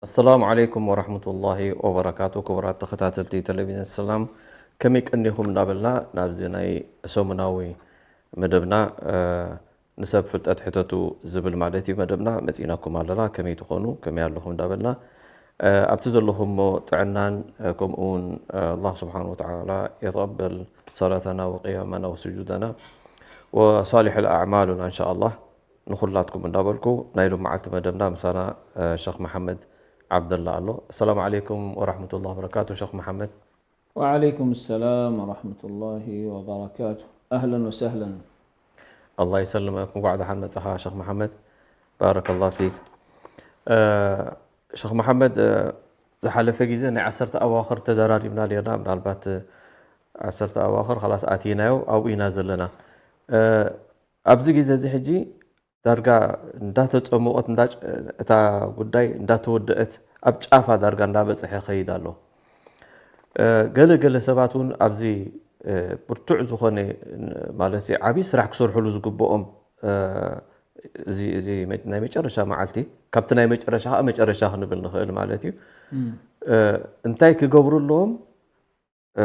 ኣሰላሙ ዓለይኩም ወራህመቱላሂ ወበረካቱ። ክቡራት ተኸታተልቲ ቴሌቪዥን ሰላም፣ ከመይ ቀኒኹም እንዳበልና ናብዚ ናይ ሰሙናዊ መደብና፣ እ፣ ንሰብ ፍልጠት ሕተቱ ዝብል ማለት እዩ መደብና መጺእናኩም ኣለና። ከመይ ትኾኑ፣ ከመይ ኣለኹም እንዳበልና፣ እ፣ ኣብቲ ዘለኹሞ ጥዕናን፣ እ፣ ከምኡ እውን፣ እ፣ ኣላህ ስብሓን ወተዓላ የተቀበል ሰላተና ወቅያመና ወስጁደና ወሳሊሕ ኣዕማሉና እንሻ ኣላህ ንኹላትኩም እንዳበልኩ ናይ ሎመዓልቲ መደብና ምሳና፣ እ፣ ሸኽ መሓመድ ዓብደላ ኣሎ። ኣሰላሙ ዓለይኩም ወራህመቱላሂ ወበረካቱ ሸኽ መሓመድ። وعليكم السلام ورحمة الله وبركاته. أهلا وسهلا. ኣላህ ይሰልመክ፣ እንኳዕ ደሓን መጻኻ ሸኽ መሓመድ። ባረከላህ ፊክ። እ፣ ሸኽ መሓመድ፣ እ፣ ዝሓለፈ ግዜ ናይ ዓሰርተ ኣዋኽር ተዘራሪብና ኔርና፣ ምናልባት፣ እ፣ ዓሰርተ ኣዋኽር ኸላስ ኣቲናዮ፣ ኣብኡ ኢና ዘለና። እ፣ ኣብዚ ግዜ እዚ ሕጂ ዳርጋ እንዳተጸሞቐት፣ እንዳ-፣ እታ ጉዳይ እንዳተወደአት፣ ኣብ ጫፋ ዳርጋ እንዳበጽሐ ይኸይድ ኣሎ። እ፣ ገለ ገለ ሰባት እውን ኣብዚ፣ እ፣ ብርቱዕ ዝኾነ፣ ማለት ዓብዪ ስራሕ ክሰርሕሉ ዝግብኦም፣ እ፣ እዚ፣ እዚ መ-፣ ናይ መጨረሻ መዓልቲ፣ ካብቲ ናይ መጨረሻ ከዓ መጨረሻ ክንብል ንኽእል ማለት እዩ። እም። እ፣ እንታይ ክገብሩ ኣለዎም? እ፣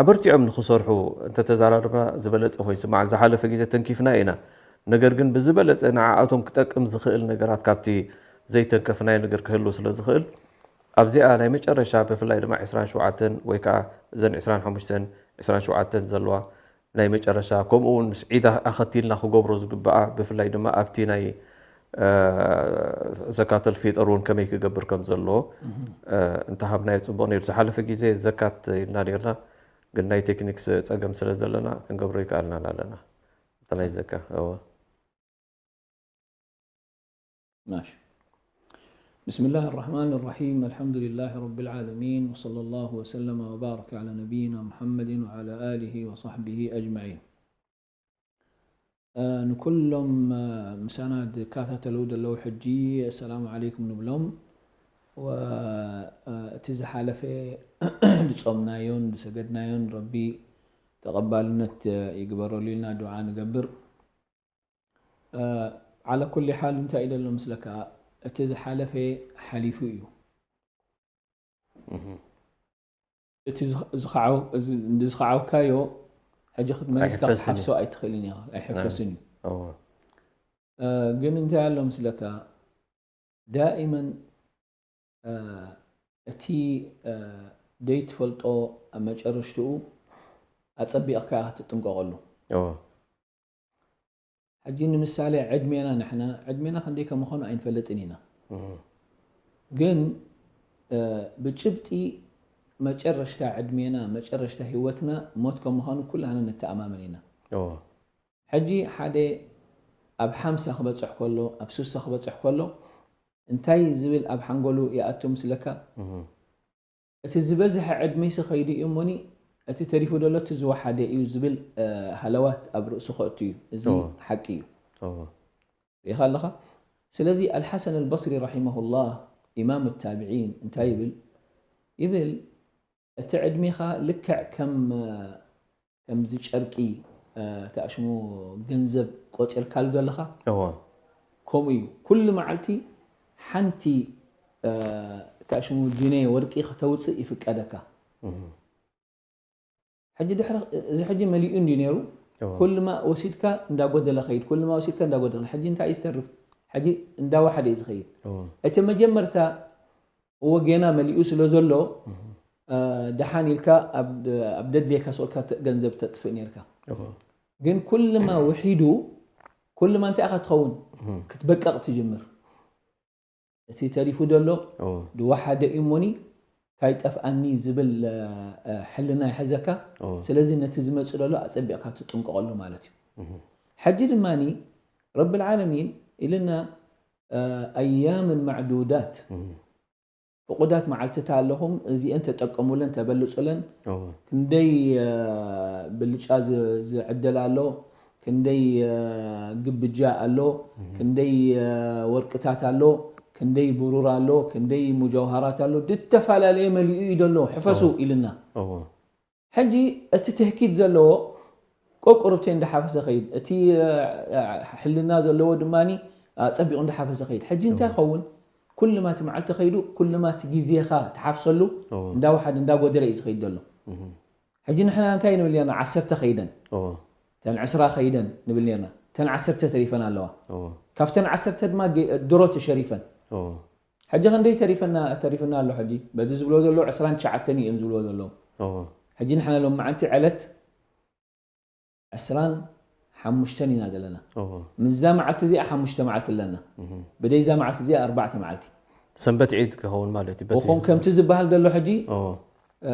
ኣበርቲዖም ንኽሰርሑ እንተተዛራረብና ዝበለጸ ኮይኑ ይስምዓኒ። ዝሓለፈ ግዜ ተንኪፍና ኢና። ነገር ግን ብዝበለጸ ንዓኣቶም ክጠቅም ዝኽእል ነገራት ካብቲ ዘይተንከፍናዮ ነገር ክህሉ ስለ ዝኽእል፣ ኣብዚኣ ናይ መጨረሻ ብፍላይ ድማ ዕስራን ሸውዓተን ወይ ከዓ እዘን ዕስራን ሓሙሽተን፣ ዕስራን ሸውዓተን ዘለዋ ናይ መጨረሻ፣ ከምኡ እውን ምስ ዒድ ኣኸቲልና ክገብሮ ዝግብኣ፣ ብፍላይ ድማ ኣብቲ ናይ፣ እ፣ ዘካተል ፊጥር እውን ከመይ ክገብር ከም ዘለዎ፣ እህ። እ፣ እንተሃብናዮ ጽቡቕ ነይሩ። ዝሓለፈ ግዜ ዘካት ኢልና ነይርና፣ ግን ናይ ቴክኒክ ስ-፣ ጸገም ስለ ዘለና ክንገብሮ ይከኣልናን ኣለና። እንተ ናይ ዘካ፣ እወ። ماشي. بسم الله الرحمن الرحيم. الحمد لله رب العالمين. وصلى الله وسلم وبارك على نبينا محمد وعلى آله وصحبه أجمعين. እ፣ ንኩሎም፣ እ፣ ምሳና ዝከታተሉ ዘለዉ ሕጂ ሰላም ዓለይኩም ንብሎም። ወ-፣ እ፣ እቲ ዝሓለፈ ዝጾምናዮን ዝሰገድናዮን ረቢ ተቐባልነት፣ እ፣ ይግበረሉ ኢልና ዱዓ ንገብር። እ፣ ዓላ ኩሊ ሓል እንታይ እዩ ዘሎ ምስለካ? እቲ ዝሓለፈ ሓሊፉ እዩ። እህ። እቲ ዝኸ-፣ ዝኸዓው-፣ እዚ፣ እንዲ ዝኸዓውካዮ ሕጂ ክትመልስካ ኣይሕፈስን እዩ። ክትሓፍሶ ኣይትኽእልን ኢኻ። ኣይሕፈስን እዩ። እወ። እ፣ ግን እንታይ ኣሎ ምስለካ? ዳኢመን፣ እ፣ እቲ፣ እ፣ ደይትፈልጦ ኣብ መጨረሽትኡ ኣጸቢቕካ ክትጥንቀቐሉ። እወ። ሕጂ ንምሳሌ ዕድሜና ንሕና፣ ዕድሜና ክንደይ ከም ምዃኑ ኣይንፈልጥን ኢና። እህ። ግን፣ እ፣ ብጭብጢ መጨረሽታ ዕድሜና፣ መጨረሽታ ህይወትና ሞት ከም ምዃኑ ኩላህና ንተኣማመን ኢና። እወ። ሕጂ ሓደ ኣብ ሓምሳ ክበጽሕ ከሎ፣ ኣብ ሱሳ ክበጽሕ ከሎ፣ እንታይ ዝብል ኣብ ሓንጎሉ ይኣቱ ምስለካ? እህ። እቲ ዝበዝሐ ዕድመይሲ ከይዱ እዩ እሞኒ፣ እቲ ተሪፉ ዘሎ እቲ ዝወሓደ እዩ ዝብል፣ እ፣ ሃለዋት ኣብ ርእሱ ከእቱ እዩ። እዚ እወ። ሓቂ እዩ። እወ። ርኢኻ ኣለኻ? ስለዚ ኣልሓሰን ኣልበስሪ ረሒመሁላህ፣ ኢማም ታብዒን እንታይ ይብል? ይብል፣ እቲ ዕድሜኻ ልክዕ ከም፣ እ፣ ከምዚ ጨርቂ፣ እ፣ እቲ ኣሽሙ ገንዘብ ቆጺርካሉ ዘለኻ፣ እወ። ከምኡ እዩ። ኩሉ መዓልቲ ሓንቲ፣ እ፣ እቲ ኣሽሙ ጅኔ ወርቂ ከተውጽእ ይፍቀደካ። እህ። ሕጂ ድሕሪ፣ እዚ ሕጂ መሊኡ እንድዩ ነይሩ። እወ። ኩልማ ወሲድካ እንዳጎደለ ኸይድ፣ ኩልማ ወሲድካ እንዳጎደለ። ሕጂ እንታይ እዩ ዝተርፍ? ሕጂ እንዳወሓደ እዩ ዝኸይድ። እወ። እቲ መጀመርታ እወ ጌና መሊኡ ስለ ዘሎ፣ እህ። እ፣ ደሓን ኢልካ ኣብ፣ ኣብ ደድልየካ ስቕልካ ተ-፣ ገንዘብ ተጥፍእ ነይርካ። እወ። ግን ኩልማ ውሒዱ፣ ኩልማ እንታይ ኢኻ ትኸውን? እህ። ክትበቀቕ ትጅምር። እቲ ተሪፉ ዘሎ እወ። ዝወሓደ እዩ እሞኒ፣ ካይጠፍኣኒ ዝብል፣ እ፣ እ፣ ሕልና ይሕዘካ። እወ። ስለዚ ነቲ ዝመጽእ ዘሎ ኣጸቢቕካ ትጥንቀቐሉ ማለት እዩ። እህ። ሕጂ ድማኒ ረብል ዓለሚን ኢልና፣ እ፣ ኣያምን ማዕዱዳት፣ እህ። ፍቑዳት መዓልትታት ኣለኹም፣ እዚአን ተጠቀሙለን፣ ተበልጹለን። እወ። ክንደይ፣ እ፣ ብልጫ ዝ-፣ ዝዕደል ኣሎ፣ ክንደይ፣ እ፣ ግብጃ ኣሎ፣ እህ። ክንደይ፣ እ፣ ወርቅታት ኣሎ፣ ክንደይ ብሩር ኣሎ፣ ክንደይ ሙጀውሃራት ኣሎ፣ ዝተፈላለየ መሊኡ እዩ ዘሎ፣ ሕፈሱ እወ። ኢልና። እወ። ሕጂ እቲ ትህኪት ዘለዎ ቆቁርብቴ እንዳሓፈሰ ኸይድ፣ እቲ፣ እ፣ ሕልና ዘለዎ ድማኒ፣ እ፣ ጸቢቑ እንዳሓፈሰ ኸይድ። ሕጂ እንታይ እወ። ኸውን? ኩልማቲ መዓልቲ ከይዱ ኩልማቲ ግዜኻ ትሓፍሰሉ እንዳወሓደ እንዳጎደለ እዩ ዝኸይድ ዘሎ። ሕጂ ንሕና እንታይ ንብል ኔርና? ዓሰርተ ከይደን፣ እተን ዕስራ ከይደን ንብል ኔርና። እተን ዓሰርተ ተሪፈን ኣለዋ። ካብተን ዓሰርተ ድማ ድሮ ተሸሪፈን። ሕጂ ክንደይ ተሪፈና ተሪፍና ኣሎ? ሕጂ በዚ ዝብሎ ዘሎ ዕስራን ትሽዓተን እዮም ዝብሎ ዘለዉ። ሕጂ ንሕና ሎም መዓንቲ ዕለት ዕስራን ሓሙሽተን ኢና ዘለና። ምስዛ መዓልቲ እዚኣ ሓሙሽተ መዓልቲ ኣለና። ብደይዛ መዓልቲ እዚኣ ኣርባዕተ መዓልቲ። ሰንበት ዒድ ክኸውን ማለት እዩ። በቲ ብኹም ከምቲ ዝበሃል ዘሎ ሕጂ እ፣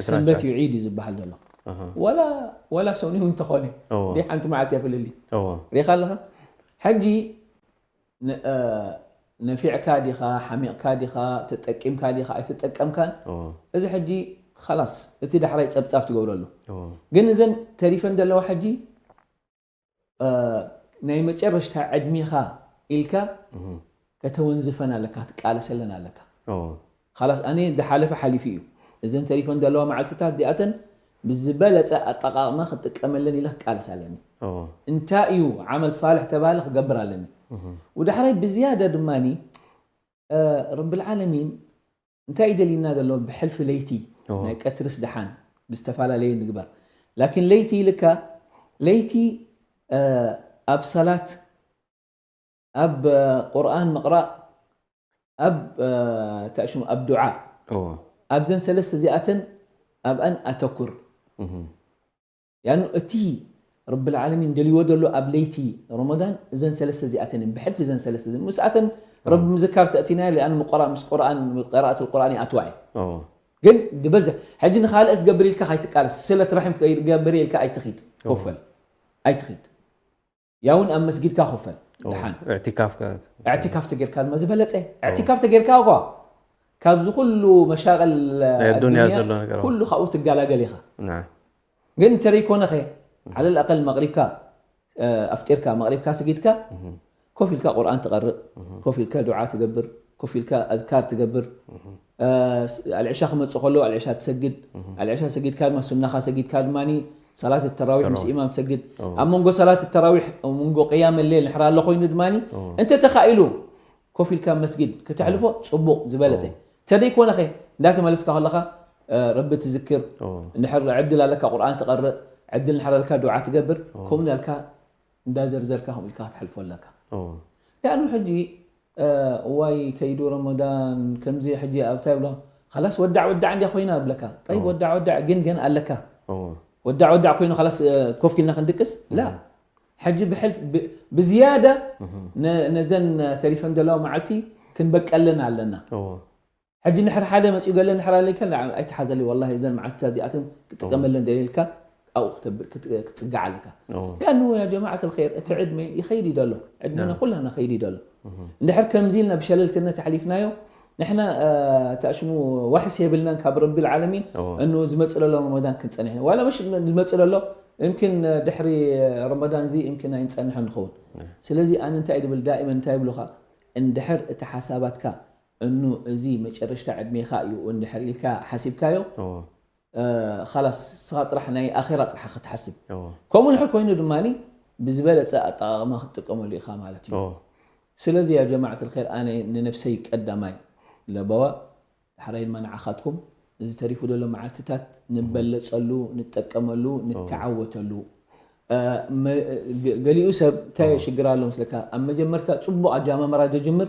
ሰንበት እዩ ዒድ እዩ ዝበሃል ዘሎ። ዋላ ዋላ ሰኑይ እውን እንተኾነ ደይ ሓንቲ መዓልቲ እያ ፍልልይ። ሪኻ ኣለኻ? ሕጂ ን- እ፣ ነፊዕካ ዲኻ፣ ሓሚቕካ ዲኻ፣ ተጠቂምካ ዲኻ ኣይተጠቀምካን፣ እዚ ሕጂ ኸላስ እቲ ዳሕራይ ጸብጻብ ትገብረሉ። ግን እዘን ተሪፈን ዘለዋ ሕጂ እ፣ ናይ መጨረሽታ ዕድሜኻ ኢልካ ከተወንዝፈን ኣለካ፣ ክትቃለሰለን ኣለካ። ኻላስ ኣነ ዝሓለፈ ሓሊፉ እዩ። እዘን ተሪፈን ዘለዋ መዓልትታት እዚኣተን ብዝበለፀ ኣጠቃቕማ ክጥቀመለን ኢለ ክቃለስ ኣለኒ። እንታይ እዩ ዓመል ሳልሕ ተባለ ክገብር ኣለኒ። ወዳሕራይ ብዝያዳ ድማኒ እ፣ ረብል ዓለሚን እንታይ እዩ ደልዩና ዘሎ ብሕልፊ ለይቲ ናይ ቀትርስ ደሓን ብዝተፈላለየ ንግበር። ላኪን ለይቲ ኢልካ ለይቲ እ፣ ኣብ ሰላት ኣብ እ፣ ቁርኣን ምቕራእ ኣብ እ፣ እንታይ ሽሙ ኣብ ዱዓ ኣብዘን ሰለስተ እዚኣተን ኣብኣን ኣተኩር። ያኑ እቲ ረብል ዓለሚን ደልይዎ ዘሎ ኣብ ለይቲ ረመዳን እዘን ሰለስተ እዚኣተን እየን። ብሕልፊ እዘን ሰለስተ እዘን ምስኣተን ረቢ ምዝካር ተእቲና ሊኣን ምቆራ ምስ ቁርኣን ቀራኣት ቁርኣን ይኣትዋ እየ። ግን ድበዝሕ ሕጂ ንኻልእ ክትገብር ኢልካ ካይትቃለስ ስለት ረሒም ክገብር ኢልካ ኣይትኺድ ኮፈል ኣይትኺድ ያውን ኣብ መስጊድካ ኮፈል ድሓን እዕቲካፍ እዕቲካፍ ተጌርካ ድማ ዝበለፀ እዕቲካፍ ተጌርካ እኳ ካብዚ ኩሉ መሻቀል ናይ ኣዱንያ ዘሎ ነገር ኩሉ ካብኡ ትጋላገል ኢኻ። ናዓ ግን እንተደይኮነኸ ዓለል ኣቀል መቕሪብካ ኣፍጢርካ መቕሪብካ ስጊድካ ኮፍ ኢልካ ቁርኣን ትቐርእ፣ ኮፍ ኢልካ ዱዓ ትገብር፣ ኮፍ ኢልካ ኣዝካር ትገብር። ኣልዕሻ ክመፅእ ከሎ ኣልዕሻ ትሰግድ፣ ኣልዕሻ ሰጊድካ ድማ ሱናኻ ሰጊድካ ድማ ሰላት ተራዊሕ ምስ ኢማም ትሰግድ። ኣብ መንጎ ሰላት ተራዊሕ መንጎ ቅያም ሌል ንሕራ ኣሎ ኮይኑ ድማ እንተ ተኻኢሉ ኮፍ ኢልካ መስጊድ ከተሕልፎ ፅቡቕ ዝበለፀ። ተደይኮነኸ እንዳተመለስካ ከለኻ ረቢ ትዝክር፣ እንድሕር ዕድል ኣለካ ቁርኣን ትቐርእ፣ ዕድል እንድሕር ኣለካ ዱዓ ትገብር፣ ከምኡ እንዳልካ እንዳዘርዘርካ ከምኡ ኢልካ ክትሓልፎ ኣለካ። ያኑ ሕጂ እዋይ ከይዱ ረመዳን ከምዚ ሕጂ ኣብታ ይብሎ ኻላስ ወዳዕ ወዳዕ እንዲያ ኮይና እብለካ። ጠይብ ወዳዕ ወዳዕ ግን ገን ኣለካ። ወዳዕ ወዳዕ ኮይኑ ኻላስ ኮፍ ኢልና ክንድቅስ ላ ሕጂ ብዝያዳ ነዘን ተሪፈን ዘለዋ መዓልቲ ክንበቀለን ኣለና። ሕጂ ንሕር ሓደ መፅኡ ገለ ንሕር ኣለካ ኣይትሓዘሊ ወላ እዘን መዓልትታት እዚኣተን ክጥቀመለን ደልየ ኢልካ ኣብኡ ክትፅጋዕ ኣለካ። ሊኣኑ ያ ጀማዓት ልኸይር እቲ ዕድመ ይኸይድ እዩ ደሎ ዕድመና ኩላና ኸይድ እዩ ደሎ። እንድሕር ከምዚ ኢልና ብሸለልትነት ኣሕሊፍናዮ ንሕና ተኣሽሙ ዋሕስ የብልናን ካብ ረቢ ልዓለሚን። እኑ ዝመፅእ ዘሎ ረመዳን ክንፀንሕ ኢና ዋላ መሽ ዝመፅእ ዘሎ እምክን ድሕሪ ረመዳን እዚ እምክን ኣይንፀንሖ ንኸውን። ስለዚ ኣነ እንታይ ድብል ዳእመን እንታይ ብሉካ እንድሕር እቲ ሓሳባትካ እኑ እዚ መጨረሽታ ዕድሜኻ እዩ እንድሕር ኢልካ ሓሲብካዮ ኸላስ ስኻ ጥራሕ ናይ ኣኼራ ጥራሕ ክትሓስብ። ከምኡ ንሕር ኮይኑ ድማ ብዝበለፀ ኣጠቃቅማ ክትጥቀመሉ ኢኻ ማለት እዩ። ስለዚ ያ ጀማዓት ልኸይር ኣነ ንነብሰይ ቀዳማይ ለበዋ ዳሕራይ ድማ ንዓኻትኩም እዚ ተሪፉ ዘሎ መዓልትታት ንበለፀሉ ንጠቀመሉ ንተዓወተሉ። ገሊኡ ሰብ እንታይ ሽግር ኣሎ መስለካ ኣብ መጀመርታ ፅቡቅ ኣጃማምራ ጀጅምር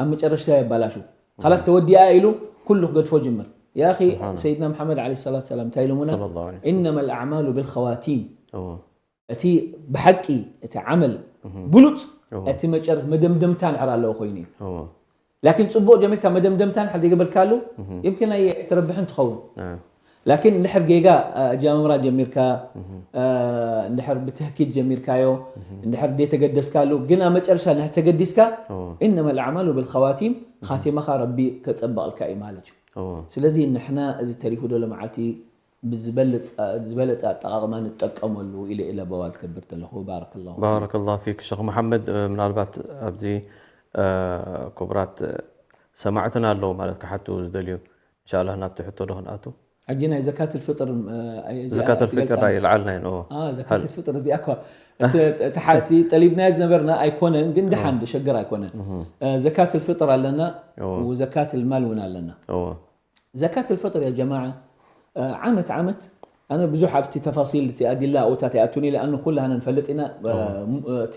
ኣብ መጨረሽታ የባላሹ ካላስ ተወዲኣ ኢሉ ኩሉ ክገድፎ ጅምር። ያኺ ሰይድና መሓመድ ዓለይሂ ሰላቱ ሰላም እንታይ ኢሎሙና? ኢነማ ልኣዕማሉ ብልኸዋቲም። እቲ ብሓቂ እቲ ዓመል ብሉፅ እቲ መጨረሽ መደምደምታ ንሕር ኣለዎ ኮይኑ እዩ። ላኪን ፅቡቅ ጀሚርካ መደምደምታ ንሕር ዘይገበርካሉ ይምክን ኣይትረብሕን ትኸውን። ላኪን እንድሕር ጌጋ ኣጃምራ ጀሚርካ እንድሕር ብትህኪድ ጀሚርካዮ እንድሕር ዘይተገደስካሉ ግን ኣብ መጨረሻ ንድሕር ተገዲስካ ኢነማ ልኣዕማሉ ብልኸዋቲም ኻቲማኻ ረቢ ከፀብቐልካ እዩ ማለት እዩ። ስለዚ ንሕና እዚ ተሪፉ ዘሎ መዓልቲ ብዝበለፀ ኣጠቃቅማ ንጠቀመሉ ኢለ ኢለ በዋ ዝገብር ዘለኹ። ባረከላሁ ባረከላሁ ፊክ ሸኽ መሓመድ። ምናልባት ኣብዚ ክቡራት ሰማዕትና ኣለዉ ማለት ክሓቱ ዝደልዩ እንሻላ ናብቲ ሕቶ ዶ ክንኣቱ? ሕጂ ናይ ዘካት ልፍጥር እ፣ ኣይ- እዚኣ ዘካት ልፍጥር ክገልጻ- ይልዓልና ኢና። ኦ፣ አ፣ ዘካት ልፍጥር እዚኣ እኳ እቲ እቲ ሓ- እቲ ጠሊብናዮ ዝነበርና ኣይኮነን፣ ግን ደሓን ዶ ሸገር ኣይኮነን። እ፣ ዘካት ልፍጥር ኣለና፣ ኦ። ወዘካት ልማል እውን ኣለና። ኦ፣ ዘካት ልፍጥር ያ ጀማዓ እ፣ ዓመት ዓመት ኣነ ብዙሕ ኣብቲ ተፋሲል እቲ ኣዲላ ኣውታት ይኣቱኒ ኢለ ኣኑ ኩላህና ንፈልጥ ኢና። እ፣ ሙ- እቲ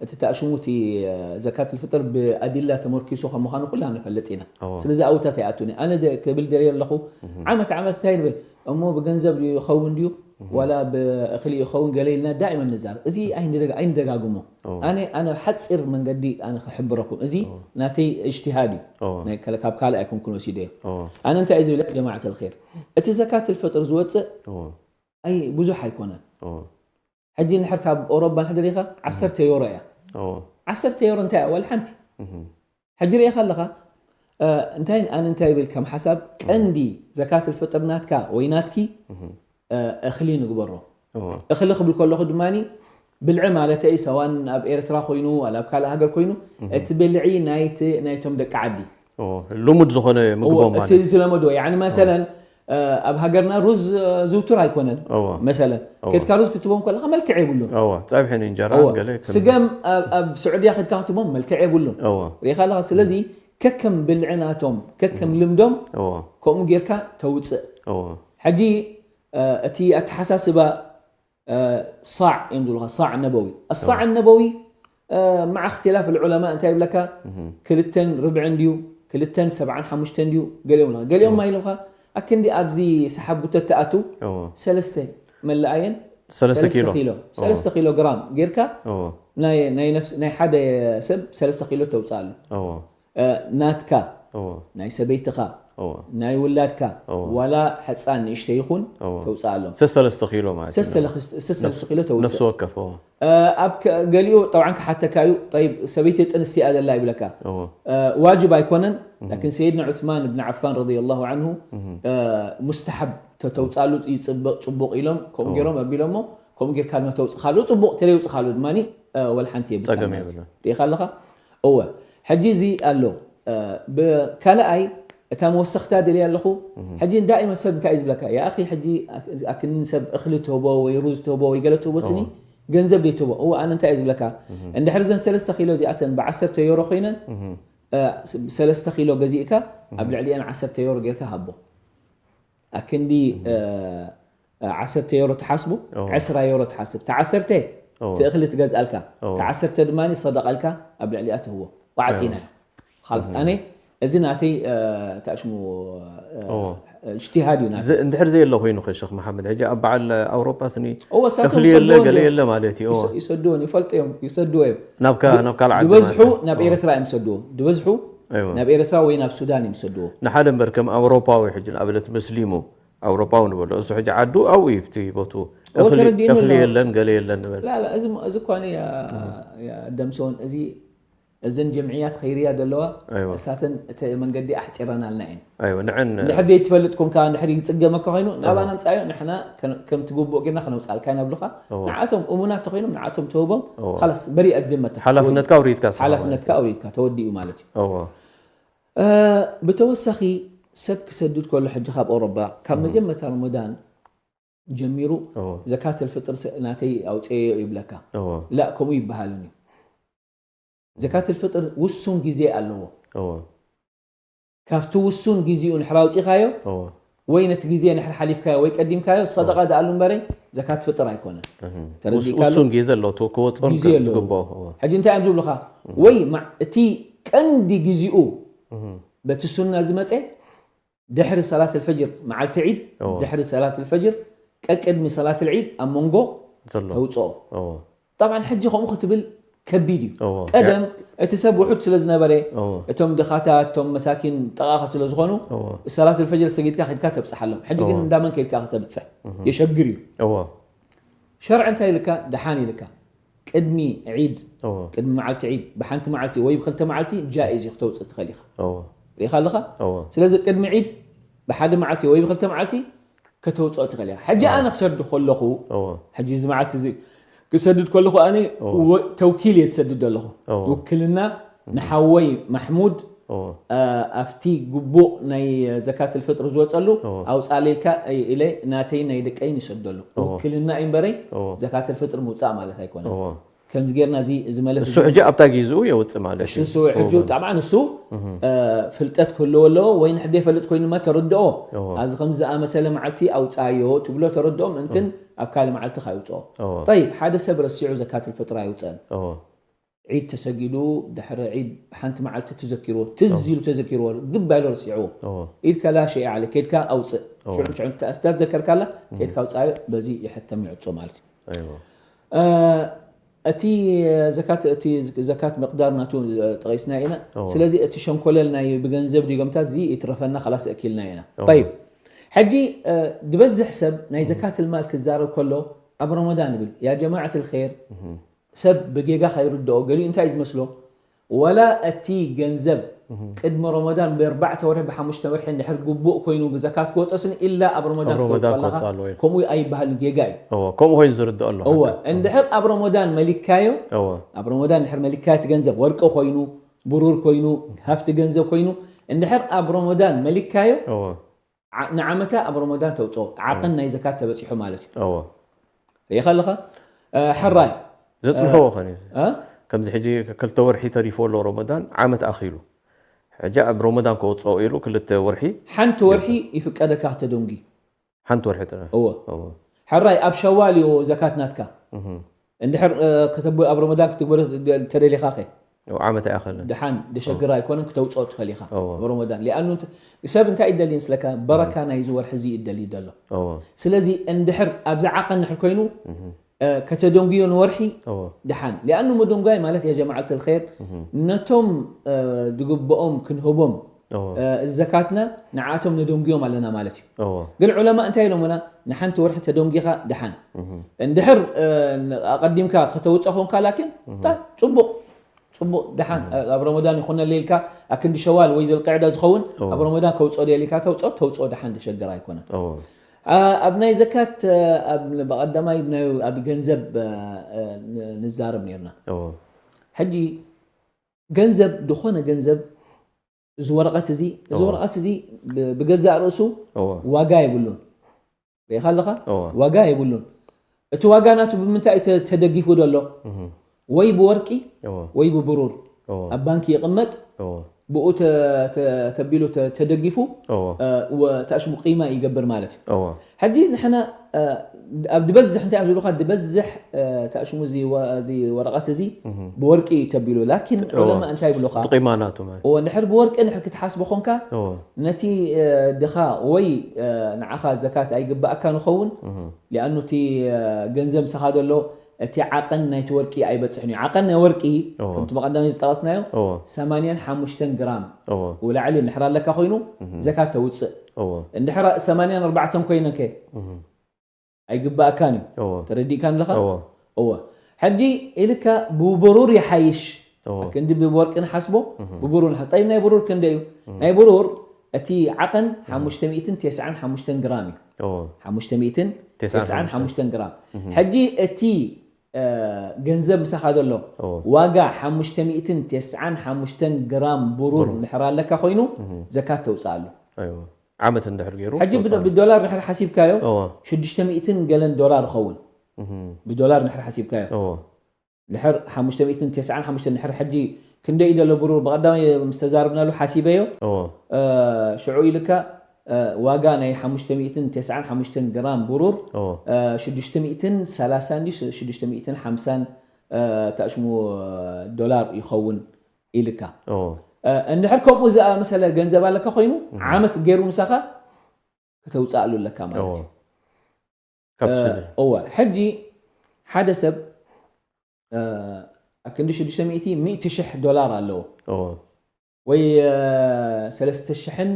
እቲ ተኣሽሙ እቲ እ፣ ዘካት ልፍጥር ብኣዲላ ተመርኪሱ ከም ምዃኑ ኩላህና ንፈልጥ ኢና። ኦ። ስለዚ ኣውታት ይኣቱኒ ኣነ ደ- ክብል ደልየ ኣለኹ። ዓመት ዓመት እንታይ ንብል እሞ ብገንዘብ ድዩ ይኸውን ድዩ ዋላ ብእኽሊ ይኸውን ገለ ኢልና ዳይመን ንዛረብ። እዚ ኣይንደጋ- ኣይንደጋግሞ። ኣነ ኣነ ሓፂር መንገዲ ኣነ ክሕብረኩም እዚ ናተይ እጅትሃድ እዩ። ኦ፣ ናይ ከለ- ካብ ካልእ ኣይኮንኩን ወሲደዮ። ኦ፣ ኣነ እንታይ እዩ ዝብል ጀማዓት ልር እቲ ዘካት ልፍጥር ዝወፅእ ኦ፣ ኣይ ብዙሕ ኣይኮነን። ኦ፣ ሕጂ ንድሕር ካብ ኦሮባ ንሕድር ኢኻ ዓሰርተ ዮሮ እያ። ኦ፣ ዓሰርተ ዮሮ እንታይ እያ ዋላ ሓንቲ። እህ፣ ሕጂ ርኢኻ ኣለኻ እ፣ እንታይ ኣነ እንታይ ይብል ከም ሓሳብ ቀንዲ ዘካት ልፍጥር ናትካ ወይ ናትኪ እ፣ እኽሊ ንግበሮ። ኦ፣ እኽሊ ክብል ከለኹ ድማ ብልዒ ማለተይ ሰዋን ኣብ ኤርትራ ኮይኑ ዋላ ኣብ ካልእ ሃገር ኮይኑ እቲ ብልዒ ናይቲ ናይቶም ደቂ ዓዲ ኦ፣ ልሙድ ዝኾነ ምግቦም እዎ፣ ማለት እቲ ዝለመዶ ያኒ መሰለን እ፣ ኣብ ሃገርና ሩዝ እ፣ ዝውቱር ኣይኮነን። እዎ። መሰለን ኬድካ ሩዝ ክትቦም ከለካ መልክዕ የብሉን። እዎ፣ ጸብሕን እንጀራ እዎ። ገለ ከም- ስገም ኣብ ኣብ ስዑድያ ከድካ ክትቦም መልክዕ የብሉን። እዎ፣ ርኢኻ ኣለኻ። ስለዚ ከከም ብልዒ ናቶም ከከም ልምዶም እዎ፣ ከምኡ ጌርካ ተውፅእ። እዎ፣ ሕጂ እ፣ እቲ ኣተሓሳስባ እ፣ ሳዕ እዮም ዝብሉኻ ሳዕ ነበዊ ኣሳዕ ነበዊ እ፣ መዓ እክትላፍ ልዑለማ እንታይ ይብለካ? ክልተን ርብዕን ድዩ ክልተን ሰብዓን ሓሙሽተን ድዩ ገሊኦም ኣለኻ ገሊኦም ማ ኢሎምኻ ኣክንዲ ኣብዚ ሰሓቡተ ተኣቱ እዎ። ሰለስተ መለኣየን ሰለስተ ኪሎ። ኪሎ ሰለስተ ኪሎ ግራም ጌርካ እዎ፣ ናይ ናይ ነፍስ ናይ ሓደ ሰብ ሰለስተ ኪሎ ተውፅኣሉ እዎ፣ እ፣ ናትካ እዎ፣ ናይ ሰበይትኻ እዎ። ናይ ውላድካ እዎ። ዋላ ሕፃን ንእሽተ ይኹን እዎ። ተውፅኣሎም ሰሰለስተ ኪሎ ማለት እዩ። ሰሰለስተ ኪሎ ነፍሲ ተውፅእ ወከፍ እዎ። እ፣ ኣብ ከ- ገሊኡ ጠብዓን ክሓተካ እዩ ጠይብ ሰበይቲ ጥንስቲ እያ ዘላ ይብለካ እዎ። እ፣ ዋጅብ ኣይኮነን ላኪን ሰይድና ዑስማን ብን ዓፋን ረዲየላሁ ዓንሁ እ፣ ሙስተሓብ ተተውፃሉ ይፅበቅ ፅቡቅ ኢሎም ከምኡ ገይሮም ኣቢሎሞ ከምኡ ጌርካ ድማ ተውፅኻሉ ፅቡቅ ተለይውፅኻሉ ድማ ወላ ሓንቲ የብልካ ጸገም ማለት የብሉን። ርኢኻ ኣለኻ እወ ሕጂ እዚ ኣሎ እ፣ ብካልኣይ እታ መወሰኽታ ደልያ ኣለኹ ሕጂ ዳይመን ሰብ እንታይ እዩ ዝብለካ ያኣኺ ሕጂ ኣክኒ ሰብ እኽሊ ትህቦ ወይ ሩዝ ትህቦ ወይ ገለ ትህቦ ስኒ ገንዘብ ደይትህቦ እወ ኣነ እንታይ እዩ ዝብለካ እንድሕር ዘን ሰለስተ ኪሎ እዚኣተን ብዓሰርተ ዮሮ ኮይነን እ፣ ሰለስተ ኪሎ ገዚእካ ኣብ ልዕሊአን ዓሰርተ ዮሮ ጌርካ ሃቦ ኣክንዲ እ፣ እ፣ ዓሰርተ ዮሮ ትሓስቡ እዎ። ዕስራ ዮሮ ትሓስብ ተዓሰርተ እዎ። ትእኽሊ ትገዝኣልካ እዎ። ተዓሰርተ ድማ ሰደቃልካ ኣብ ልዕሊኣ ትህቦ ዋዓፂና ኻልስ ኣነ እዚ ናተይ እ፣ ተኣሽሙ እ፣ እዎ። እጅትሃድ እዩ ናተይ ዝ- እንድሕር ዘየለ ኮይኑ ኸ ሸኽ መሓመድ ሕጂ ኣብ በዓል ኣውሮፓ ስኒ እዎ፣ እሳቶም እኽሊ የለ ይሰድዎ ገለ እዮም። የለ ማለት እዩ እዎ። ይሰ- ይሰድዎ እዮም ይፈልጡ እዮም ይሰድዎ እዮም ናብ ካ- ናብ ካልእ ዓዲ ዝበዝሑ ማለት እዩ። ናብ ኤርትራ እዮም ዝሰድዎ ዝበዝሑ ኣይዋ። ናብ ኤርትራ ወይ ናብ ሱዳን እዮም ዝሰድዎ ንሓደ እምበር ከም ኣውሮፓዊ ሕጂ ንኣብነት መስሊሙ ኣውሮፓዊ ንበሎ እሱ ሕጂ ዓዱ ኣብኡ እዩ እቲ ቦቱ እዎ፣ እኽሊ ተረዲእኒ እኽሊ ኣሎ። የለን ገለ የለን ንበል ላ ላ፣ እዚ እዚ እኳ ያ ደምሶን እዚ እዘን ጀምዕያት ኸይርያ ዘለዋ ኣይዋ። እሳተን እቲ መንገዲ ኣሕፂረናልና እየን ኣይዋ ንዕን እንድሕር ደይ ትፈልጥ ኮንካ እንድሕር ይፅገመካ ኮይኑ ናባና ምፃዮ ንሕና ከ- ከምቲ ግቡእ ጌርና ከነውፃልካ ኢና ብሉካ እዎ። ንዓቶም እሙናት ተኮይኖም ንዓቶም ትህቦም እዎ። ካላስ በሪእ ኣግድመታ ሓላፍነትካ ኣውሪድካ ስኻ ማለት ሓላፍነትካ ኣውሪድካ ተወዲኡ ማለት እዩ እዎ እ፣ ብተወሳኺ ሰብ ክሰድድ ከሎ ሕጂ ካብ ኦሮባ ካብ መጀመርታ ረመዳን ጀሚሩ እዎ ዘካት ልፍጥር ስ- ናተይ ኣውፅኤዮ ይብለካ እዎ ላ ከምኡ ይበሃልን እዩ ዘካት ልፍጥር ውሱን ግዜ ኣለዎ እዎ ካብቲ ውሱን ግዜኡ ንሕር ኣውፂኻዮ እዎ ወይ ነቲ ግዜ ንሕር ሓሊፍካዮ ወይ ቀዲምካዮ ሰደቃ ደኣሉ እምበረይ ዘካት ፍጥር ኣይኮነን እህ። ተረዲእካ ውስ- ውሱን ግዜ ኣሎ እቶ ክወፅኦን ግዜ ኣለዎ። ዝግባኦ እዎ ሕጂ እንታይ እዮም ዝብሉኻ ወይ ማ- እቲ ቀንዲ ግዜኡ እህ። በቲ ሱና ዝመፀ ድሕሪ ሰላት ልፈጅር መዓልቲ ዒድ እዎ። ድሕሪ ሰላት ልፈጅር ቀቅድሚ ሰላት ልዒድ ኣብ መንጎ ዘሎ ተውፅኦ እዎ طبعا ሕጂ ከምኡ ክትብል ከቢድ እዩ እዎ ቀደም እቲ ሰብ ውሑድ ስለ ዝነበረ እዎ እቶም ድኻታት እቶም መሳኪን ጠቓኻ ስለ ዝኾኑ እዎ ሰላት ልፈጅር ሰጊድካ ኪድካ ተብፅሓሎም ሕጂ ግን እዎ። እንዳመን ከይድካ ከተብፅሕ የሸግር እዩ እዎ ሸርዕ እንታይ ኢልካ ደሓን ኢልካ ቅድሚ ዒድ እዎ ቅድሚ መዓልቲ ዒድ ብሓንቲ መዓልቲ ወይ ብክልተ መዓልቲ ጃኢዝ እዩ ክተውፅእ ትኽእል ኢኻ እዎ ርኢኻ ኣለኻ እዎ ስለዚ ቅድሚ ዒድ ብሓደ መዓልቲ ወይ ብክልተ መዓልቲ ከተውፅኦ ትኽእል ኢኻ ሕጂ ኣነ ክሰዱ ከለኹ እዎ ሕጂ እዚ መዓልቲ እዚ ክሰድድ ከለኹ ኣነ እዎ። ወ- ተውኪል እየ ትሰድድ ኣለኹ እዎ ውክልና ንሓወይ ማሕሙድ እዎ ኣብቲ ግቡእ ናይ ዘካት ልፍጥር ዝወፀሉ እዎ። ኣውፃለ ኢልካ ኢለ ናተይ ናይ ደቀይን ይሰደሉ እዎ። ውክልና እዩ እምበረይ እዎ። ዘካት ልፍጥር ምውፃእ ማለት ኣይኮነን እዎ ከምዚ ጌርና እዚ እዚ መለስ እሱ ሕጂ ኣብታ ጊዝኡ የውፅእ ማለት እዩ እሱ ሕጂ ብጣዕሚ ንሱ ፍልጠት ክህልዎ ኣለዎ ወይ ንሕደ ይፈልጥ ኮይኑ ድማ ተረድኦ እዎ። ኣብዚ ከም ዝኣመሰለ መዓልቲ ኣውፃዮ ትብሎ ተረድኦም እንትን ኣብ ካልእ መዓልቲ ካይውፅኦ እዎ طيب ሓደ ሰብ ረሲዑ ዘካት ልፍጥር ኣይውፅእን እዎ ዒድ ተሰጊዱ ድሕሪ ዒድ ሓንቲ መዓልቲ ተዘኪርዎ ትዝ ኢሉ ተዘኪርዎ ግባ ኢሉ ረሲዕዎ እዎ ኢልካ ላ ሸይ ዓለ ከድካ ኣውፅእ እዎ። ሽዑ ሽዑ ተዘከርካላ ከድካ ኣውፅኣዮ በዚ ይሕተም ይዕፆ ማለት እዩ ኣይዎ እ፣ እቲ ዘካት እቲ ዘካት ምቅዳር ናቱ ጠቂስና ኢና እዎ። ስለዚ እቲ ሸንኮለል ናይ ብገንዘብ ድጎምታት እዚ ይትረፈና ከላስ እኪልና ኢና እዎ። طيب ሕጂ እ፣ ዝበዝሕ ሰብ ናይ ዘካት ልማል ክዛረብ ከሎ ኣብ ረመዳን ይብል ያ ጀማዓት ልኸይር ሰብ ብጌጋ ከይርድኦ ገሊኡ እንታይ እዩ ዝመስሎ ወላ እቲ ገንዘብ ቅድሚ ረመዳን ብኣርባዕተ ወርሒ ብሓሙሽተ ወርሒ እንድሕር ግቡእ ኮይኑ ብዘካት ክወፀስን ኢላ ኣብ ረመዳን ኣብ ረመዳን ክተውፅኦ ኣለኻ ክወፅእ ኣለዎ ኢሉ። ከምኡ ኣይበሃልን ጌጋ እዩ እዎ ከምኡ ኮይኑ ዝርድኦ ኣሎ እወ እንድሕር ኣብ ረመዳን መሊካዮ እዎ ኣብ ረመዳን እንድሕር መሊካዮ እቲ ገንዘብ ወርቂ ኮይኑ ብሩር ኮይኑ ሃፍቲ ገንዘብ ኮይኑ እንድሕር ኣብ ረመዳን መሊካዮ እዎ ዓ- ንዓመታ ኣብ ረመዳን ተውፅኦ ዓቕን ናይ ዘካት ተበፂሑ ማለት እዩ እዎ ርኢኻ ኣለኻ እ፣ ሕራይ ዘፅንሕዎ ኸን እዩ እ? ከምዚ ሕጂ ክልተ ወርሒ ተሪፎ ኣሎ ረመዳን ዓመት ኣኺሉ ሕጂ ኣብ ረመዳን ከወፅኦ ኢሉ ክልተ ወርሒ ሓንቲ ወርሒ ይፍቀደካ ከተደንጉ ሓንቲ ወርሒ ጥራሕ እዎ እዎ ሕራይ ኣብ ሸዋል እዩ ዘካት ናትካ እህ እንድሕር እ፣ ከተብ ኣብ ረመዳን ክትግበሮ ተደሊኻ ኸ ዓመት ኣይኣኸልን ድሓን ደሸግር ኣይኮነን ክተውፅኦ ትኸል ኢኻ እዎ ብረመዳን ሊኣኑ እንተ- ሰብ እንታይ ይደሊ ምስለካ በረካ ናይዚ ወርሒ እዚ ይደሊ ዘሎ እዎ ስለዚ እንድሕር ኣብዚ ዓቐን ንሕር ኮይኑ እ፣ ከተደንጉዮ ንወርሒ እዎ ድሓን ሊኣኑ መደንጓይ ማለት ያ ጀማዓት ልኸይር ነቶም እ፣ ድግብኦም ክንህቦም እዎ እ፣ ዘካትና ንዓቶም ነደንጉዮም ኣለና ማለት እዩ እዎ ግን ዑለማ እንታይ ኢሎምና ንሓንቲ ወርሒ ተደንጊኻ ድሓን እንድሕር እ፣ ኣቐዲምካ ከተውፅኦ ኮንካ ላኪን ታ- ፅቡቕ ፅቡቕ ድሓን እ፣ ኣብ ረመዳን ይኹነለ ኢልካ ኣክንዲ ሸዋል ወይ ዘልቅዕዳ ዝኸውን እዎ። ኣብ ረመዳን ከውፅኦ ደሊካ ተውፅኦ ተውፅኦ ድሓን ደሸገር ኣይኮነን እዎ ኣ- ኣብ ናይ ዘካት እ፣ ኣብ ብቐዳማይ ናይ ኣብ ገንዘብ እ፣ እ፣ ን- ንዛረብ ነርና እዎ ሕጂ ገንዘብ ዝኾነ ገንዘብ እዚ ወረቐት እዚ እዚ እዎ። ወረቐት እዚ ብ- ብገዛእ ርእሱ እዎ ዋጋ የብሉን ርኢኻ ኣለኻ እዎ ዋጋ የብሉን እቲ ዋጋ ናቱ ብምንታይ እዩ ተ- ተደጊፉ ዘሎ እህ ወይ ብወርቂ እዎ ወይ ብብሩር እዎ ኣብ ባንኪ ይቕመጥ እዎ ብኡ ተ- ተ- ተቢሉ ተ- ተደጊፉ እዎ እ፣ ወ- ተእሽሙ ቂማ ይገብር ማለት እዩ እዎ ሕጂ ንሕና እ፣ ኣብ ዝበዝሕ እንታይ ኣብ ዝብሉካ ዝበዝሕ እ፣ ተእሽሙ እዚ ወ- እዚ ወረቐት እዚ ብወርቂ እዩ ተቢሉ ላኪን ዑለማ እንታይ ይብሉካ እቲ ቂማ ናቱ ማለት እዎ እንድሕር ብወርቂ እንድሕር ክትሓስቦ ኮንካ እዎ ነቲ እ፣ ድኻ ወይ እ፣ ንዓኻ ዘካት ኣይግባእካ ንኸውን እህ ሊኣኑ እቲ እ፣ ገንዘብ ምሳኻ ዘሎ እቲ ዓቐን ናይቲ ወርቂ ኣይበፅሕን እዩ ዓቐን ናይ ወርቂ እዎ። ከምቲ መቐዳሚ ዝጠቐስናዮ እዎ ሰማንያን ሓሙሽተን ግራም እዎ ውላዕሊ እንድሕር ኣለካ ኮይኑ ዘካት ተውፅእ እዎ እንድሕር ሰማንያን ኣርባዕተን ኮይነከ እህ ኣይግባእካን እዩ እዎ ተረዲእካ ኣለኻ እዎ እወ ሕጂ ኢልካ ብብሩር ይሓይሽ እዎ ክንዲ ብወርቂ ንሓስቦ ብብሩር ንሓስ ጠይብ ናይ ብሩር ክንደ እዩ ናይ ብሩር እቲ ዓቐን ሓሙሽተ ሚእትን ተስዓን ሓሙሽተን ግራም እዩ እዎ ሓሙሽተ ሚእትን ተስዓን ሓሙሽተን ግራም ሕጂ እቲ እ፣ ገንዘብ ምሳኻ ዘሎ እዎ ዋጋ ሓሙሽተ ሚእትን ተስዓን ሓሙሽተን ግራም ብሩር እንድሕር ኣለካ ኮይኑ ዘካት ተውፅኣሉ ኣይዎ ዓመት እንድሕር ገይሩ ሕጂ ብዶ- ብዶላር እንድሕር ሓሲብካዮ እዎ ሽዱሽተ ሚእትን ገለን ዶላር ይኸውን እህ ብዶላር እንድሕር ሓሲብካዮ እዎ ድሕር ሓሙሽተ ሚእትን ተስዓን ሓሙሽተን ድሕር ሕጂ ክንደይ እዩ ዘሎ ብሩር ብቐዳማይ ምስ ተዛርብናሉ ሓሲበዮ እዎ እ፣ ሽዑ ኢልካ እ፣ ዋጋ ናይ ሓሙሽተ ሚእትን ተስዓን ሓሙሽተን ግራም ብሩር እዎ እ፣ ሽዱሽተ ሚእትን ሰላሳን ድዩ ሽዱሽተ ሚእትን ሓምሳን እ፣ ታሽሙ ዶላር ይኸውን ኢልካ እዎ እ፣ እንድሕር ከምኡ ዝኣመሰለ ገንዘብ ኣለካ ኮይኑ ዓመት ገይሩ ምሳኻ ከተውፅኣሉ ኣለካ ማለት እዎ እዩ ካብ እ፣ ስለ እወ ሕጂ ሓደ ሰብ እ፣ ኣክንዲ ሽዱሽተ ሚእቲ ሚእቲ ሽሕ ዶላር ኣለዎ እዎ ወይ እ፣ ሰለስተ ሽሕን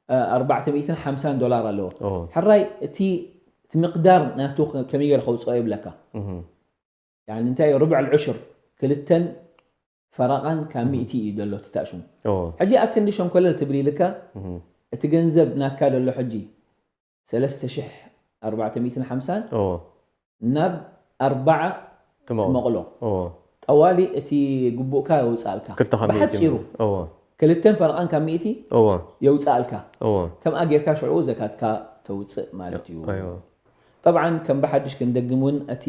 እ፣ ኣርባዕተ ሚእትን ሓምሳን ዶላር ኣለዎ እዎ ሕራይ እቲ እቲ ምቅዳር ናቱ ከመይ ገይረ ከውፅኦ ይብለካ እህ ያኒ እንታይ ርብዕ ዕሽር ክልተን ፈረቓን ካብ ሚእቲ እዩ ዘሎ እቲ ታሽሙ እዎ ሕጂ ኣክንዲ ሸንኮለል ትብል ኢልካ እህ እቲ ገንዘብ ናትካ ዘሎ ሕጂ ሰለስተ ሽሕ ኣርባዕተ ሚእትን ሓምሳን እዎ ናብ ኣርባዓ ትመቕሎ ትመቕሎ እዎ ጠዋሊ እቲ ግቡእካ የውፅኣልካ ክልተ ካብ ሚእቲ ብሓፂሩ እዎ ክልተን ፈረቓን ካብ ሚእቲ እወ የውፅኣልካ። እወ ከምኣ ጌርካ ሽዑ ዘካትካ ተውፅእ ማለት እዩ። ኣይወ ጠብዓን ከም ብሓድሽ ክንደግም እውን እቲ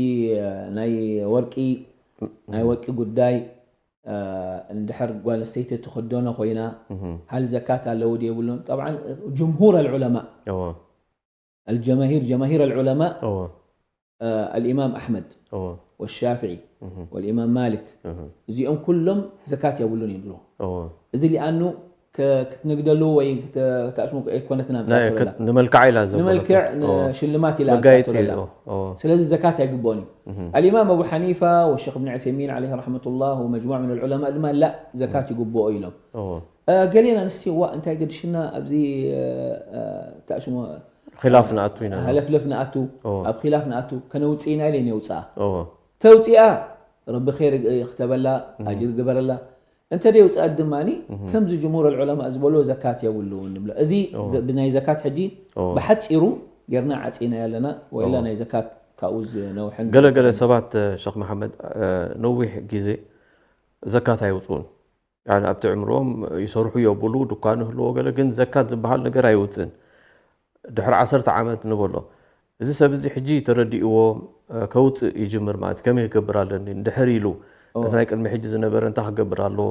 ናይ ወርቂ ናይ ወርቂ ጉዳይ እንድሕር ጓል ኣንስተይቲ ትኽደኖ ኮይና ሃል ዘካት ኣለዎ ድዩ የብሉን? ጠብዓን ጅምሁር ኣልዑለማ እወ الجماهير جماهير العلماء እወ الإمام أحمد እወ والشافعي والإمام مالك እዚኦም ኩሎም ዘካት የብሉን ይብሉ። እወ እዚ ሊኣኑ ከ- ክትንግደሉ ወይ ክተ- ክትኣሽሙ ኣይኮነትን ናይ ኣምጻእኩ ለላ ከ- ንመልክዓ ኢላ ዘበለቶ ንመልክዕ ንሽልማት ኢላ መጋየፂ ኣምጻእኩ ለላ እወ እወ ስለዚ ዘካት ኣይግብኦን እዩ። الإمام أبو حنيفة والشيخ ابن عثيمين عليه رحمة الله ومجموعة من العلماء ድማ لا ዘካት ይግብኦ ኢሎም። እወ ገሌና ኣንስትዮ ዋ እንታይ ገድሽና ኣብዚ ተኣሽሞ ኺላፍ ንኣቱ ኢና ሃለፍለፍ ንኣቱ እወ። ኣብ ኺላፍ ንኣቱ ከነውፅእ ኢና ኢለን የውፅኣ እወ ተውፅኣ ረቢ ር ይክተበላ ኣጅር ግበረላ እንተ ደይ ውፅኣት ድማ ከምዚ ጅምሁር ዑለማ ዝበልዎ ዘካት የብሉን ንብሎ እዚ እወ። ዘ- ብናይ ዘካት ሕጂ እወ። ብሓፂሩ ጌርና ዓፂና ያለና ወላ እወ። ናይ ዘካት ካብኡ ዝነውሐን ገለገለ ሰባት ሸክ መሓመድ ነዊሕ ግዜ ዘካት ኣይውፅኡን። ኣብቲ ዕምርኦም ይሰርሑ የብሉ፣ ድኳን ይህልዎ ገለ፣ ግን ዘካት ዝበሃል ነገር ኣይውፅእን። ድሕሪ ዓሰርተ ዓመት ንበሎ፣ እዚ ሰብ እዚ ሕጂ ተረዲእዎ ከውፅእ ይጅምር ማለት ከመይ ክገብር ኣለኒ እንድሕር ኢሉ ነቲ ናይ ቅድሚ ሕጂ ዝነበረ እንታይ ክገብር ኣለዎ?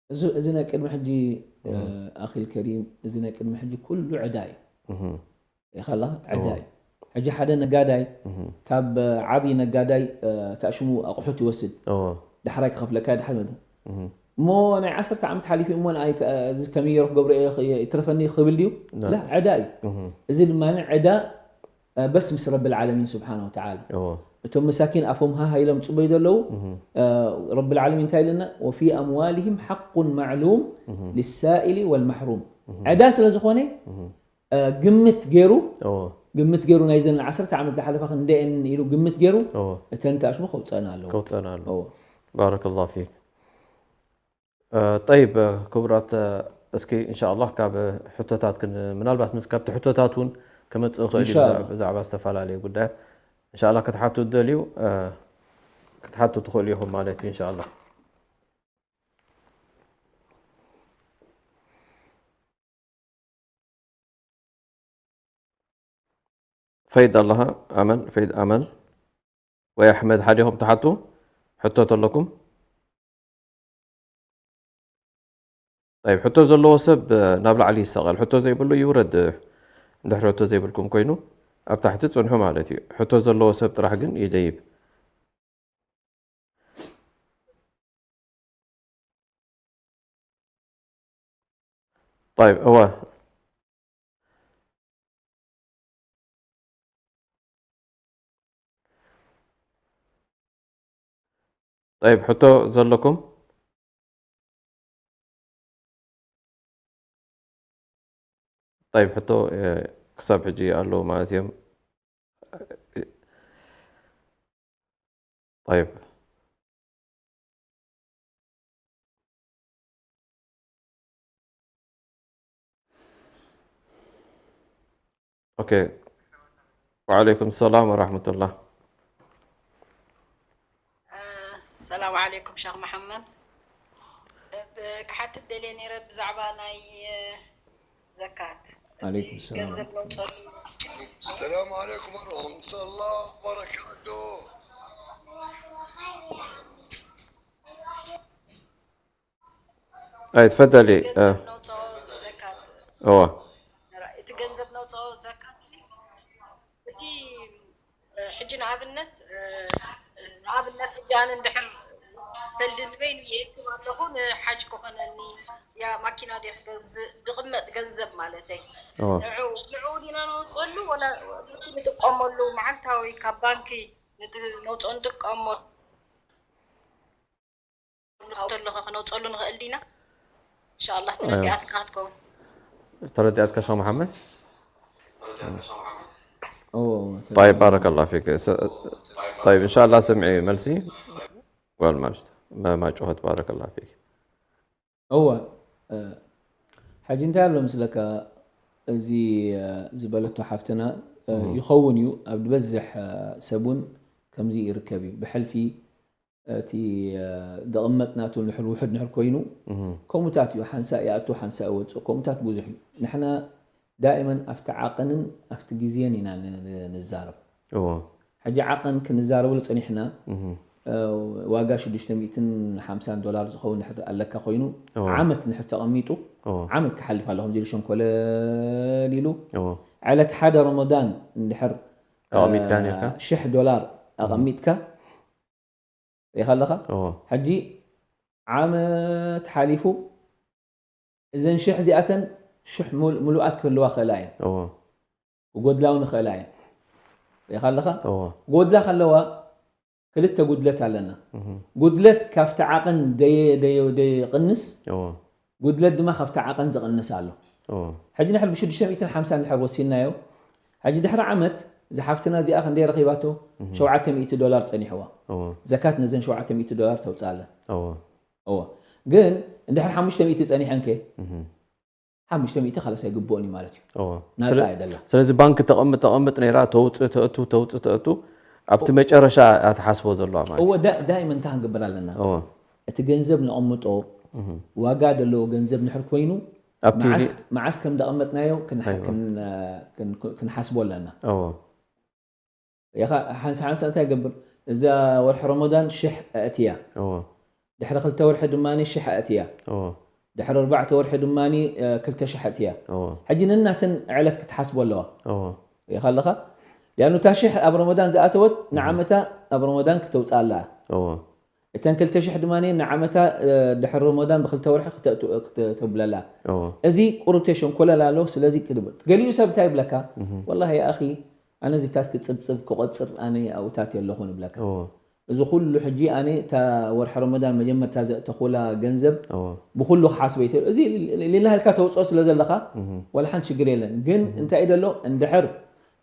እዚ እዚ ናይ ቅድሚ ሕጂ ኣኺል ከሪም እዚ ናይ ቅድሚ ሕጂ ኩሉ ዕዳ እዩ። ኢኻ ኣለኻ ዕዳ እዩ። ሕጂ ሓደ ነጋዳይ ካብ ዓብዪ ነጋዳይ ተኣሽሙ ኣቑሑት ይወስድ ዳሕራይ ክኸፍለካ ድሓር መ እሞ ናይ ዓሰርተ ዓመት ሓሊፉ እሞ ንኣይ እዚ ከመይ ገይሩ ክገብሮ እየ ይትረፈኒ ክብል ድዩ? ላ ዕዳ እዩ። እዚ ድማ ዕዳ በስ ምስ ረቢ ልዓለሚን ስብሓን ወተዓላ እቶም መሳኪን ኣፎም ሃሃ ኢሎም ፅበዩ ዘለዉ ረቢ ልዓለሚን እንታይ ኢለና ወፊ ኣምዋልህም ሓቁን ማዕሉም ልሳኢሊ ወልማሕሩም ዕዳ ስለ ዝኾነ ግምት ገይሩ ግምት ገይሩ ናይዘን ዓሰርተ ዓመት ዝሓለፋ ክንደአን ኢሉ ግምት ገይሩ እተን ተኣሽሙ ከውፀና ኣለዎ። ከውፀና ኣለዎ። ባረከላሁ ፊክ። ጠይብ ክቡራት እስኪ እንሻ ኣላህ ካብ ሕቶታት ክን ምናልባት ምስ ካብቲ ሕቶታት እውን ክመፅእ ይኽእል እዩ እንሻ ኣላህ። ብዛዕባ ዝተፈላለዩ ጉዳያት እንሻ ኣላህ ክትሓቱ ትደልዩ ክትሓቱ ትኽእሉ ኢኹም ማለት እዩ እንሻ ኣላህ። ፈይድ ኣለኻ ኣመል ፈይድ ኣመል ወይ ኣሕመድ ሓዲኹም ትሓቱ ሕቶ ተለኩም? ጠይብ ሕቶ ዘለዎ ሰብ ናብ ላዕሊ ይሰቐል፣ ሕቶ ዘይብሉ ይውረድ። እንድሕር ሕቶ ዘይብልኩም ኮይኑ ኣብ ታሕቲ ጽንሑ ማለት እዩ። ሕቶ ዘለዎ ሰብ ጥራሕ ግን ይደይብ። طيب እወ طيب ሕቶ ዘለኩም? طيب ሕቶ ክሳብ ሕጂ ኣለዉ ማለት እዮም። طيب ኦኬ። ወዓለይኩም ሰላም ወራህመቱላህ። ሰላም ዓለይኩም ሸኽ መሓመድ። ክሓትት ደልየ ነይረ ብዛዕባ ናይ ዘካት ዓለይኩም ሰላም። ገንዘብ ነውፀሉ። السلام عليكم ورحمة الله وبركاته. ኣይ ትፈደሊ ገንዘብ ነውፀኦ ዘካት እዋ እቲ ገንዘብ ነውፀኦ ዘካት እቲ ሕጂ ንኣብነት ንኣብነት ሕጂ ኣነ እንድሕር ሰልዲ ንበይኑ ይእክብ ኣለኹ ንሓጅ ክኾነኒ ያ ማኪና ዲ ክገዝእ ድቕመጥ ገንዘብ ማለተይ እዋ ንዑ ንዑ ዲና ነውፀሉ ወላ ንጥቀመሉ መዓልታዊ ካብ ባንኪ ነውፀኦ ንጥቀመሉ ተሎ ከነውፀሉ ንኽእል ዲና? እንሻላ ተረዲኣትካ ክትከውን። ተረዲኣትካ ሸኽ መሓመድ? ኦ طيب بارك الله فيك س- طيب إن شاء الله سمعي መልሲ ጓል ማምሽት ما ما ጩኸት بارك الله فيك እወ እ፣ ሕጂ እንታይ ኣሎ ምስለካ እዚ እ፣ ዝበለቶ ሓፍትና እ፣ ይኸውን እዩ ኣብ ዝበዝሕ እ፣ ሰብ እውን ከምዚ ይርከብ እዩ ብሕልፊ እቲ ድቕመጥ ናቱ ንሕር ውሕድ ንሕር ኮይኑ ከምኡታት እዩ። ሓንሳእ ይኣቱ ሓንሳእ ይወፅእ፣ ከምኡታት ብዙሕ እዩ። ንሕና ዳእመን ኣብቲ ዓቐንን ኣብቲ ግዜን ኢና ንዛረብ። ሕጂ ዓቐን ክንዛረበሉ ፀኒሕና፣ ዋጋ ሽዱሽተ ሚእትን ሓምሳን ዶላር ዝኸውን ድሕር ኣለካ ኮይኑ ዓመት ንድሕር ተቐሚጡ ዓመት ክሓልፍ ኣሎ ከምዚ ኢሉ ሸንኮለል ኢሉ ዕለት ሓደ ረመዳን እንድሕር ኣቐሚጥካ ነርካ? ሽሕ ዶላር ኣቐሚጥካ ሪኢኻ ኣለኻ። ሕጂ ዓመት ሓሊፉ እዘን ሽሕ እዚኣተን ሽሕ ሙሉኣት ክህልዋ ክእላ እየን። ክጎድላ እውን ይኽእላ እየን። ሪኢኻ ኣለኻ። ክጎድላ ከለዋ ክልተ ጉድለት ኣለና። ጉድለት ካብቲ ዓቐን ደየ- ደየ- ደየቕንስ፣ ጉድለት ድማ ካብቲ ዓቐን ዝቕንስ ኣሎ። ሕጂ ንሕር ብሽዱሽተ ሚእትን ሓምሳን እንድሕር ወሲንናዮ፣ ሕጂ ድሕሪ ዓመት እዛ ሓፍትና እዚኣ ክንደይ ረኺባቶ? ሸውዓተ ሚእቲ ዶላር ጸኒሕዋ። ዘካት ነዘን ሸውዓተ ሚእቲ ዶላር ተውፅኣለን። እወ። ግን እንድሕር ሓሙሽተ ሚእቲ ጸኒሐን ከ? ሓሙሽተ ሚእቲ ካላስ ኣይግብኦን እዩ ማለት እዩ። እወ። ናጻ ስለ- እያ ደላ። ስለዚ ባንክ ተቐምጥ ተቐምጥ ነይራ፣ ተውፅእ ተእቱ፣ ተውፅእ ተእቱ፣ ኣብቲ መጨረሻ እያ ትሓስቦ ዘለዋ ማለት እዩ። እወ፣ ዳ- ዳይመን እንታይ ክንገብር ኣለና? እወ። እቲ ገንዘብ ነቐምጦ ዋጋ ዘለዎ ገንዘብ ንድሕር ኮይኑ ኣብቲ መዓስ- መዓስ ከም ዘቐመጥናዮ ክን- ኣይዋ። ክን- ክን- ክንሓስቦ ኣለና። እወ። ኢኻ ሓንሳ ሓንሳ እንታይ ይገብር? እዛ ወርሒ ረመዳን ሽሕ ኣእትያ። እወ። ድሕሪ ክልተ ወርሒ ድማ ሽሕ ኣእትያ። እወ። ድሕሪ ኣርባዕተ ወርሒ ድማ ክልተ ሽሕ ኣእትያ። እወ። ሕጂ ነናተን ዕለት ክትሓስቦ ኣለዋ። እወ። ሪኢኻ ኣለኻ? ሊኣኑ እታ ሽሕ ኣብ ረመዳን ዝኣተወት ንዓመታ ኣብ ረመዳን ክተውፅኣ ኣለኣ። እወ። እተን ክልተ ሽሕ ድማ ንዓመታ ድሕሪ ረመዳን ብክልተ ወርሒ ክተ- ክተ- ክተብለላ። እወ። እዚ ቁሩብ ተሸንኮለል ኣሎ። ስለዚ ክድብር ገሊኡ ሰብ እንታይ ይብለካ? ወላሂ ኣኺ ኣነ እዚታት ክጽብጽብ ክቆጽር ኣነ ኣብኡታት የለኹን እብለካ። እዎ። እዚ ኩሉ ሕጂ ኣነ እታ ወርሒ ረመዳን መጀመርታ ዘእተኹላ ገንዘብ እዎ። ብኩሉ ክሓስበ ይትእል። እዚ ሌላ ኢልካ ተውፅኦ ስለ ዘለኻ እህ። ዋላ ሓንቲ ሽግር የለን። ግን እህ። እንታይ እዩ ዘሎ እንድሕር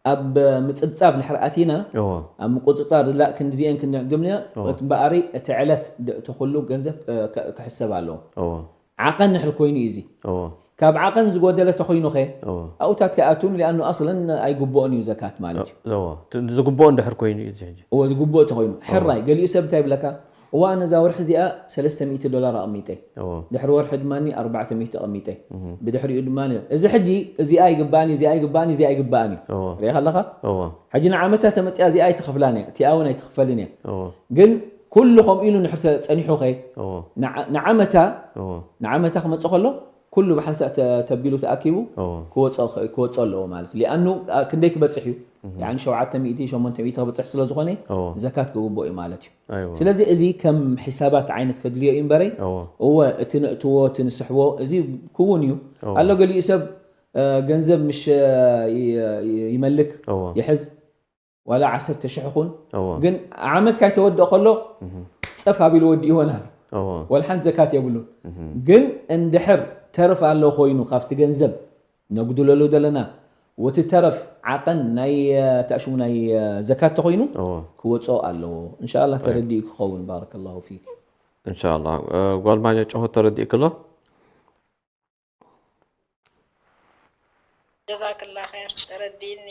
ኣብ ምፅብፃብ ንድሕር ኣቲና እዎ። ኣብ ምቁፅፃር ላ ክንዲዚአን ክንድምና እዎ። እምበኣሪ እቲ ዕለት ድ- እቲ ኩሉ ገንዘብ እ፣ ክ- ክሕሰብ ኣለዎ። እዎ። ዓቐን ንድሕር ኮይኑ እዩ እዚ። እዎ። ካብ ዓቐን ዝጎደለ ተኾይኑ ኸ? እዎ። ኣብኡታት ከኣቱን ሊኣኑ ኣስለን ኣይግብኦን እዩ ዘካት ማለት እዩ። እዎ። እቲ ዝግብኦ እንድሕር ኮይኑ እዩ እዚ ሕጂ። እዎ፣ ዝግብኦ ተኾይኑ። እዎ። ሕራይ፣ ገሊኡ ሰብ እንታይ ይብለካ? እዋ፣ ነዛ ወርሒ እዚኣ ሰለስተ ሚእቲ ዶላር ኣቐሚጠ። እዎ። ድሕሪ ወርሒ ድማ ኣርባዕተ ሚእቲ ኣቐሚጠ። እህ። ብድሕሪኡ ድማ እዚ ሕጂ እዚኣ ይግባኣኒ፣ እዚኣ ይግባኣኒ፣ እዚኣ ይግባኣኒ። እዎ። ሪኢኻ ኣለኻ? እዎ። ሕጂ ንዓመታ ተመፅያ እዚኣ ኣይትኸፍላን እያ፣ እቲኣ እውን ኣይትኽፈልን እያ። እዎ። ግን ኩሉ ከምኡ ኢሉ ንድሕር ተፀኒሑ ኸ? እዎ። ንዓ- ንዓመታ እዎ። ንዓመታ ክመፅእ ከሎ ኩሉ ብሓንሳእ ተ- ተቢሉ ተኣኪቡ እዎ። ክወፅኦ ኸ- ክወፅኦ ኣለዎ ማለት እዩ። ሊኣኑ ኣ- ክንደይ ክበፅሕ እዩ? እህ። ያኒ ሸውዓተ ሚእቲ ሸሞንተ ሚእቲ ክበፅሕ ስለ ዝኾነ እዎ። ዘካት ክግብኦ እዩ ማለት እዩ። ኣይዋ። ስለዚ እዚ ከም ሒሳባት ዓይነት ከድልዮ እዩ እምበረይ እዎ። እወ እቲ ነእትዎ እቲ ንስሕቦ እዚ ክውን እዩ። እዎ። ኣሎ ገሊኡ ሰብ እ፣ ገንዘብ ምሽ እ፣ ይ- ይ- ይመልክ እዎ። ይሕዝ ዋላ ዓሰርተ ሽሕ ኹን እዎ። ግን ዓመት ካይተወድእ ከሎ እህ። ፀፍ ኣቢሉ ወዲእዎን ኣሎ እዎ። ወላ ሓንቲ ዘካት የብሉን እህ። ግን እንድሕር ተርፍ ኣሎ ኮይኑ ካብቲ ገንዘብ ነጉድለሉ ዘለና ወቲ ተረፍ ዓቐን ናይ እ፣ ተኣሽሙ ናይ እ፣ ዘካት ተኾይኑ እዎ። ክወፅኦ ኣለዎ እንሻላ እይ። ተረዲኡ ክኸውን ባረከላሁ ፊክ እንሻላ እ፣ ጓል ማኛ ጨሆት ተረዲእክሎ ጀዛክላ ኸይር ተረዲእኒ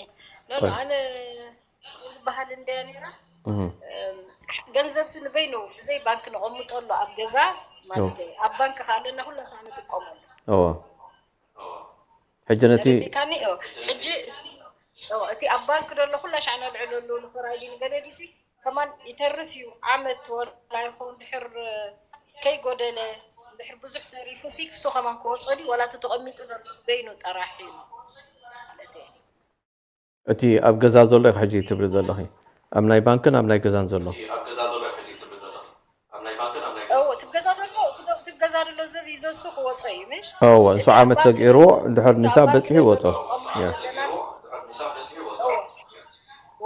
ኖ ኖ ጠይብ። ኣነ ዝበሃል እንደያ ነይራ እህ። እም፣ ገንዘብ ሲ ንበይኑ ብዘይ ባንክ ነቐምጠሉ ኣብ ገዛ ማለት እየ ኣብ ባንክ ካለና ኩላ ሳዕ ንጥቀመሉ እዎ ሕጂ ነቲ ተረዲእካኒ እዮ ሕጂ እዎ፣ እቲ ኣብ ባንክ ዘሎ ኩላ ሻዕ ነልዕለሉ ንፈራይዲ ንገለ ዲሲ ከማን ይተርፍ እዩ ዓመት ወላ ይኸውን ድሕር ከይጎደለ ድሕር ብዙሕ ተሪፉ ሲ ክሱ ከማን ክወፆ ድዩ ወላ እቲ ተቐሚጡ ዘሎ በይኑ ጥራሕ እዩ ማለት እየ እቲ ኣብ ገዛ ዘሎ ኢኺ ሕጂ ትብሊ ዘለኺ ኣብ ናይ ባንክን ኣብ ናይ ገዛን ዘሎ እዎ እቲ ገዛ ዘሎ እቲ ዶ- እቲ ገዛ ዘሎ ዘብ ይዘሱ ክወፆ እዩ ምሽ እዎ እንሱ ዓመት ተገይርዎ እንድሕር ንሳ በፂሑ ይወፆ ያ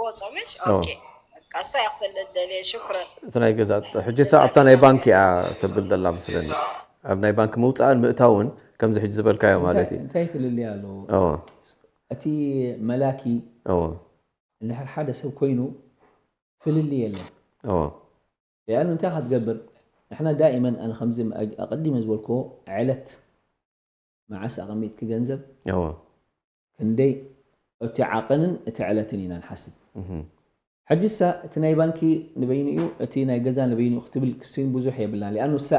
ወፆ ምሽ እዎ ኦኬ በቃ እሳ እያ ክፈልጥ ደልየ ሽክረን እቲ ናይ ገዛ ሕጂ ሳ ኣብታ ናይ ባንክ እያ ትብል ዘላ መስለኒ ኣብ ናይ ባንክ ምውፃእን ምእታውን ከምዚ ሕጂ ዝበልካዮ ማለት እዩ እንታይ ፍልልይ ኣለዎ እዎ እቲ መላኪ እዎ እንድሕር ሓደ ሰብ ኮይኑ ፍልልይ የለን እዎ ሊኣኑ እንታይ ኢኻ ትገብር ንሕና ዳኢመን ኣነ ከምዚ ኣቐዲመ ዝበልክዎ ዕለት መዓስ ኣቐሚጥኪ ገንዘብ እዎ ክንደይ እቲ ዓቐንን እቲ ዕለትን ኢና ንሓስብ እህ። ሕጂ እሳ እቲ ናይ ባንኪ ንበይኑ እዩ፣ እቲ ናይ ገዛ ንበይኑ እዩ ክትብል ክስቲን ብዙሕ የብልና። ሊኣኑ እሳ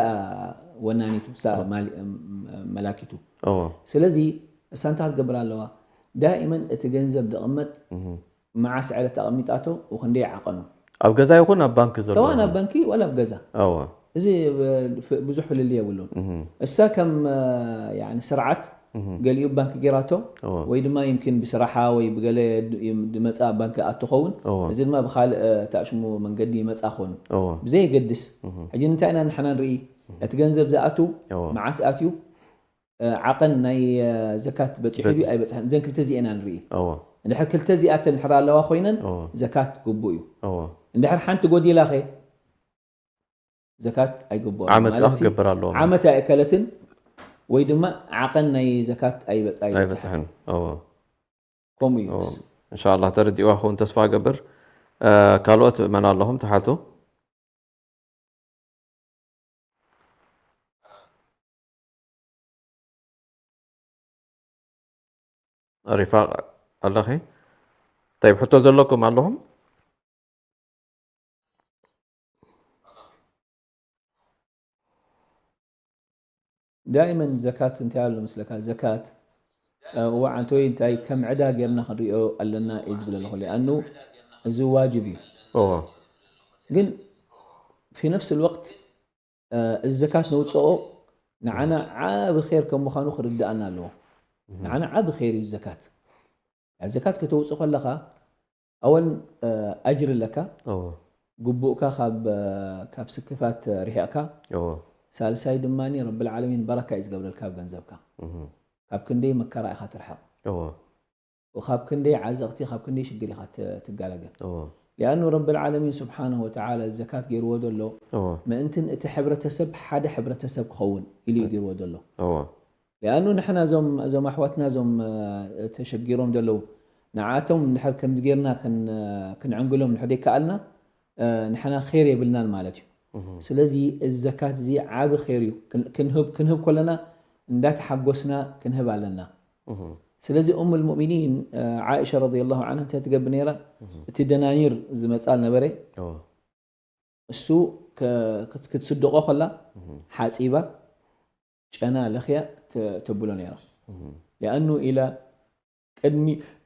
ወናኒቱ፣ እሳ ማሊ-፣ ም-፣ መላኪቱ። እዎ ስለዚ እሳ እንታይ ክትገብር ኣለዋ? ዳኢመን እቲ ገንዘብ ደቕመጥ እህ። መዓስ ዕለት ኣቐሚጣቶ ወክንደይ ዓቐኑ። ኣብ ገዛ ይኹን ኣብ ባንኪ ዘሎ ሰዋእ ናብ ባንኪ ወላ ኣብ ገዛ። እዎ እዚ ብ-፣ ብዙሕ ፍልልይ የብሉን። እህ። እሳ ከም ያኒ ስርዓት እህ። ገሊኡ ባንኪ ጌራቶ እዎ ወይ ድማ ይምኪን ብስራሓ ወይ ብገለ ድ-፣ ይም-፣ ድመፃ ባንኪ ኣትኸውን። እዎ እዚ ድማ ብካልእ ተኣሽሙ መንገዲ ይመፃ ኾኑ። እዎ ብዘየገድስ እህ። ሕጂ እንታይ ኢና ንሕና ንርኢ? እቲ ገንዘብ ዝኣቱ እዎ መዓስ ኣትዩ? ዓቐን ናይ ዘካት በፂሑ ድዩ ኣይበፅሐን? እዘን ክልተ እዚኤን ኢና ንርኢ። እዎ እንድሕር ክልተ እዚኣተን እንድሕር ኣለዋ ኮይነን እዎ ዘካት ግቡእ እዩ። እዎ እንድሕር ሓንቲ ጎዲላ ኸ ዘካት ኣይግብኦን ዓመት ከዓ ማለት ሲ ክገብር ኣለዎ። ዓመት ኣይኣከለትን ወይ ድማ ዓቐን ናይ ዘካት ኣይበፃ ኣይበፅሐት ኣይበፅሐን። እዎ ከምኡ እዩ። እዎ። እንሻላ ተረዲእዋ ክኸውን ተስፋ እገብር። እ፣ ካልኦት መን ኣለኹም ትሓቱ? ሪፋቅ ኣለኺ? ጠይብ ሕቶ ዘለኩም ኣለኹም? ዳይመን ዘካት እንታይ ኣሎ መስለካ? ዘካት እዋ ዓንቶይ እንታይ ከም ዕዳ ጌርና ክንሪኦ ኣለና እዩ ዝብል ኣለኹ። ሊኣኑ እዚ ዋጅብ እዩ። እዎ ግን ፊ ነፍስ ልወቅት እዚ ዘካት ነውፅኦ ንዓና ዓብ ር ከም ምዃኑ ክርድኣና ኣለዎ። ንዓና ዓብ ር እዩ ዘካት። ዘካት ከተውፅእ ከለኻ ኣወል ኣጅር ኣለካ፣ እዎ ግቡእካ ካብ ስክፋት ርሒቕካ፣ እዎ ሳልሳይ ድማ ረብል ዓለሚን በረካ እዩ ዝገብረልካ ኣብ ገንዘብካ። እህ። ካብ ክንደይ መከራ ኢኻ ትርሕቕ፣ እዎ ካብ ክንደይ ዓዘቕቲ፣ ካብ ክንደይ ሽግር ኢኻ ት-፣ ትገላገል። እዎ ሊኣኑ ረብል ዓለሚን ስብሓነሁ ወተዓላ ዘካት ገይርዎ ዘሎ እዎ ምእንትን እቲ ሕብረተሰብ ሓደ ሕብረተሰብ ክኸውን ኢሉ እዩ ገይርዎ ዘሎ። እዎ ሊኣኑ ንሕና እዞም እዞም ኣሕዋትና እዞም እ፣ ተሸጊሮም ዘለዉ ንዓቶም እንድሕር ከምዚ ጌርና ክን-፣ ክንዕንግሎም እንድሕር ዘይከኣልና እ፣ ንሕና ኼር የብልናን ማለት እዩ። እህ። ስለዚ እዚ ዘካት እዚ ዓቢ ኼር እዩ። ክን-፣ ክንህብ ክንህብ ከለና እንዳተሓጎስና ክንህብ ኣለና። እህ። ስለዚ ኡም ልሙእሚኒን እ፣ ዓኢሻ ረዲየላሁ ዓንሃ እንታይ ትገብር ነይራ? እቲ ደናኒር ዝመጻ ነበረ እዎ እሱ ከ-፣ ክት-፣ ክትስድቆ ከላ ሓፂባ ጨና ለኽያ ተ-፣ ተብሎ ነይራ። ሊኣኑ ኢላ ቅድሚ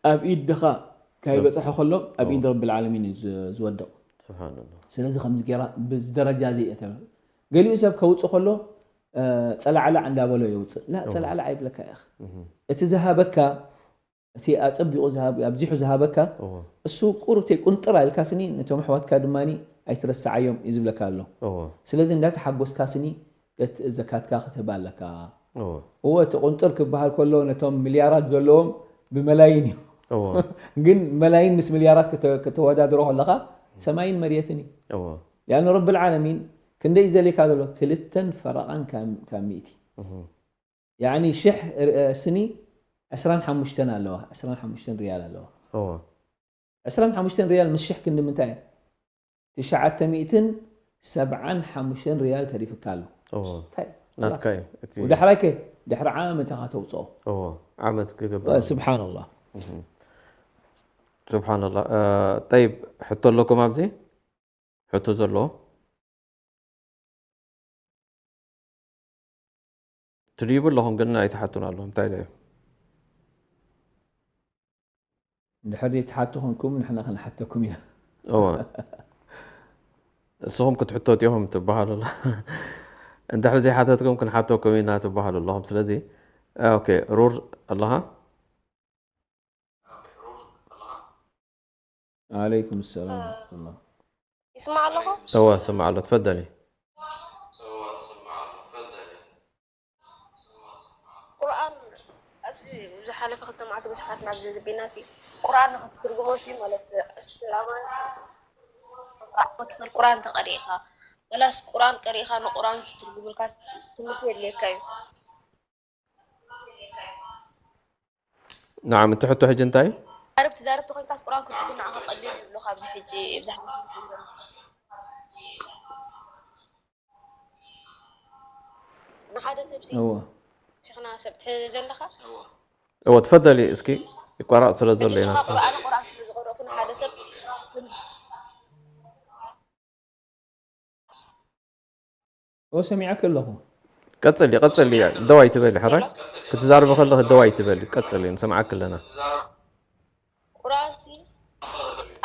ኣብ ኢድ ድኻ ካይበፅሐ ከሎ ኣብ ኢድ ረብል ዓለሚን እዩ ዝ-፣ ዝወድቕ። ስብሓንላህ ስለዚ ከምዚ ገይራ ብዚ ደረጃ እዚ እየ ተብል። ገሊኡ ሰብ ከውፅእ ከሎ እ፣ ፀላዕላዕ እንዳበሎ የውፅእ። ላ ፀላዕላዕ ይብለካ ኢኽ። እቲ ዝሃበካ እቲ ኣፀቢቑ ዝሃብ-፣ ኣብዚሑ ዝሃበካ እዎ እሱ ቁሩብ ተይቁንጥር ኣልካ ስኒ ነቶም ኣሕዋትካ ድማ ኣይትረስዓዮም እዩ ዝብለካ ኣሎ። እዎ ስለዚ እንዳተሓጎስካ ስኒ ገት-፣ ዘካትካ ክትህብ ኣለካ። እዎ እወ እቲ ቁንጥር ክበሃል ከሎ ነቶም ሚልያራት ዘለዎም ብመላይን እዩ። እዎ ግን መላይን ምስ ሚልያራት ክተ-፣ ክተወዳድሮ ከለኻ ሰማይን መርየትን እዩ። እዎ ሊኣኑ ረብል ዓለሚን ክንደይ እዩ ዘልካ ዘሎ? ክልተን ፈረቓን ካብ፣ ካብ ሚእቲ። እህ። ያኒ ሽሕ ር-፣ ስኒ ዕስራን ሓሙሽተን ኣለዋ፣ ዕስራን ሓሙሽተን ሪያል ኣለዋ። እዎ ዕስራን ሓሙሽተን ሪያል ምስ ሽሕ ክንዲ ምንታይ እያ? ትሽዓተ ሚእትን ሰብዓን ሓሙሽተን ሪያል ተሪፍካ ኣሎ። እዎ እንታይ? ናትካ እዩ እቲ ወዳሕራይ ከ ድሕሪ ዓመት ኢኻ ተውፅኦ። እዎ ዓመት ክገብር ስብሓንላህ። ስብሓንላህ እ፣ ጠይብ ሕቶ ኣለኩም ኣብዚ ሕቶ ዘለዎ ትድይቡ ኣለኹም ግን ኣይትሓቱን ኣለኹም እንታይ ዶ እዩ እንድሕር ዘይትሓቱ ኮንኩም ንሕና ክንሓተኩም ኢና። እዎ እስኹም ክትሕተቱ ኢኹም ትበሃሉ ኣሎ እንድሕር ዘይሓተትኩም ክንሓተኩም ኢና ትበሃሉ ኣለኹም ስለዚ ኦኬ ሩር ኣለኻ ዓለይኩም ሰላም ወረሕመቱላህ። ይስማዕ ኣለኹ እወ ስማዕ ኣሎ ትፈደሊ ቁርኣን ኣብዚ ዝሓለፈ ክልተ መዓልቲ ብዙሓት ናብ ዘዘቢና ሲ ቁርኣን ንክትትርጉሞ ሲ ማለት ኣሰላማ ትኽእል ቁርኣን ተቀሪእካ ወላስ ቁርኣን ቀሪእካ ንቁርኣን ዝትርጉምልካ ትምህርቲ የድልየካ እዩ ንዓም እቲ ሕቶ ሕጂ እንታይ እዩ ዓረብ ትዛረብ ተኮይንካስ ቁርኣን ክትትርጉም ንዓኻ ቀሊል ይብሉኻ ኣብዚ ሕጂ ብዛዕባ ንሓደ ሰብ ሲ እወ ሸኽና ሰብ ትሕዘ ዘለኻ እወ ትፈደሊ እስኪ ይቋራፅ ስለ ዘሎ ኢና ንስኻ ቁርኣን ቁርኣን ስለ ዝቀረእኩ ንሓደ ሰብ እዎ፣ ሰሚዐኪ ኣለኹ። ቀጽሊ፣ ቀጽሊ፣ ደው ኣይትበሊ። ሕራይ ክትዛረቢ ከለኺ ደው ኣይትበሊ። ቀጽሊ፣ ንሰምዓኪ ኣለና። ቁርኣንሲ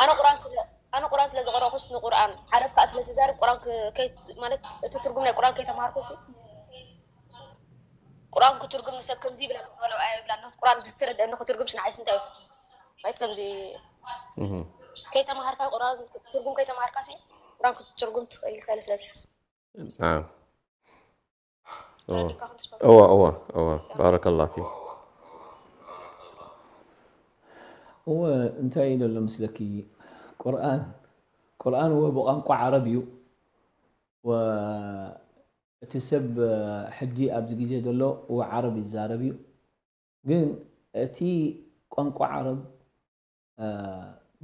ኣነ ቁርኣን ስለ ኣነ ቁርኣን ስለ ዝቀረኹስ ንቁርኣን ዓረብ ከዓ ስለ ዝዛርብ ቁርኣን ክ- ከይ- ማለት እቲ ትርጉም ናይ ቁርኣን ከይተማሃርኩ ሲ ቁርኣን ክትርጉም ንሰብ ከምዚ ይብላ በለው ኣየ ይብላ ኣለኹ። ቁርኣን ብዝተረደአኒ ክትርጉምስ ንዓይስ እንታይ ይኹን? ማለት ከምዚ እህ። ከይተማሃርካ ቁርኣን ትርጉም ከይተማሃርካ ሲ ቁርኣን ክትርጉም ትኽእል ኢልካ ኢለ ስለ ዝሓስብ ናም። ተረዲእካ ከም ትስማዕ እወ እወ እወ ባረከላ ፊክ። እወ እንታይ እዩ ዘሎ ምስለኪ? ቁርኣን ቁርኣን እወ ብቋንቋ ዓረብ እዩ። ወ- እቲ ሰብ ሕጂ ኣብዚ ግዜ ዘሎ እወ ዓረብ ይዛረብ እዩ። ግን እቲ ቋንቋ ዓረብ እ፣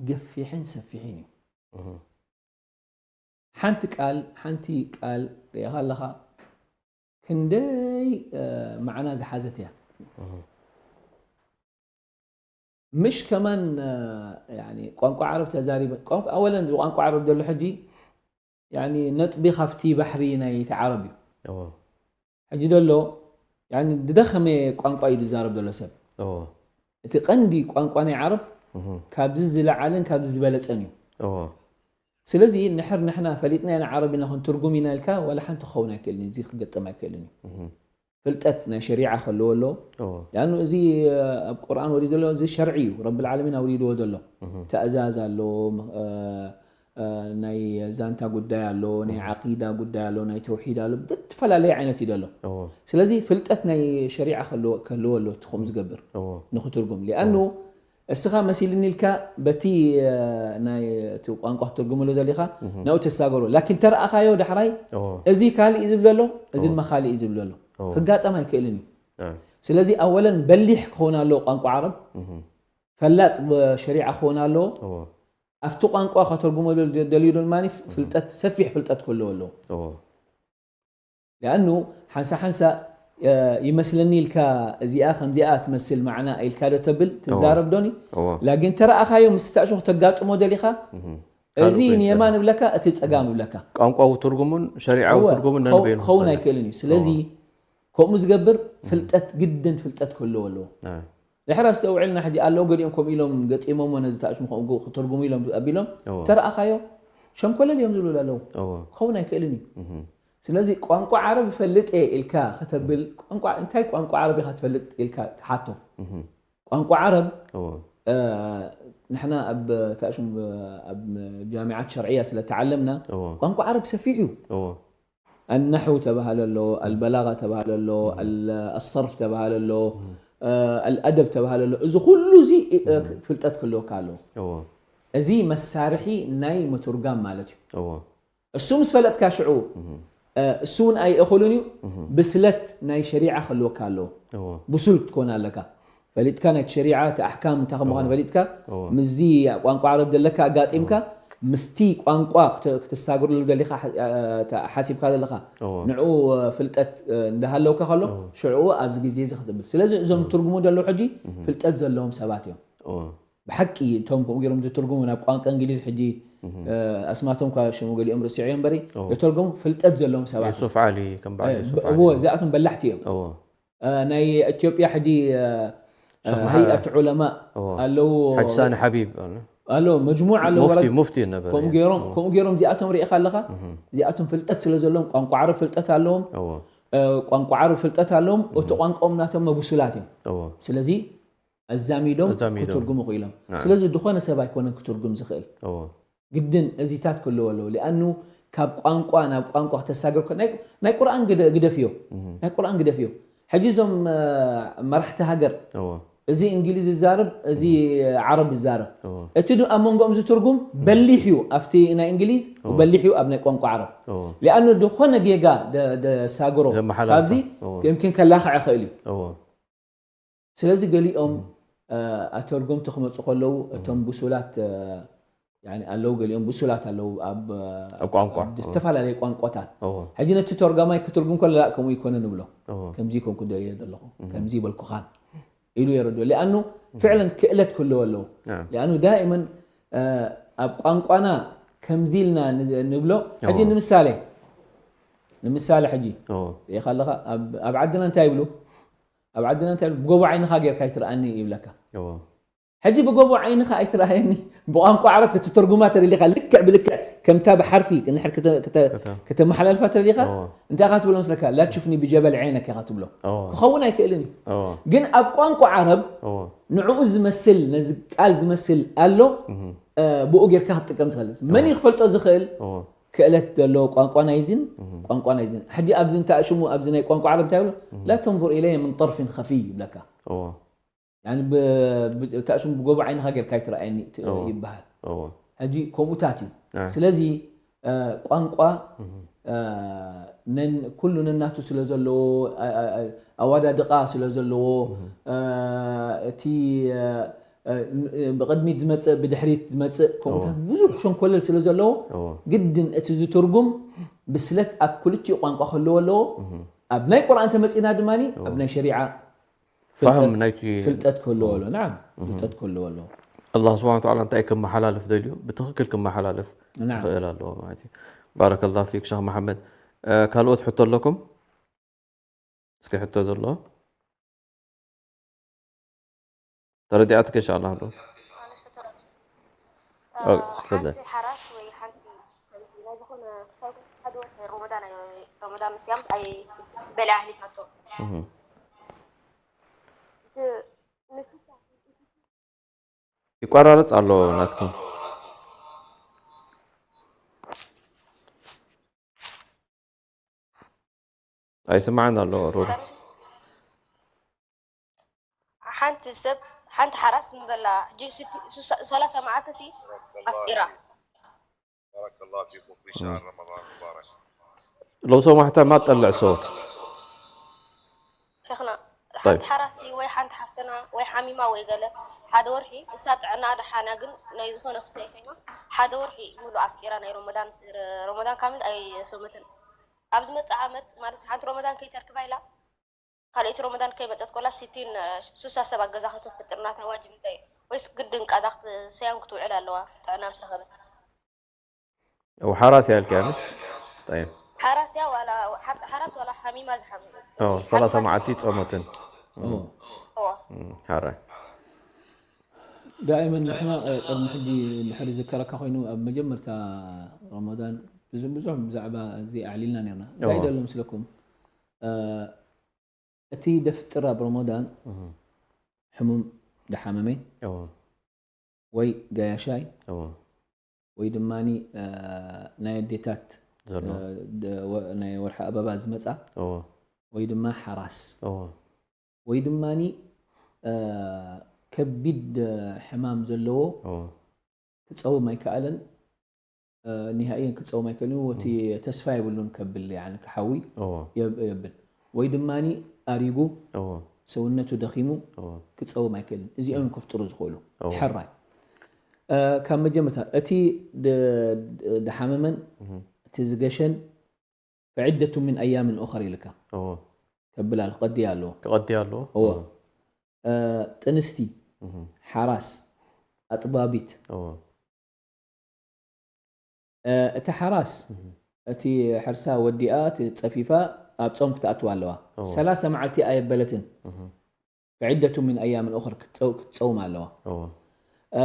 ገፊሕን ሰፊሕን እዩ። እህ። ሓንቲ ቃል ሓንቲ ቃል ርኢኻ ኣለኻ ክንደይ እ፣ ማዕና ዝሓዘት እያ። እህ። ምሽ ከማን እ፣ ያኒ ቋንቋ ዓረብ ተዛሪበ ቋንቋ ኣወለን ቋንቋ ዓረብ ዘሎ ሕጂ ያኒ ነጥቢ ካብቲ ባሕሪ ናይ እቲ ዓረብ እዩ። እዎ። ሕጂ ዘሎ ያኒ ዝደኸመ ቋንቋ እዩ ዝዛረብ ዘሎ ሰብ። እዎ። እቲ ቀንዲ ቋንቋ ናይ ዓረብ እህ። ካብዚ ዝለዓልን ካብዚ ዝበለጸን እዩ። እዎ። ስለዚ ንሕር ንሕና ፈሊጥና ኢና ዓረብ ኢና ክንትርጉም ኢና ኢልካ ዋላ ሓንቲ ክኸውን ኣይክእልን እዩ። እዚ ክገጠም ኣይክእልን እዩ። እህ። ፍልጠት ናይ ሸሪዓ ከለዎ ኣሎ። እዎ። ያኑ እዚ ኣብ ቁርኣን ወሪዱ ኣሎ፣ እዚ ሸርዒ እዩ። ረብል ዓለሚን ኣውሪድዎ ዘሎ እህ። ትእዛዝ ኣሎ፣ እ፣ እ፣ ናይ ዛንታ ጉዳይ ኣሎ፣ ናይ ዓቂዳ ጉዳይ ኣሎ፣ ናይ ተውሒድ ኣሎ፣ ዝተፈላለየ ዓይነት እዩ ዘሎ። እዎ። ስለዚ ፍልጠት ናይ ሸሪዓ ከሎ- ከለዎ ኣሎ እቲ ከምኡ ዝገብር እዎ። ንክትርጉም ሊኣኑ እስኻ መሲልኒ ኢልካ በቲ እ፣ ናይ እቲ ቋንቋ ክትርጉምሉ ዘሊኻ ናብኡ ተሳገሮ ላኪን ተረኣኻዮ ዳሕራይ እዎ። እዚ ካልእ እዩ ዝብል ኣሎ እዚ ድማ ካልእ እዩ ዝብል ኣሎ እዎ። ክጋጠም ኣይክእልን እዩ እ፣ ስለዚ ኣወለን በሊሕ ክኸውን ኣለዎ ቋንቋ ዓረብ እህ። ፈላጥ ብ- ሸሪዓ ክኸውን ኣለዎ እዎ። ኣብቲ ቋንቋ ከተርጉመሉ ደ- ደልዩ ድማ ፍልጠት ሰፊሕ ፍልጠት ክህልዎ ኣለዎ እዎ። ሊኣኑ ሓንሳ ሓንሳ እ፣ ይመስለኒ ኢልካ እዚኣ ከምዚኣ ትመስል ማዕና ኢልካ ዶ ተብል ትዛረብ ዶኒ እዎ። ላጊን ተረኣኻዮ ምስ ተኣሾ ተጋጥሞ ደሊኻ እህ። እዚ ካልእ ኮይኑ ንየማን እብለካ እቲ ፀጋም እብለካ ቋንቋዊ ትርጉሙን ሸሪዓዊ እወ፣ ትርጉሙን ከው- ነንበይኑ ከውን ይፈልጥ። ኣይክእልን እዩ ስለዚ ከምኡ ዝገብር ፍልጠት ግድን ፍልጠት ክህልዎ ኣለዎ እ፣ ድሕር ኣስተውዕልና ሕጂ ኣለዉ ገሊኦም ከምኡ ኢሎም ገጢሞሞ ነዚ ተኣሽሙ ከምኡ ክትርጉሙ ኢሎም ኣቢሎም እዎ። ተረኣኻዮ ሸንኮለል እዮም ዝብሉ ኣለዉ እዎ። ክኸውን ኣይክእልን እዩ እህ። ስለዚ ቋንቋ ዓረብ እፈልጥ እየ ኢልካ ከተብል ቋንቋ እንታይ ቋንቋ ዓረብ ኢኻ ትፈልጥ ኢልካ ትሓቶ እህ። ቋንቋ ዓረብ እዎ። እ፣ ንሕና ኣብ ታሽም ኣብ ጃሚዓት ሸርዕያ ስለ ተዓለምና እዎ። ቋንቋ ዓረብ ሰፊሕ እዩ እዎ። النحو ተባሃለ ኣሎ البلاغة ተባሃለ ኣሎ الصرف ተባሃለ ኣሎ الأدب ተባሃለ ኣሎ እዚ ኩሉ እዚ እ፣ ፍልጠት ክህልወካ ኣለዎ እዎ። እዚ መሳርሒ ናይ ምትርጋም ማለት እዩ እዎ። እሱ ምስ ፈለጥካ ሽዑ እ፣ እሱ እውን ኣይእኽሉን እዩ ብስለት ናይ ሸሪዓ ክህልወካ ኣለዎ እዎ። ብሱል ክትኮን ኣለካ ፈሊጥካ ናይቲ ሸሪዓ እቲ ኣሕካም እንታይ ከም ምዃኑ ፈሊጥካ እዎ። ምስዚ ቋንቋ ዓረብ ዘለካ ኣጋጢምካ ምስቲ ቋንቋ ክተ- ክትሳግርሉ ደሊኻ ሓ- እ፣ ተ- ሓሲብካ ዘለኻ እዎ። ንዕኡ እ፣ ፍልጠት እ፣ እንዳሃለውካ ከሎ ሽዕኡ ኣብዚ ግዜ እዚ ክትብል ስለዚ እዞም ትርጉሙ ዘለዉ ሕጂ ፍልጠት ዘለዎም ሰባት እዮም እዎ። ብሓቂ እቶም ከምኡ ገይሮም ዝትርጉሙ ናብ ቋንቋ እንግሊዝ ሕጂ እ፣ ኣስማቶም ኳ ሽሙ ገሊኦም ርስዑ እዮም በሪ እዎ። ዘተርጎሙ ፍልጠት ዘለዎም ሰባት እዮም። ዩሱፍ ዓሊ ከም በዓል እ፣ ዩሱፍ ብ- ዓሊ እዎ እዚኣቶም በላሕቲ እዮም እዎ። እ፣ ናይ ኢትዮጵያ ሕጂ እ፣ ሸኽ እ፣ መሓ- ሀይኣት ዑለማ እዎ። ኣለዎ ሓጅ ሳኒ ሓቢብ ኣነ። ኣሎ መጅሙዕ ኣሎ ሙፍቲ ወረድ- ሙፍቲ ነበረ ከምኡ ገይሮም ከምኡ ገይሮም እዚኣቶም ርኢኻ ኣለኻ እዚኣቶም ፍልጠት ስለ ዘለዎም ቋንቋ ዓረብ ፍልጠት ኣለዎም እዎ። እ፣ ቋንቋ ዓረብ ፍልጠት ኣለዎም እቲ ቋንቋኦም ናቶም መብሱላት እዮም እዎ። ስለዚ ኣዛሚዶም ኣዛሚዶም። ክትርጉሙ ክኢሎም ናም። ስለዚ ዝኾነ ሰብ ኣይኮነን ክትርጉም ዝኽእል እዎ። ግድን እዚታት ክህልዎ ኣለዎ ሊኣኑ ካብ ቋንቋ ናብ ቋንቋ ክተሳግር ከ- ናይ- ናይ ቁርኣን ግደ- ግደፍዮ ናይ ቁርኣን ግደፍዮ ሕጂ እዞም እ፣ መራሕቲ ሃገር እዎ። እዚ እንግሊዝ ይዛረብ እዚ ዓረብ ይዛረብ እዎ። እቲ ድ- ኣብ መንጎኦም ዝትርጉም በሊሕ እዩ ኣብቲ ናይ እንግሊዝ በሊሕ እዩ ኣብ ናይ ቋንቋ ዓረብ እዎ። ሊኣኑ ዝኾነ ጌጋ ደ- ደሳግሮ ዘመሓላልፎ። ካብዚ እዎ። የምኪን ከላኽዐ ክእል እዩ እዎ። ስለዚ ገሊኦም እ፣ ኣተርጎምቲ ክመፁ ከለዉ እቶም ብሱላት እ፣ ያኒ ኣለዉ ገሊኦም ብሱላት ኣለዉ ኣብ እ፣ ኣብ ቋንቋ። ኣብ ዝተፈላለዩ ቋንቋታት እዎ። ሕጂ ነቲ ተርጋማይ ክትርጉም ከሎ ላእ ከምኡ ይኮነ ንብሎ እዎ። ከምዚ ይኮንኩ ደልየ ዘለኹ ከምዚ ይበልኩኻን ኢሉ የረድኦ ሊኣኑ ፍዕለን ክእለት ክህልዎ ኣለዎ ናም። ሊኣኑ ዳእመን እ፣ ኣብ ቋንቋና ከምዚ ኢልና ን- ንብሎ ሕጂ እዎ። ንምሳሌ ንምሳሌ ሕጂ እዎ ሪኢኻ ኣለኻ ኣብ ኣብ ዓድና እንታይ ይብሉ ኣብ ዓድና እንታይ ይብሉ ብጎቦ ዓይንኻ ጌርካ ኣይትርኣኒ ይብለካ እዎ ሕጂ ብጎቦ ዓይንኻ ኣይትርኣየኒ ብቋንቋ ዓረብ ክትተርጉማ ተደሊኻ ልክዕ ብልክዕ ከምታ ብሓርፊ ንድሕር ክተ- ክተ- ከተ- ከተመሓላልፋ ተደሊኻ እዎ እንታይ ኢኻ ትብሎ መስለካ ላ ትሹፍኒ ብጀበል ዓይነክ ኢኻ ትብሎ እዎ ክኸውን ኣይክእልን እዩ እዎ ግን ኣብ ቋንቋ ዓረብ እዎ ንዕኡ ዝመስል ነዚ ቃል ዝመስል ኣሎ እህ እ፣ ብኡ ጌርካ ክትጥቀም ትኽእል መን እዩ ክፈልጦ ዝኽእል እዎ ክእለት ዘለዎ ቋንቋ ናይዝን ቋንቋ ናይዝን ሕጂ ኣብዚ እንታይ ሽሙ ኣብዚ ናይ ቋንቋ ዓረብ እንታይ ይብሎ ላ ተንظር ኢለየ ምን ጠርፊን ኸፊይ ይብለካ እዎ ያኒ ብ- ብ- እታ ሽሙ ብጎቦ ዓይንኻ ጌርካ ኣይትረኣየኒ ት- እዎ። ይበሃል እዎ ሕጂ ከምኡታት እዩ አ። ስለዚ እ፣ ቋንቋ እ፣ ነን- ኩሉ ነናቱ ስለ ዘለዎ እ፣ እ፣ እ፣ ኣዋዳድቃ ስለ ዘለዎ እ፣ እቲ እ፣ እ፣ ብቕድሚት ዝመፅእ ብድሕሪት ዝመፅእ ከምኡታት ብዙሕ ሸንኮለል ስለ ዘለዎ እዎ ግድን እቲ ዝትርጉም ብስለት ኣብ ክልቲኡ ቋንቋ ክህልዎ ኣለዎ ኣብ ናይ ቁርኣን ተመፂና ድማ ኣብ ናይ ሸሪዓ ፋህም ናይቲ ፍልጠት ክህልዎ ኣለዎ ናዓም ፍልጠት ክህልዎ ኣለዎ ኣላህ ስብሓን ተዓላ እንታይ ክመሓላልፍ ደልዩ ብትኽክል ክመሓላልፍ ናዓም ክኽእል ኣለዎ ማለት እዩ ባረከላ ፊክ ሸክ መሓመድ እ፣ ካልኦት ሕቶ ኣለኩም እስኪ ሕቶ ዘሎ ተረዲኣትክ እንሻላ ኣሎ ኦ፣ ትፈደል ሓንቲ ሓራስ ወይ ሓንቲ ናይ ዝኾነ ክሳብ ሓደ ወር ናይ ሮመዳን ናይ ሮመዳን ምስያም ኣይ በልዓ ኣሕሊፋቶ እህ። ይቋራረፅ ኣሎ ናትኪ ኣይስማዕን ኣሎ ሩሩ ሓንቲ ሰብ ሓንቲ ሓራስ ንበላ ሕጂ ስቲ- ሱሳ- ሰላሳ መዓልቲ ሲ ኣፍጢራ بارك الله فيكم في شهر رمضان المبارك. ለው ሰማሕታ ማጠልዕ ሰውት ሸኽና طيب. ሓንቲ ሓራሲ ወይ ሓንቲ ሓፍትና ወይ ሓሚማ ወይ ገለ ሓደ ወርሒ እሳ ጥዕና ደሓና ግን ናይ ዝኾነ ክስተይ ኮይና ሓደ ወርሒ ሙሉእ ኣፍጢራ ናይ ሮመዳን ሮመዳን ካምል ኣይሰመትን ኣብ ዝመፅእ ዓመት ማለት ሓንቲ ሮመዳን ከይተርክባ ኢላ ካልኣይቲ ሮመዳን ከይመፀት ኮላ ሲቲን ሱሳ ሰብ ኣገዛ ክትፍጥር ናታ ዋጅብ እንታይ እዩ? ወይስ ግድን ቃዳ ክትሰያም ክትውዕል ኣለዋ ጥዕና ምስ ረኸበት وحراس يا الكامل طيب ሓራስ እያ ዋላ ሓራስ ዋላ ሓሚማ ዝሓመመት اه ثلاثة معلتي تصومتن እዎ እዋ حرا ዳእመን ንሕና እ፣ ቅድሚ ሕጂ እንድሕር ዝከረካ ኮይኑ ኣብ መጀመርታ ረመዳን ብዙ ብዙሕ ብዛዕባ እዚ ኣዕሊልና ነርና እንታይ እዎ። ደሎ ምስለኩም እ፣ እቲ ደፍጥር ኣብ ረመዳን ሕሙም ደሓመመ اه ወይ ገያሻይ اه ወይ ድማ ናይ ኣዴታት ዘሎ እ፣ ደ- ወ- ናይ ወርሒ ኣበባ ዝመፃ اه ወይ ድማ ሓራስ اه ወይ ድማ ከቢድ ሕማም ዘለዎ اه ክፀውም ኣይከኣለን እ፣ ኒሃእየን ክፀውም ኣይከኣልን እዩ። እቲ ተስፋ የብሉን ከብል ያኒ ክሓዊ اه የብ- የብል ወይ ድማ ኣሪጉ اه ሰውነቱ ደኺሙ اه ክፀውም ኣይክእልን እዚኦም እዮም ከፍጥሩ ዝኽእሉ اه ሕራይ እ፣ ካብ መጀመርታ እቲ ድ- ድ- ድሓመመን እቲ ዝገሸን فعدة من أيام أخر ኢልካ اه ከብል ኣሎ ክቐዲ ኣለዎ ክቐዲ ኣለዎ እዎ እ፣ ጥንስቲ ሓራስ ኣጥባቢት اه እ፣ እቲ ሓራስ እቲ ሕርሳ ወዲኣ እቲ ፀፊፋ ኣብ ፆም ክትኣትዋ ኣለዋ እዎ። ሰላሳ መዓልቲ ኣየበለትን እህ። فعدة من أيام أخر ክትፀው- ክትፀውም ኣለዋ እዎ እ፣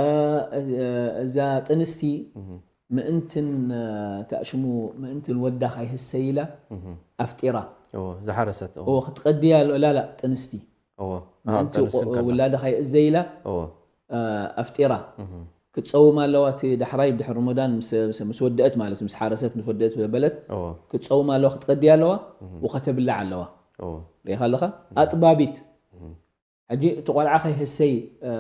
እዛ ጥንስቲ እህ። ምእንትን እ፣ ተእሽሙ ምእንትን ወዳ ካይህሰይ ኢላ እህ። ኣፍጢራ እዎ ዝሓረሰት እዎ እዎ ክትቐድያ ኣሎ ላላ ጥንስቲ እዎ ምእንቲ ኣዎ፣ ጥንስቲ ከላ። ውላዳ ካይእዘይ ኢላ እዎ እ፣ ኣፍጢራ ክትፀውም ኣለዋ እቲ ዳሕራይ ድሕሪ ሮሞዳን ምስ- ምስ- ምስ ወደአት ማለት እዩ፣ ምስ ሓረሰት ምስ ወደአት በለት እዎ ክትፀውም ኣለዋ ክትቀድያ ኣለዋ ወኸተብላዕ ኣለዋ እዎ ሪኢኻ ኣለኻ ኣጥባቢት ሕጂ እቲ ቆልዓ ከይህሰይ እ፣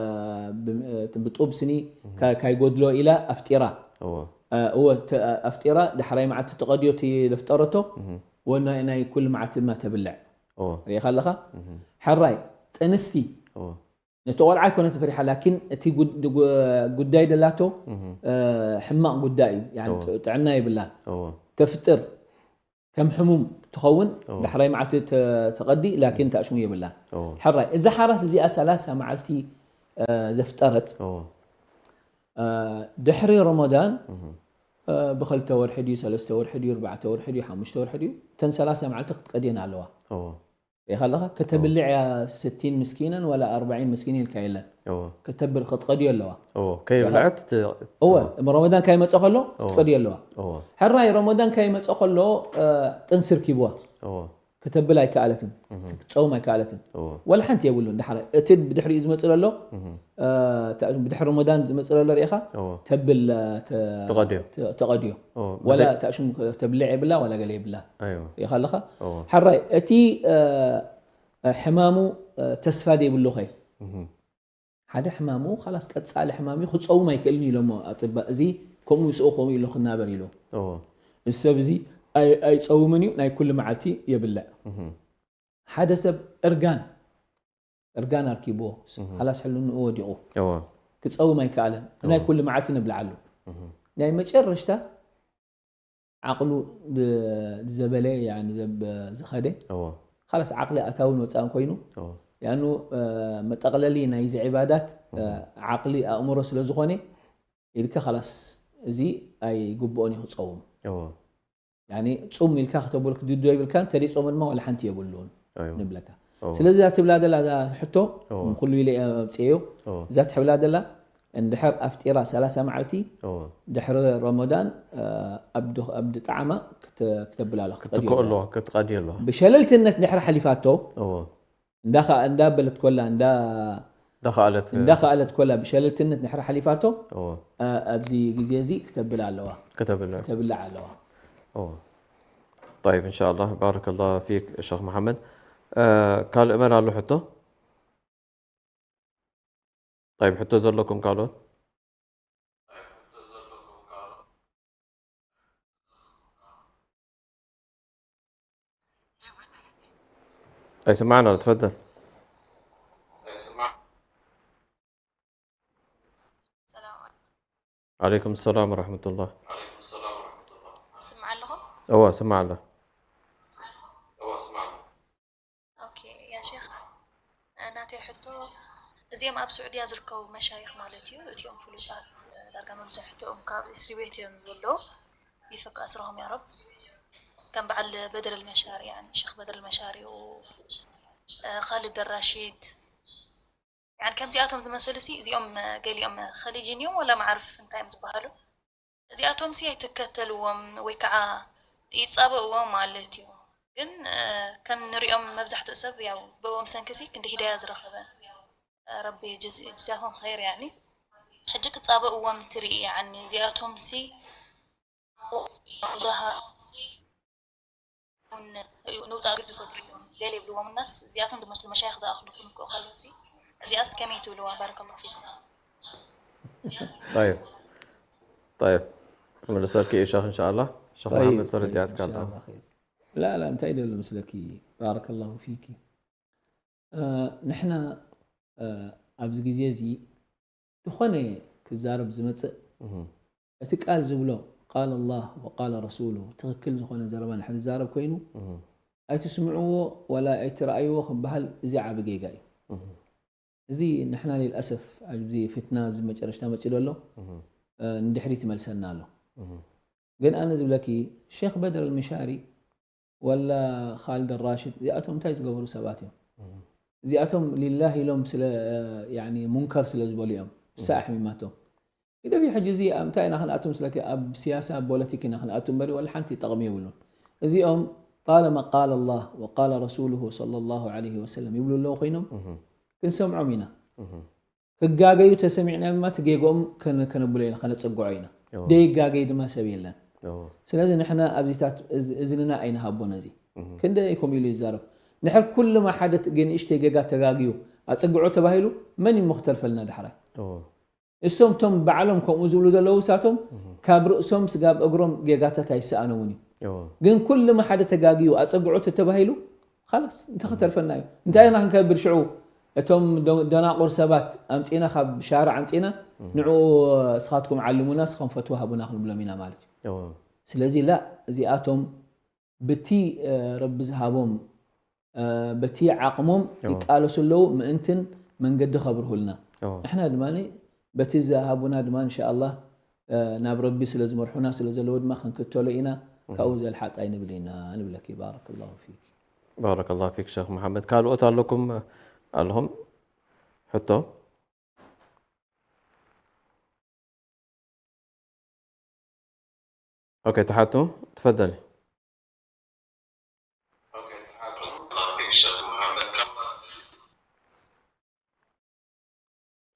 ብ- እ፣ ብጡብ ስኒ ካ- ካይጎድሎ ኢላ ኣፍጢራ እዎ እ፣ እወ ተ- ኣፍጢራ ዳሕራይ መዓልቲ ተቐድዮ እቲ ለፍጠረቶ ወናይ ናይ ኩሉ መዓልቲ ድማ ተብልዕ እዎ ሪኢኻ ኣለኻ ሕራይ ጥንስቲ እዎ ነቲ ቆልዓ ኣይኮነትን ፈሪሓ ላኪን እቲ ጉድ- ጉ- ጉዳይ ደላቶ እ፣ ሕማቕ ጉዳይ እዩ ያኒ እዎ። ጥዕና የብላን እዎ ተፍጥር ከም ሕሙም ትኸውን እዎ። ዳሕራይ መዓልቲ ተ- ተቐዲ ላኪን ታእሽሙ የብላን እዎ ሕራይ እዛ ሓራስ እዚኣ ሰላሳ መዓልቲ እ፣ ዘፍጠረት እዎ እ፣ ድሕሪ ረመዳን ብኸልተ ወርሒ ድዩ፣ ሰለስተ ወርሒ ድዩ፣ ኣርባዕተ ወርሒ ድዩ፣ ሓሙሽተ ወርሒ ድዩ፣ እተን ሰላሳ መዓልቲ ክትቀድየን ኣለዋ። እዎ ሪኢኻ ኣለኻ? ከተብልዕ እያ ስቲን ምስኪነን ወላ ኣርባዒን ምስኪን ኢልካ የለን። እዎ ከተብል ክትቀድዮ ኣለዋ። እዎ ከይብልዐት ት- እወ ረመዳን ካይመፀ ከሎ ክትቀድዮ ኣለዋ። እዎ ሕራይ ረመዳን ካይመፀ ከሎ እ፣ ጥንሲ ርኪብዋ እዎ ከተብል ኣይከኣለትን፣ ክትፀውም ኣይከኣለትን። እዎ ወላ ሓንቲ የብሉን። ዳሕራይ እቲ ብድሕሪኡ ዝመፅእ ዘሎ እ፣ ተ- ብድሕሪ ረመዳን ዝመፅእ ዘሎ ርኢኻ እዎ ተብል እ፣ ተ- ተቐድዮ። ተ- ተቐድዮ እዎ ወላ ተሽሙ ተብልዕ የብላ ወላ ገለ የብላ። ኣይዎ ሪኢኻ ኣለኻ? እዎ ሕራይ እቲ እ፣ እ፣ ሕማሙ እ፣ ተስፋ ዘይብሉ ኸይ እህ ሓደ ሕማሙ ኻላስ ቀፃሊ ሕማም እዩ ክፀውም ኣይክእልን ኢሎሞ ኣጥባ። እዚ ከምኡ ምስኡ ከምኡ ኢሎ ክናበር ኢሎ እዎ እዚ ሰብ እዚ ኣይ- ኣይፀውምን እዩ፣ ናይ ኩሉ መዓልቲ የብልዕ። እህ ሓደ ሰብ እርጋን እርጋን ኣርኪብዎ ኻላስ ሕልንኡ ወዲቑ እዎ ክፀውም ኣይከኣለን፣ ናይ ኩሉ መዓልቲ ንብልዓሉ። ናይ መጨረሽታ ዓቕሉ ድ- ዝዘበለ ያኒ ዘብ- ዝኸደ እዎ ኻላስ ዓቕሊ ኣታውን ወፃእን ኮይኑ እዎ ያኑ መጠቕለሊ ናይዚ ዕባዳት ዓቕሊ ኣእምሮ ስለ ዝኾነ ኢልካ ኻላስ እዚ ኣይግብኦን እዩ ክፀውም። እዎ ያኒ ፁም ኢልካ ክተብል ክድዶ ይብልካን ተደይፆመ ድማ ዋላ ሓንቲ የብሉን እዎ ንብለካ። እዎ ስለዚ እዛ ትብላ ዘላ እዛ ሕቶ እዎ ንኩሉ ኢለ እየ ኣብፅየዮ። እዎ እዛ ትብላ ዘላ እንድሕር ኣፍጢራ ሰላሳ መዓልቲ እዎ ድሕሪ ረመዳን እ፣ ኣብ ድ- ኣብ ድጣዕማ ክተ- ክተብላላ ክትቀድዮ ክትከኦ ኣለዋ። ኣለዋ ክትቀድዮ ኣለዋ ብሸለልትነት ድሕሪ ሓሊፋቶ እዎ እንዳኻ- እንዳበለት ኮላ እንዳ እንዳኸኣለት እንዳኸኣለት ኮላ ብሸለልትነት ድሕሪ ሓሊፋቶ እዎ እ፣ ኣብዚ ግዜ እዚ ክተብል ኣለዋ ከተብልዕ ተብላዕ ኣለዋ። እዎ طيب إن شاء الله بارك الله فيك شيخ محمد. ካልእ መን ኣሎ ሕቶ? طيب ሕቶ ዘለኩም ካልኦት? ኣይስማዕና ኣሎ ትፈደል። ሰላም عليكم السلام ورحمة الله. ስምዓ ኣለኹ። እዋ ስማዕ ኣሎ። ኦኬ ያ ሼኽ ናተይ ሕቶ እዚኦም ኣብ ስዑድያ ዝርከቡ መሻይኽ ማለት እዩ እቲኦም ፍሉጣት ዳርጋ መብዛሕትኦም ካብ እስሪ ቤት እዮም ዘለዉ ይፈክ ኣስረሆም ያ ረብ ከም በዓል በድር ኣልመሻሪ ያኒ ሸኽ በድር ኣልመሻሪ ወኻልድ ኣራሺድ ያኒ ከምዚኣቶም ዝመሰሉ ሲ እዚኦም ገሊኦም ኸሊጅን እዮም ወላ ማዕርፍ እንታይ እዮም ዝበሃሉ እዚኣቶም ሲ ኣይትከተልዎም ወይ ከዓ ይፃበእዎም ማለት እዩ ግን ከም ንሪኦም መብዛሕትኡ ሰብ ያው ብእዎም ሰንኪ ሲ ክንዲ ሂዳያ ዝረኸበ ረቢ ጅዛኹም ኸይር ያኒ ሕጂ ክፃበእዎም ትርኢ ያኒ እዚኣቶም ሲ ዛሃ ንውፃእ ገር ዝፈጥሩ እዮም ገለ ይብልዎም እናስ እዚኣቶም ዝመስሉ መሻይኽ ዝኣኽሉ ክንክኡ ከለዉ ሲ እዚኣስ ከመይ ትብልዋ ባረከላሁ ፊኩም طيب طيب ክምልሰልኪ እዩ ሸኽ እንሻኣላ ሸኽ طيب، መሓመድ طيب، ተረዲኣትካ إن ኣላ شاء الله خير. لا لا እንታይ ደሎ ምስለኪ بارك الله فيك. ንሕና ኣብዚ ግዜ እዚ ዝኾነ ክዛረብ ዝመፅእ እቲ ቃል ዝብሎ قال الله وقال رسوله ትኽክል ዝኾነ ዘረባ ንሕና ዝዛረብ ኮይኑ ኣይትስምዕዎ ወላ ኣይትረኣይዎ ክበሃል እዚ ዓቢ ጌጋ እዩ። እዚ ንሕና للأسف ኣብዚ ፍትና እዚ መጨረሽታ መፂኡ ዘሎ ንድሕሪት ይመልሰና ኣሎ። ግን ኣነ ዝብለኪ ሼኽ በድር ኣልምሻሪ ወላ ኻልድ ራሽድ እዚኣቶም እንታይ ዝገበሩ ሰባት እዮም? እዚኣቶም ሊላህ ኢሎም ስለ ያኒ ሙንከር ስለ ዝበሉ እዮም ብሳዕ ሕሚማቶም። ግደፊ ሕጂ እዚ ኣብ እንታይ ኢና ክንኣቶም ስለኪ ኣብ ስያሳ ኣብ ፖለቲክ ኢና ክንኣቱ እምበሪ ወላ ሓንቲ ጠቕሚ የብሉን። እዚኦም طالما قال الله وقال رسوله صلى الله عليه وسلم ይብሉ ኣለዉ ኮይኖም ክንሰምዖም ኢና። ክጋገዩ ተሰሚዕና ድማ እቲ ጌግኦም ከነ- ከነብሎ ኢና ከነፀግዖ ኢና። እዎ። ደይጋገይ ድማ ሰብ የለን። እዎ። ስለዚ ንሕና ኣብዚታት እዝ- እዝንና ኣይንሃቦ ነዚ። ክንደይ ከምኡ ኢሉ ይዛረብ። ንሕር ኩልማ ሓደ ት- ገ- ንእሽተይ ጌጋ ተጋግዩ ኣፀግዖ ተባሂሉ መን እሞ ክተርፈልና ዳሕራይ? እዎ። እሶም ቶም ባዕሎም ከምኡ ዝብሉ ዘለዉ እሳቶም ካብ ርእሶም ስጋብ እግሮም ጌጋታት ኣይሰኣኖምን እዩ። እዎ። ግን ኩልማ ሓደ ተጋግዩ ኣፀግዖ ተተባሂሉ ኻላስ እንታይ ክተርፈና እዩ? እንታይ ኢና ክንከብር ሽዑ እቶም ደ- ደናቑር ሰባት ኣምፂና ካብ ሻርዕ ኣምፂና ንዕኡ እስኻትኩም ዓልሙና እስኻትኩም ፈትዋ ሃቡና ክንብሎም ኢና ማለት እዩ። እዎ። ስለዚ ላ እዚኣቶም ብቲ ረቢ ዝሃቦም በቲ ዓቕሞም ይቃለሱ ኣለዉ ምእንትን መንገዲ ከብርሁልና። ንሕና ድማ በቲ ዝሃቡና ድማ እንሻኣላህ ናብ ረቢ ስለ ዝመርሑና ስለ ዘለዉ ድማ ክንክተሎ ኢና። ካብኡ ዘልሓጥ ኣይንብል ኢና ንብለኪ። ባረከላሁ ፊክ። ባረከላሁ ፊክ ሸኽ መሓመድ። ካልኦት ኣለኩም ኣለኹም ሕቶ? ኦኬ፣ ትሓቱ ትፈደሊ።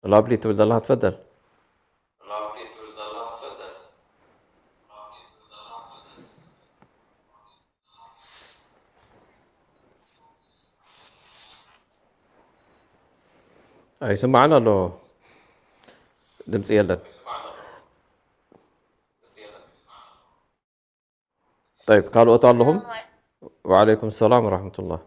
ላቭሊ ትብል ዘለኻ ትፈደል። ኣይስማዕን ኣሎ፣ ድምፂ የለን። ጠይብ፣ ካልኦት ኣለኹም? ወዓለይኩም ሰላም ወራሕመቱላህ።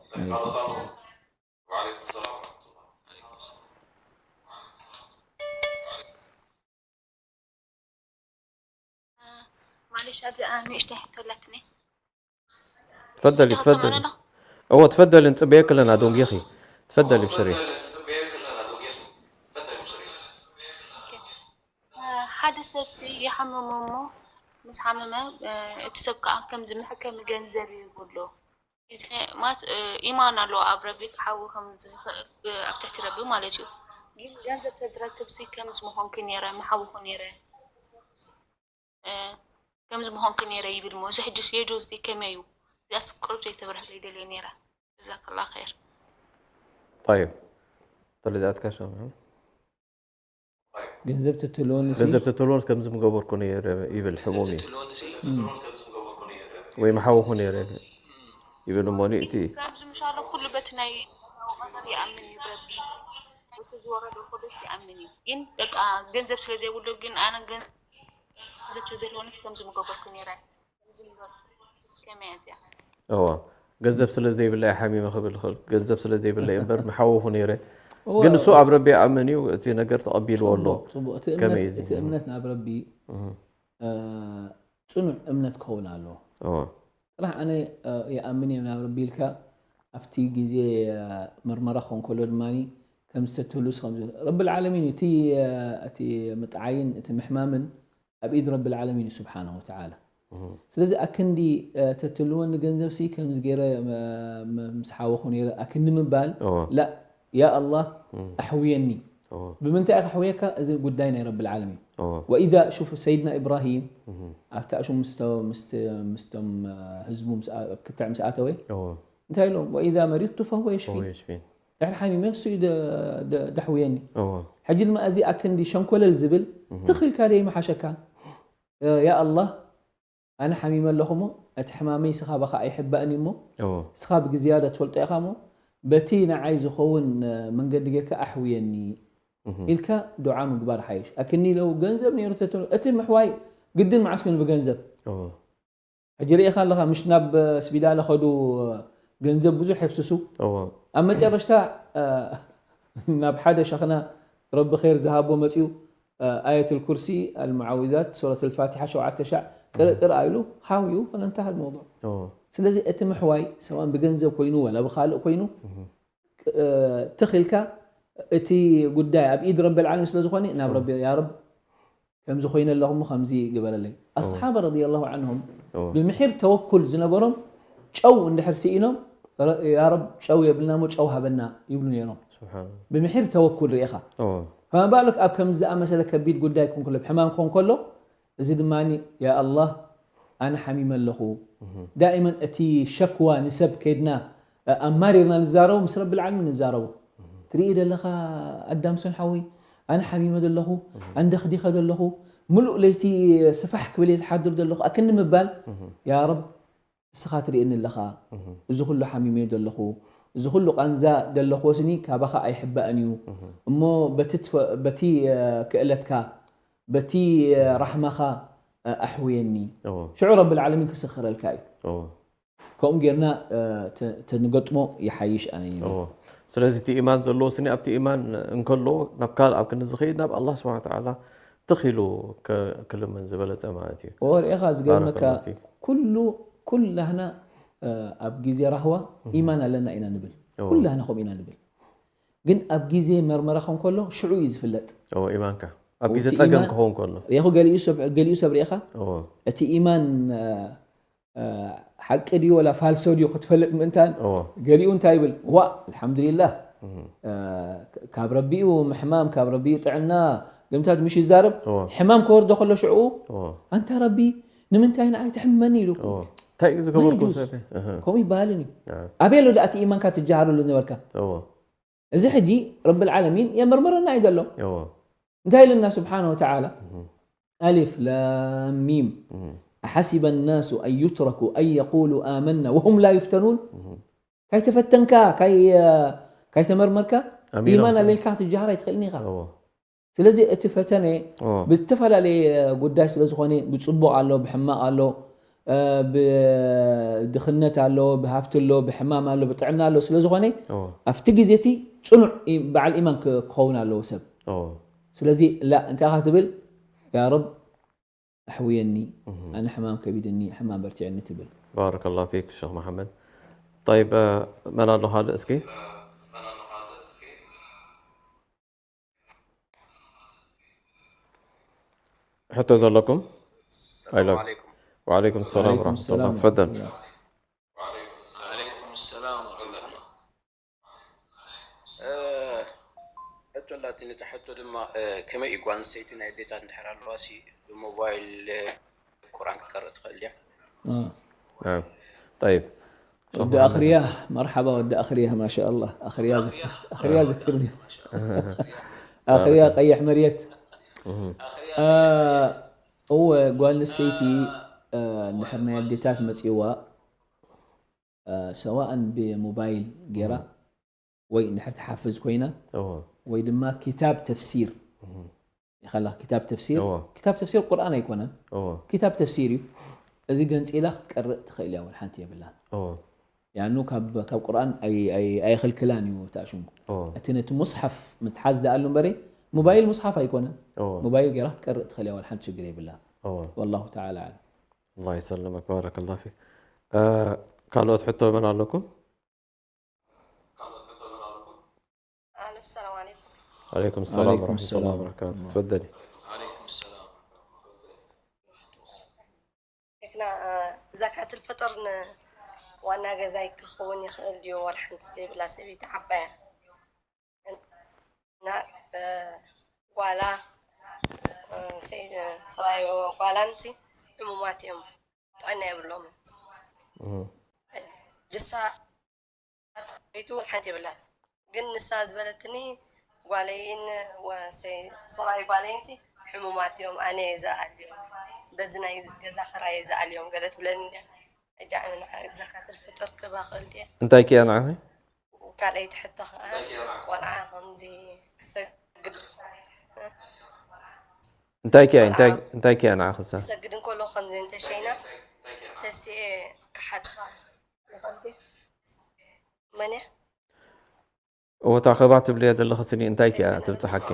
ማለሽ ኣብዚኣ ንእሽተይ ሕቶ ኣላትኒ። ትፈደሊ ትፈደሊ። እዎ ትፈደሊ፣ ንፅበየኪ ኣለና ዶንጊኺ። ትፈደሊ ብሽሪ። ሓደ ሰብሲ ይሓምም እሞ ምስ ሓመመ እቲ ሰብ ከዓ ከምዚ መሐከሚ ገንዘብ ይብሎ። ማለት ኢማን ኣለዎ ኣብ ረቢ ክሓዊ ከምዝኽእል ኣብ ትሕቲ ረቢ ማለት እዩ። ግን ገንዘብ ተዝረክብሲ ከምዚ ምኾንኪ ነይረ ምሓውኹ ነይረ ከምዚ ምኾንኪ ነይረ ይብል እሞ እዚ ሕጅስ የጁዝ ድዩ ከመይ እዩ? እዚኣስ ቅሩብ ዘይተብርህለይ ደልየ ነይረ። ጀዛከላ ኸይር። طيب ተለዚኣትካ ሸምዑ ገንዘብ ትትልወኒ ሲ ገንዘብ ተትልወንስ ከምዚ ምገበርኩ ነይረ ይብል ሕሙም እዩ ወይ ምሓወኹ ነይረ ይብል እሞ እቲ ከምዚ ምሻሎ ኩሉ በቲ ናይ ቀደር ይኣምን እዩ ረቢ በቲ ዝወረደ ኩሉስ ይኣምን እዩ ግን በቃ ገንዘብ ስለ ዘይብሉ ግን ኣነ ገንዘብ ተዘልወንስ ከምዚ ምገበርኩ ነይረ ከምዚ ምገበርኩ ከመይ እያ እዚኣ እዋ ገንዘብ ስለ ዘይብለይ ሓሚመ ክብል ይኽእል ገንዘብ ስለ ዘይብለይ እምበር ምሓወኹ ነይረ ግን እሱ ኣብ ረቢ ይኣምን እዩ እቲ ነገር ተቐቢልዎ ኣሎ ጽቡቕ ጽቡቕ እቲ ከመይ እምነት እዩ እቲ እምነት ናብ ረቢ ጽኑዕ እምነት ክኸውን ኣለዎ። ጥራሕ ኣነ ይኣምን እየ ናብ ረቢ ኢልካ ኣብቲ ግዜ መርመራ ክኾን ከሎ ድማ ከም ዝተትህሉስ ከም ዝብል ረብል ዓለሚን እዩ። እቲ እቲ ምጥዓይን እቲ ምሕማምን ኣብ ኢድ ረብል ዓለሚን እዩ ስብሓነሁ ወተዓላ። ስለዚ ኣክንዲ ተትልወኒ ገንዘብ ሲ ከምዚ ገይረ ምስ ሓወኹ ነይረ ኣክንዲ ምባል ላ ያ ኣላህ ኣሕውየኒ ብምንታይ እየ ከሕውየካ እዚ ጉዳይ ናይ ረብል ዓለሚን ወኢዛ ሹፍ ሰይድና ኢብራሂም ኣብቲ ኣሹ ምስቶም ህዝቡ ክትዕ ምስ ኣተወ እንታይ ኢሎም ወኢዛ መሪድቱ ፈሁወ የሽፊን ድሕሪ ሓሚመ እሱ እዩ ደሕውየኒ ሕጂ ድማ እዚ ኣክንዲ ሸንኮለል ዝብል ትኽልካ ደይ መሓሸካ ያ ኣላህ ኣነ ሓሚመ ኣለኹ እሞ እቲ ሕማመይ ስኻ ባኻ ኣይሕባእን እዩ እሞ ስኻ ብግዝያደ ትፈልጦ ኢኻ እሞ በቲ ንዓይ ዝኸውን መንገዲ ጌርካ ኣሕውየኒ ኢልካ ዱዓ ምግባር ሓይሽ ኣክኒ ለው ገንዘብ ነይሩ ተትኑ እቲ ምሕዋይ ግድን መዓስ ግን ብገንዘብ ሕጂ ርኢኻ ኣለኻ ምሽ ናብ ስቢዳለ ኸዱ ገንዘብ ብዙሕ የፍስሱ ኣብ መጨረሽታ ናብ ሓደ ሸኽና ረቢ ኸይር ዝሃቦ መፅኡ ኣየት ልኩርሲ ኣልሙዓዊዛት ሱረት ልፋቲሓ ሸውዓተ ሻዕ ቅርእ ቅርእ ኢሉ ሓውዩ ፈለንተሃል መውضዕ ስለዚ እቲ ምሕዋይ ሰዋን ብገንዘብ ኮይኑ ወላ ብካልእ ኮይኑ ትኽ ኢልካ እቲ ጉዳይ ኣብ ኢድ ረቢ ልዓለሚን ስለ ዝኾነ ናብ ረቢ ያ ረብ ከምዚ ኮይነ ኣለኹ እሞ ከምዚ ግበረለይ ኣስሓባ ረዲ ላሁ ዓንሁም ብምሒር ተወኩል ዝነበሮም ጨው እንድሕር ስኢኖም ያ ረብ ጨው የብልና እሞ ጨው ሃበና ይብሉ ነይሮም ብምሒር ተወኩል ርኢኻ ፈማ ባሉክ ኣብ ከምዚ ዝኣመሰለ ከቢድ ጉዳይ ክኾን ከሎ ሕማም ክኾን ከሎ እዚ ድማ ያ ኣላህ ኣነ ሓሚመ ኣለኹ ዳእመን እቲ ሸክዋ ንሰብ ከይድና ኣማሪርና ንዛረቡ ምስ ረቢ ልዓለሚን ንዛረቡ ትርኢ ደለኻ ኣዳምሶን ሓወይ ኣነ ሓሚመ ደለኹ ኣንደኽዲኸ ደለኹ ምሉእ ለይቲ ስፋሕ ክብል እየ ዝሓድር ደለኹ ኣክኒ ምባል ያ ረብ እስኻ ትርእየኒ ኣለኻ፣ እዚ ኹሉ ሓሚመዮ ዘለኹ፣ እዚ ኹሉ ቃንዛ ደለኽዎ ስኒ ካባኻ ኣይሕባእን እዩ እሞ በቲ ክእለትካ፣ በቲ ራሕማኻ ኣሕውየኒ። ሽዑ ረብል ዓለሚን ክስኽረልካ እዩ። ከምኡ ጌርና ተንገጥሞ ይሓይሽ ኣነ ይብል። ስለዚ እቲ ኢማን ዘለዎ ስኒ ኣብቲ ኢማን እንከሎ ናብ ካልእ ኣብ ክንዲ ዝኸይድ ናብ ኣላህ ስብሓነ ወተዓላ ትኽ ኢሉ ክልምን ዝበለፀ ማለት እዩ። ኦ ርኤኻ ዝገርመካ ኩሉ ኩላህና ኣብ ግዜ ራህዋ ኢማን ኣለና ኢና ንብል ኩላህና ከምኡ ኢና ንብል ግን ኣብ ግዜ መርመራ ከንከሎ ሽዑ እዩ ዝፍለጥ ኢማንካ ኣብ ግዜ እቲ ጸገም ኢማን- ክኸውን ከሎ ሪኢኹ ገሊኡ ሰብ ገሊኡ ሰብ ሪኢኻ እዎ እቲ ኢማን እ፣ እ፣ ሓቂ ድዩ ወላ ፋልሶ ድዩ ክትፈልጥ ምእንታን እዎ ገሊኡ እንታይ ይብል ዋ ኣልሓምዱሊላህ እ፣ ካብ ረቢኡ ምሕማም ካብ ረቢኡ ጥዕና ገምታት ምሽ ይዛረብ እዎ ሕማም ከወርዶ ከሎ ሽዕኡ እዎ ኣንታ ረቢ ንምንታይ ንዓይ ትሕመኒ ኢሉ እዎ እንታይ እዩ ዝገበርኩ ይጁዝ። ሰብ እህ ከምኡ ይበሃልን እዩ እ ኣበይ ኣሎ ደኣ እቲ ኢማንካ ትጀሃረሉ ዝነበርካ እዎ እዚ ሕጂ ረቢ ልዓለሚን የመርምረና እዩ ዘሎ እዎ እንታይ ኢሉና ስብሓን ወተዓላ እህ ኣሊፍ ላም ሚም እህ أحسب الناس أن يتركوا أن يقولوا آمنا وهم لا يفتنون እህ ካይተፈተንካ ካይ ካይተመርመርካ ኣሚኖም ኢማን ተ- ኣለልካ ክትጀሃር ኣይትኽእልን ኢኻ እዎ ስለዚ እቲ ፈተነ እዎ ብዝተፈላለየ ጉዳይ ስለ ዝኾነ ብፅቡቕ ኣሎ ብሕማቕ ኣሎ እ፣ ብድኽነት ኣሎ ብሃፍቲ ኣሎ ብሕማም ኣሎ ብጥዕና ኣሎ ስለ ዝኾነ እዎ ኣብቲ ግዜ እቲ ፅኑዕ ኢ- በዓል ኢማን ክ- ክኸውን ኣለዎ ሰብ እዎ ስለዚ ላ እንታይ ኢኻ ትብል ያ ረብ ኣሕውየኒ ኣነ ሕማም ከቢድኒ ሕማም በርቲዕኒ ትብል بارك الله فيك شيخ محمد طيب መን ኣሎ ካልእ እስኪ ሕቶ ዘለኩም السلام عليكم وعليكم السلام ورحمة الله تفضل عليكم السلام ورحمة الله ሕቶ ላትኒ እታ ሕቶ ድማ ከመይ እዩ ጓል ኣንስተይቲ ናይ ኣዴታት እንድሕር ኣለዋ ሲ ብሞባይል ቁርኣን ክትቀርእ ትኽእል ድያ نعم طيب ወዲ ኣኽርያ መርሓባ ወዲ ኣኽርያ ማሻ ኣላ ኣኽርያ ዘክርኒ ኣኽርያ ቀይሕ መርየት እወ ጓል ኣንስተይቲ እንድሕር ናይ ኣዴታት መፅዋ ሰዋእን ብሞባይል ገይራ ወይ እንድሕር ትሓፍዝ ኮይና ወይ ድማ ክታብ ተፍሲር ይኸላ ክታብ ተፍሲር ክታብ ተፍሲር ቁርኣን ኣይኮነን ክታብ ተፍሲር እዩ እዚ ገንፂላ ክትቀርእ ትኽእል እያ ሓንቲ የብላን ያኑ ካብ ቁርኣን ኣይኽልክላን እዩ ተኣሽሙ እቲ ነቲ ሙስሓፍ ምትሓዝ ደኣሉ እምበረ ሞባይል ሙስሓፍ ኣይኮነን ሞባይል ገይራ ክትቀርእ ትኽእል እያ ሓንቲ ሽግር የብላን ወላሁ ተዓላ ኣለም الله يسلمك بارك الله فيك ካልኦት ሕቶ መን ኣለኩም السلام عليكم عليكم السلام ورحمة الله وبركاته تفضلي نا زكاة الفطر وانا ገዛይ ክኸውን ይኽእል ድዩ ዋላ ሓንቲ ዘይብላ ሰበይቲ ዓባያ እና ጓላ ሰብኣይ ጓላ ንቲ ሕሙማት እዮም ጥዕና የብሎም ጅሳ ቤቱ ሓንቲ የብላን ግን ንሳ ዝበለትኒ ጓለይን ሰብኣይ ጓለይን ሕሙማት እዮም ኣነ ዝኣልዮም በዚ ናይ ገዛ ክራይ ዝኣልዮም ገለ ትብለኒ እንዲያ ሕጂ ኣነ ንዓ ዘካትል ፍጥር ክባ ክእል ድየ እንታይ ክያ ንዓኺ ካልኣይቲ ሕቶ ከዓ ቆልዓ ከምዚ ክሰግድ እንታይ ክያ እንታይ እንታይ ክያ ንዓኺ ሳ ክሰግድ እንከሎ ከምዚ እንተሸይና ተሲኤ ክሓፅባ ይኽእል ድየ መን እያ ወታ ከባ ትብልያ ዘለኺ ስኒ እንታይ ክያ ትብፅሓኪ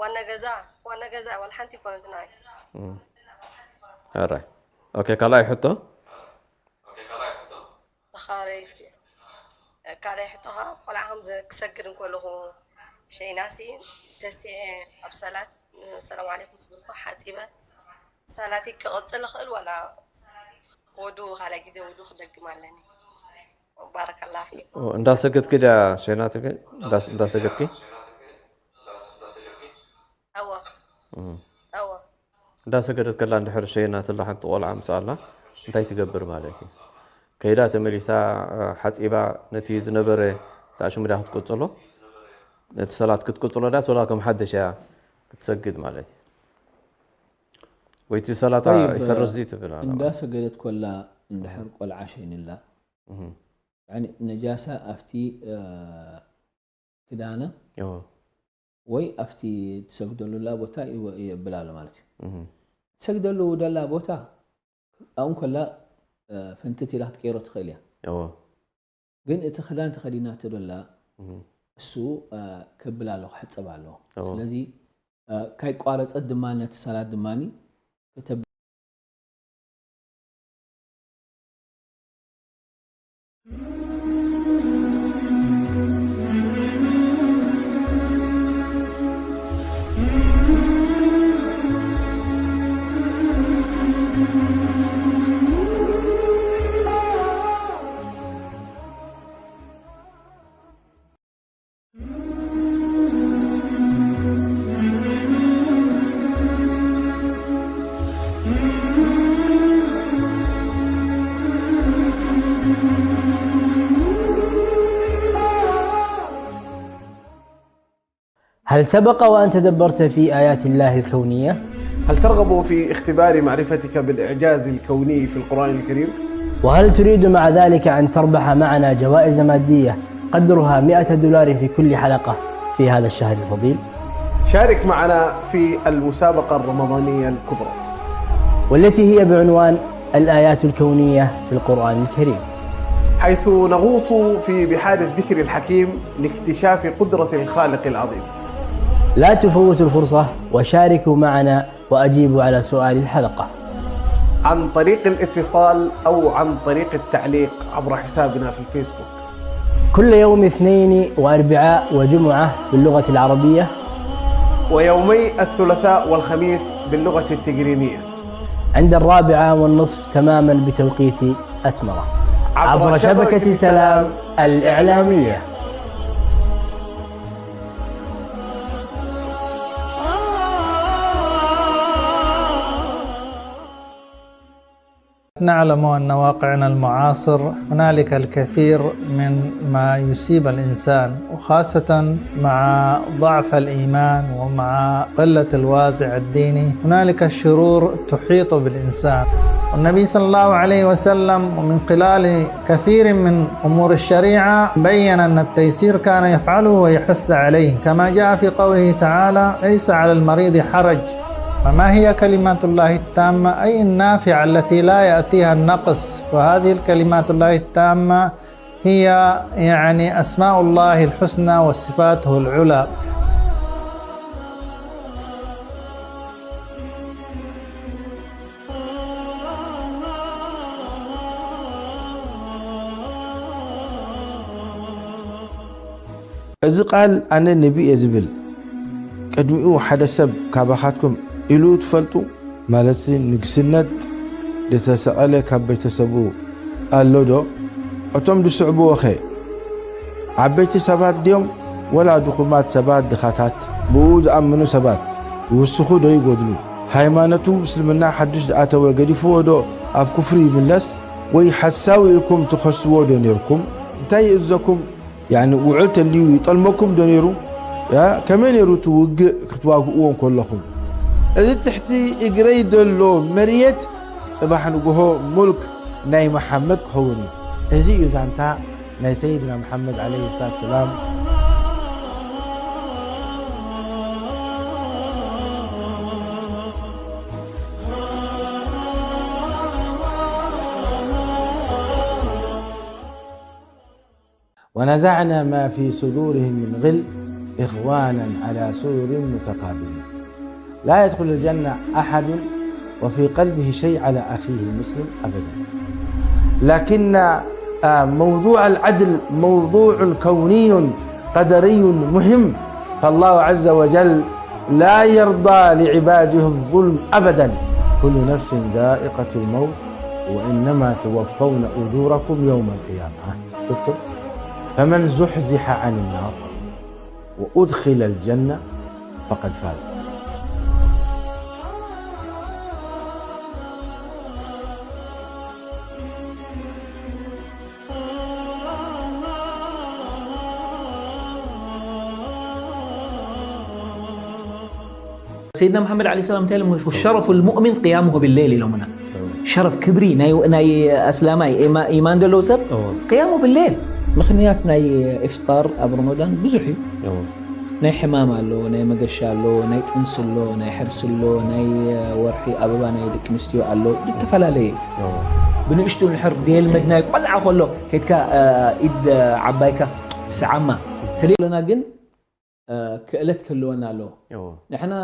ዋና ገዛ ዋና ገዛ ዋላ ሓንቲ ይኮነት ናይ ኣራይ ኦኬ ካልኣይ ሕቶ ተኻረይቲ ካልኣይ ሕቶ ከዓ ቆልዓ ከም ክሰግድ እንከለኹ ሸይናሲ ተሲኤ ኣብ ሰላት ሰላም ዓለይኩም ስብልኩ ሓፂበ ሰላቲ ክቕፅል እኽእል ዋላ ወዱ ካልኣይ ግዜ ወዱ ክደግም ኣለኒ ባረከላ ፊኩም እንዳሰገድኪ ድያ ሸይና ትብሊ እንዳሰገድኪ እወ እወ እንዳሰገደት ከላ እንድሕር ሸይና ትላ ሓንቲ ቆልዓ ምስ ኣላ እንታይ ትገብር ማለት እዩ ከይዳ ተመሊሳ ሓፂባ ነቲ ዝነበረ ተኣሽሙ ድያ ክትቅፅሎ ነቲ ሰላት ክትቅፅሎ ድያ ወላ ከም ሓደሽ እያ ክትሰግድ ማለት እዩ ወይቲ ሰላታ ይፈርስ ድዩ ትብል ኣላ ማለት እንዳሰገደት ኮላ እንድሕር ቆልዓ ሸይንላ ነጃሳ ኣብቲ ክዳና ወይ ኣብቲ ትሰግደሉላ ቦታ የብል ኣሎ ማለት እዩ ትሰግደሉ ደላ ቦታ ኣብኡ ከላ ፍንትት ኢላ ክትቀይሮ ትኽእል እያ ግን እቲ ክዳን ተኸዲናቶ ደላ እሱ ከብል ኣሎ ክሕፀብ ኣሎ ስለዚ ካይቋረፀት ድማ ነቲ ሰላት ድማ هل سبق وأن تدبرت في آيات الله الكونية؟ هل ترغب في اختبار معرفتك بالإعجاز الكوني في القرآن الكريم؟ وهل تريد مع ذلك أن تربح معنا جوائز مادية قدرها مئة دولار في كل حلقة في هذا الشهر الفضيل؟ شارك معنا في المسابقة الرمضانية الكبرى. والتي هي بعنوان الآيات الكونية في القرآن الكريم. حيث نغوص في بحار الذكر الحكيم لاكتشاف قدرة الخالق العظيم. لا تفوتوا الفرصة وشاركوا معنا وأجيبوا على سؤال الحلقة. عن طريق الاتصال أو عن طريق التعليق عبر حسابنا في الفيسبوك. كل يوم اثنين وأربعاء وجمعة باللغة العربية. ويومي الثلاثاء والخميس باللغة التجرينية. عند الرابعة والنصف تماما بتوقيت أسمرة. عبر شبكة سلام الإعلامية. نعلم أن واقعنا المعاصر هنالك الكثير من ما يصيب الإنسان، وخاصة مع ضعف الإيمان ومع قلة الوازع الديني، هنالك شرور تحيط بالإنسان. والنبي صلى الله عليه وسلم ومن خلال كثير من أمور الشريعة بين أن التيسير كان يفعله ويحث عليه، كما جاء في قوله تعالى: "ليس على المريض حرج". فما هي كلمات الله التامة؟ أي النافعة التي لا يأتيها النقص. وهذه الكلمات الله التامة هي، يعني، أسماء الله الحسنى وصفاته العلى. እዚ ቃል ኣነ ነቢ እየ ዝብል ቅድሚኡ ሓደ ሰብ ካባኻትኩም ኢሉ ትፈልጡ? ማለትሲ ንግስነት ዝተሰቐለ ካብ ቤተሰቡ ኣሎ ዶ? እቶም ዝስዕብዎኸ ዓበይቲ ሰባት ድዮም ወላ ድኹማት ሰባት ድኻታት? ብኡ ዝኣምኑ ሰባት ይውስኹ ዶ ይጎድሉ? ሃይማኖቱ እስልምና ሓዱሽ ዝኣተወ ገዲፍዎ ዶ ኣብ ኩፍሪ ይምለስ? ወይ ሓሳዊ ኢልኩም ትኸስዎ ዶ ኔርኩም? እንታይ ይእዘኩም? ያኒ ውዕል ተልዩ ይጠልመኩም ዶ ነይሩ? ያ ከመይ ነይሩ እቲ ውግእ ክትዋግእዎ እንከለኹም? እዚ ትሕቲ እግረይ ዘሎ መርየት ጽባሕ ንግሆ ሙልክ ናይ መሓመድ ክኸውን እዩ። እዚ እዩ ዛንታ ናይ ሰይድና መሓመድ ዓለይሂ ሰላቱ ሰላም። ونزعنا ما في صدورهم من غل إخوانا على سرر متقابلين. لا يدخل الجنة أحد وفي قلبه شيء على أخيه المسلم أبدا. لكن آه، موضوع العدل موضوع كوني قدري مهم، فالله عز وجل لا يرضى لعباده الظلم أبدا. كل نفس ذائقة الموت وإنما توفون أجوركم يوم القيامة. شفتم؟ فمن زحزح عن النار وأدخل الجنة فقد فاز. سيدنا محمد عليه السلام እንታይ ኢሎም? شرف المؤمن قيامه بالليل ኢሎምና። ሸረፍ ክብሪ ናይ ናይ ኣስላማይ ኢማ- ኢማን ዘለዎ ሰብ እዎ። ቅያሙ ብሌል። ምኽንያት ናይ ኢፍጣር ኣብ ረመዳን ብዙሕ እዩ። ናይ ሕማም ኣሎ፣ ናይ መገሻ ኣሎ፣ ናይ ጥንሲ ኣሎ፣ ናይ ሕርሲ ኣሎ፣ ናይ ወርሒ ኣበባ ናይ ደቂ ኣንስትዮ ኣሎ፣ ዝተፈላለየ እዩ። ብንእሽቱ ንሕር ብየልመድ ናይ ቆልዓ ከሎ ከድካ ኢድ ዓባይካ ስዓማ ተለና ግን ክእለት ክህልወና ኣለዎ። ንሕና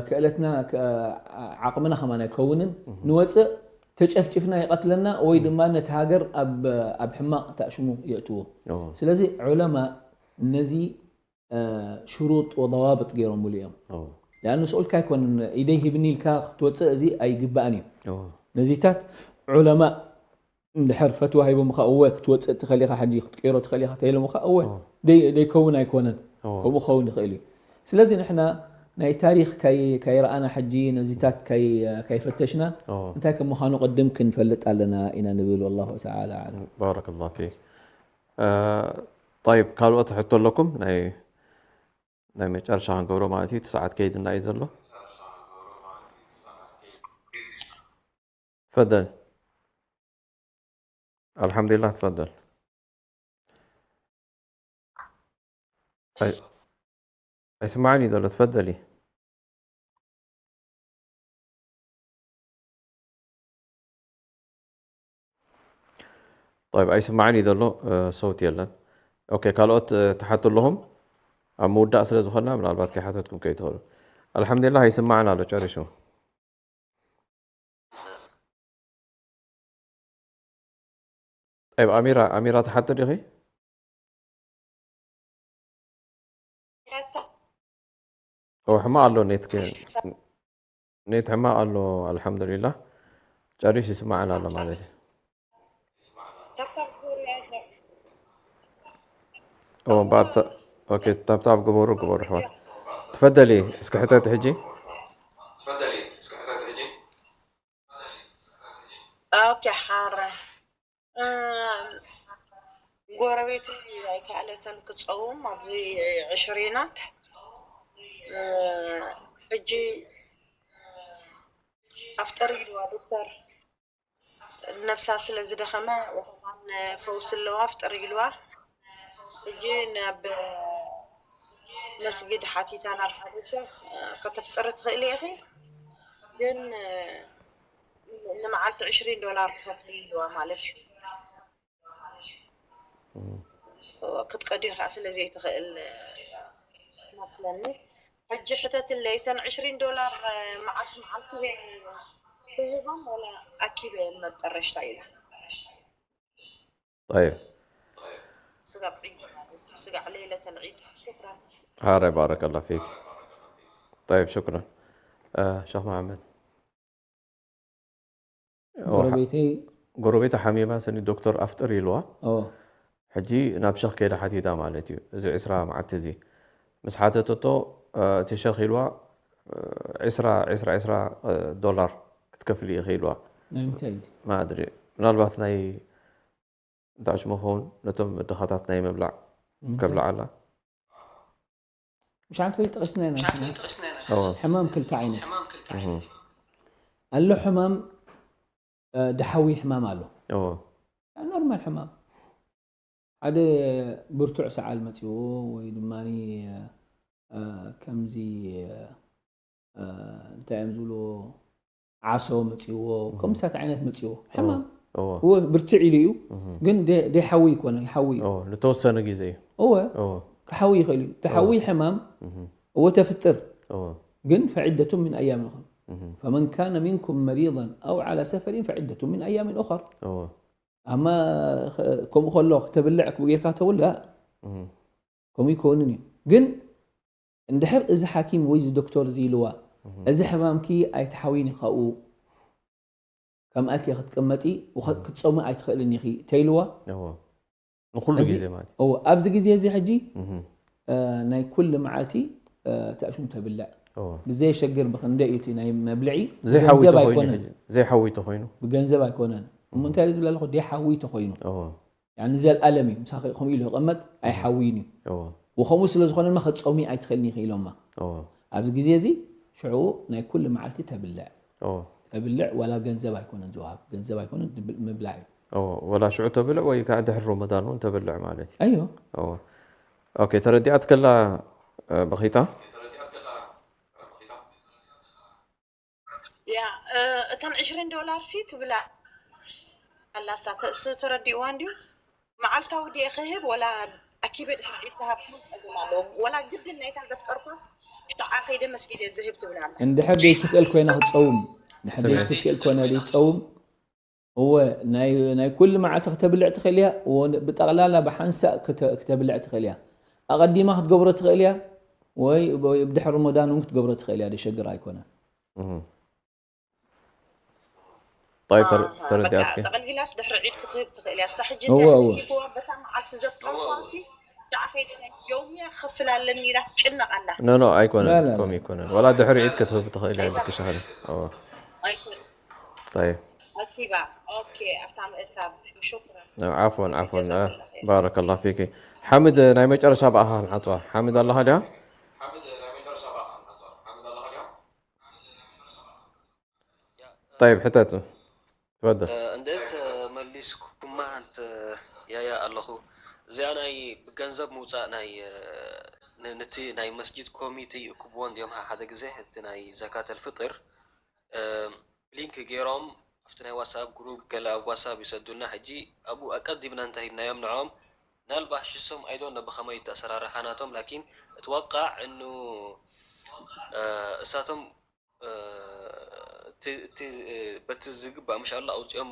ክእለትና ዓቕምና ከማን ኣይከውንን። ንወፅእ ተጨፍጭፍና ይቐትለና ወይ ድማ ነቲ ሃገር ኣብ ሕማቕ ተኣሽሙ የእትዎ። ስለዚ ዑለማ ነዚ ሽሩጥ ወضوابط ገይሮምሉ እዮም። لأنه ስኡልካ ኣይኮንን ኢደይ ሂብኒ ኢልካ ክትወፅእ እዚ ኣይግባእን እዩ። ነዚታት ዑለማ እንድሕር ፈትዋ ሂቦምኻ እወ ክትወፅእ ትኽእል ኢኻ ሕጂ ክትቅይሮ ትኽእል ኢኻ ተኢሎምኻ እወ ደይ- ደይከውን ኣይኮነን። ከምኡ ክኸውን ይኽእል እዩ። ስለዚ ንሕና ናይ ታሪኽ ካይ- ካይረኣና ሕጂ ነዚታት ካይ- ካይፈተሽና እንታይ ከም ምዃኑ ቅድም ክንፈልጥ ኣለና ኢና ንብል። والله تعالى أعلم. بارك الله فيك. طيب ካልኦት ሕቶ ኣለኩም ናይ ናይ መጨረሻ ክንገብሮ ማለት እዩ። እቲ ሰዓት ከይድና እዩ ዘሎ። تفضل. الحمد لله، تفضل. أي-، اسمعني دولة، تفضلي. طيب، ኣይስማዕን እዩ ዘሎ፣ እ፣ ሰውት የለን። ኦኬ፣ ካልኦት፣ እ፣ ትሓቱ ኣለኹም? ኣብ ምውዳእ ስለ ዝኾንና፣ ምናልባት ከይሓተትኩም ከይትኽእሉ። ኣልሓምዱሊላህ፣ ኣይስማዕን ኣሎ፣ ጨሪሹ። ጠይብ፣ ኣሚራ፣ ኣሚራ ትሓቲ ዲኺ? ኦ፣ ሕማቕ ኣሎ ኔትክ። ኔት ሕማቕ ኣሎ፣ ኣልሓምዱሊላህ። ጨሪሽ ይስማዓና ኣሎ ማለት እዩ። ኦ፣ እምበኣር ተ-፣ ኦኬ፣ ታብታብ ግበሩ፣ ግበሩ ኣሕዋት። ትፈደሊ፣ እስኪ ሕተት ሕጂ። ኦኬ፣ ሓረ። እ፣ ጎረቤተይ ኣይከኣለትን ክፀውም ኣብዚ ዕሽሪናት። እ፣ ሕጂ ኣፍጥር ኢልዋ ዶክተር። ነብሳ ስለ ዝደኸመ፣ ወኸማን ፈውሲ ኣለዋ፣ ኣፍጥር ኢልዋ። ሕጂ ናብ መስጊድ ሓቲታ፣ ናብ ሓደ ሸኽ፣ እ፣ ከተፍጥሪ ትኽእሊ ኢኺ፣ ግን፣ እ፣ ንመዓልቲ ዕሽሪን ዶላር ትኸፍሊ ኢልዋ ማለት እዩ። ክትቀድዮ ከዓ ስለ ዘይትኽእል መስለኒ። ሕጂ ሕተትለይ፣ እተን ዕሽሪን ዶላር መዓልቲ መዓልቲ ክህቦም ወላ ኣኪበ መጠረሽታ ኢላ። طيب. ስጋዕ ዒድ ማለት እዩ። ስጋዕ ሌለተል ዒድ። ሽክራን። هاري، بارك الله فيك. طيب، شكرا. آه، شيخ محمد. ጎረቤተይ ጎረቤታ ሓሚማ ስኒ ዶክተር ኣፍጥር ኢልዋ። ኦ ሕጂ ናብ ሸኽ ከይዳ ሓቲታ ማለት እዩ። እዚ ዕስራ መዓልቲ እዚ ምስ ሓተተቶ፣ እ፣ እቲ ሸኽ ኢልዋ፣ እ፣ ዕስራ፣ ዕስራ፣ ዕስራ፣ እ፣ ዶላር ክትከፍሊ ኢኺ ኢልዋ። ናይ ምንታይ እዩ? ማድሪ ምናልባት ናይ እንታይ ሽሙ ኸውን ነቶም ድኻታት ናይ ምብላዕ ምንታይ? ከብልዓላ። ምሽ ዓንተ ወይ ጠቂስና ኢና ንሕና። እዎ። ሕማም ክልተ ዓይነት እህ። ኣሎ። ሕማም እ፣ ድሓዊ ሕማም ኣሎ። እዎ። ኖርማል ሕማም ሓደ ብርቱዕ ሰዓል መፅዎ ወይ ድማ እ፣ ከምዚ እ፣ እንታይ እዮም ዝብልዎ ዓሶ መፅዎ ከምሳት ዓይነት መፅዎ ሕማም እዎ። እወ ብርትዕ ኢሉ እዩ። ግን ደ- ደይሓዊ ይኮነ ይሓዊ እዩ። እዎ። ንተወሰነ ግዜ እዩ። እወ እዎ። ክሓዊ ይኽእል እዩ። ተሓዊ ሕማም እወ ተፍጥር እዎ። ግን ፈዒደቱ ምን ኣያም ይኹን እህ። ፈመን ካነ ሚንኩም መሪضን ኣው ዓላ ሰፈሪን ፈዒደቱ ምን ኣያምን ኡኸር እዎ። ኣማ ከምኡ ከሎ ክተብልዕ ክብኡ ጌርካ ተውላ እህ። ከምኡ ይከውንን እዩ። ግን እንድሕር እዚ ሓኪም ወይ እዚ ዶክተር እዚ ኢልዋ እዚ ሕማምኪ ኣይትሓዊኒ ካብኡ ከምኣኪ ክትቅመጢ ክትፀሙ ኣይትኽእልን ኢኺ ተይልዋ እዎ። ንኩሉ እዚ- ግዜ ማለት እዩ። እዎ ኣብዚ ግዜ እዚ ሕጂ እህ። እ፣ ናይ ኩሉ መዓልቲ እ፣ ተእሹም ተብልዕ እዎ። ብዘየሸግር ብክንደይ እዩ እቲ ናይ መብልዒ ዘይሓዊ ብገንዘብ ተኮይኑ ኣይኮነን ሕጂ፣ ዘይሓዊ ተኮይኑ። ብገንዘብ ኣይኮነን እሞ እንታይ ዝብላ ኣለኹ ደይሓዊ ተኮይኑ እዎ። ያኒ ዘልኣለም እዩ ምሳኺ ከምኡ ኢሉ ይቐመጥ ኣይሓውይን እዩ እዎ። ወከምኡ ስለ ዝኾነ ድማ ክትፀሚ ኣይትኽእልን ኢኺ ኢሎማ እዎ። ኣብዚ ግዜ እዚ ሽዑ ናይ ኩሉ መዓልቲ ተብልዕ እዎ። ተብልዕ ዋላ ገንዘብ ኣይኮነን ዝወሃብ ገንዘብ ኣይኮነን ድብል- ምብላዕ እዩ እዎ። ወላ ሽዑ ተብልዕ ወይ ከዓ ድሕሪ ሮመዳን እውን ተብልዕ ማለት እዩ። ኣዮ እዎ። ኦኬ፣ ተረዲኣት ከላ እ፣ በኺታ ያ እ፣ እተን ዕሽሪን ዶላር ሲ ትብላ ኣላ እሳ ተ- እሱ ተረዲእዋ እንድዩ መዓልታዊ ድየ ክህብ ወላ ኣኪበ ድሕሪ ዒድ ክሃብ ምን ፀገም ኣለዎ ወላ ግድን ናይታ ዘፍጠርኳስ ሽዓ ከይደ መስጊደ ዝህብ ትብል ኣላ እንድሕር ዘይትኽእል ኮይና ክትፀውም እንድሕር ዘይትኽእል ኮይና ዘይትፀውም እወ ናይ ናይ ኩሉ መዓልቲ ክተብልዕ ትኽእል እያ እወ ብጠቕላላ ብሓንሳእ ክተ- ክተብልዕ ትኽእል እያ ኣቐዲማ ክትገብሮ ትኽእል እያ ወይ ወይ ብድሕሪ ሮሞዳን እውን ክትገብሮ ትኽእል እያ ደሸግር ኣይኮነን እህ። طيب، ተረ- ተረዲኣትኪ። ጠቕሊላስ ድሕሪ ዒድ ክትህብ ትኽእል እያ እሳ ሕጂ እወ፣ እንታይ እወ። ዘጊፍዋ በታ መዓልቲ ዘፍጠርኳሲ ዳዓ ከይደ ናይ ዮምያ ክኸፍል ኣለኒ ኢላ ትጭነቕ ኣላ ኖ ኖ፣ ኣይኮነን። لا، لا، لا. ከምኡ ይኮነን። ዋላ ድሕሪ ዒድ ክትህብ ትኽእል እያ። ልክሽ ኢኺ። እዎ። ኣይኮን طيب. ኣኪባ ኦኬ ኣብታ ምእካብ ሽክራን ዓፎን ዓፎን። ባረከላ ፊኪ። ሓምድ፣ ናይ መጨረሻ ብኣኻ ክንዓፅዋ። ሓምድ ኣለኻ ድያ? طيب፣ ሕተቱ። ትፈደል። እንዴት መልስኩማ? ያያ ኣለኹ። እዚኣ ናይ ብገንዘብ ምውፃእ ናይ ን- ንቲ ናይ መስጂድ ኮሚቴ ይእክብዎ እንዲዮም ሓደ ግዜ፣ እቲ ናይ ዘካተል ፍጥር ሊንክ ገይሮም ኣብቲ ናይ ዋትስኣፕ ግሩፕ ገለ ኣብ ዋትስኣፕ ይሰዱልና። ሕጂ ኣብኡ ኣቀዲምና እንታይ ሂብናዮም ንዕኦም፣ ምናልባሽ እሶም ኣይዶን ብኸመይ እቲ ኣሰራርሓ ናቶም፣ ላኪን እትወቃዕ እኑ እሳቶም እቲ በቲ ዝግባእ ምሻላ ኣውፂኦም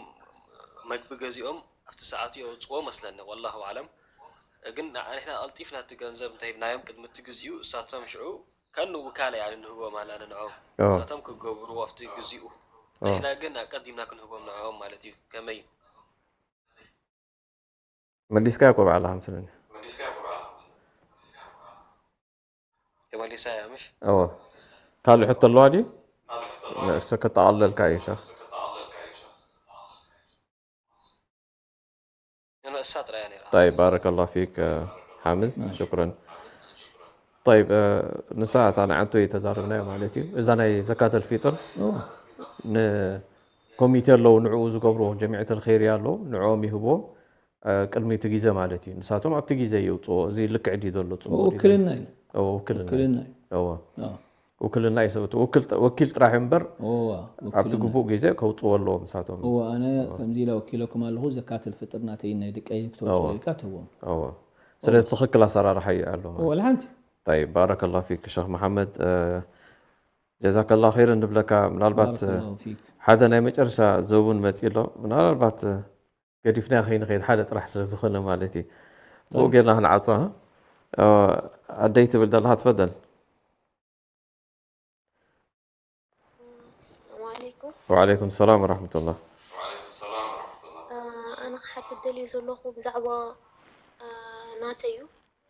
መግቢ ገዚኦም ኣብቲ ሰዓቱ የውፅዎ መስለኒ። ወላሁ ኣለም። ግን ንሕና ቀልጢፍና እቲ ገንዘብ እንታይ ሂብናዮም ቅድሚ እቲ ግዚኡ፣ እሳቶም ሽዑ ከኑ ውካላ ያኒ ንህቦም ኣላ ንንዖም እሳቶም ክገብርዎ ኣብቲ ግዚኡ፣ ንሕና ግን ኣቀዲምና ክንህቦም ንዕኦም ማለት እዩ። ከመይ መሊስካዮ እኮ ባዕልኻ መስለኒ። ተመሊሳ እያ ምሽ? እወ። ካልእ ሕቶ ኣለዋ ድዩ? ንእሽቶ ከተቓልለልካ እዩ ሸኽ። ንሳ ጥራያ ነይራ። طيب، بارك الله فيك ሓምድ፣ ሽኩረን። طيب፣ ንሳ እታ ንዓንቶ እዩ ተዛረብናዮ ማለት እዩ። እዛ ናይ ዘካተል ፊጥር ንኮሚቴ ኣለዉ፣ ንዕኡ ዝገብርዎ ጀሚዕተል ኸይርያ ኣለዉ፣ ንዕኦም ይህብዎም። ቅድሚ እቲ ግዜ ማለት እዩ። ንሳቶም ኣብቲ ግዜ የውፅኦ። እዚ ልክዕ ድዩ ዘሎ? ፅቡቅ ድዩ? ውክልና እዩ። እዎ፣ ውክልና እዩ። ውክልና እዩ። እዎ። አዎ። ውክልና እዩ። ሰብ እቲ ውክል- ወኪል ጥራሕ እምበር እዋ፣ ኣብቲ ውክልና እዩ። ግቡእ ግዜ ከውፅዎ ኣለዎም ንሳቶም። እዋ፣ ኣነ ከምዚ ኢለ ወኪለኩም ኣለኹ፣ ዘካተል ፍጥር ናተይ ናይ ደቀይ ክትወፅኦ እዎ። ኢልካ ተዎም። እዎ። ስለዚ ትኽክል ኣሰራርሓ እዩ ኣሎ ማለት። እዋ፣ ለሓንቲ። طيب، بارك الله فيك ሸኽ መሓመድ። ጀዛከላ ኸይር እንብለካ። ምናልባት ባረከላሁ ፊክ። ሓደ ናይ መጨረሻ ዘቡን መፂ ኣሎ። ምናልባት ገዲፍና ከይንኸይድ ሓደ ጥራሕ ስለ ዝኾነ ማለት እዩ። ብኡ ጌርና ክንዓፅዋ። ኣደይ ትብል ዘለኻ ትፈደል። السلام عليكم. وعليكم السلام ورحمة الله. ኣነ ክሓትት ደልየ ዘለኹ ብዛዕባ ናተይ እዩ።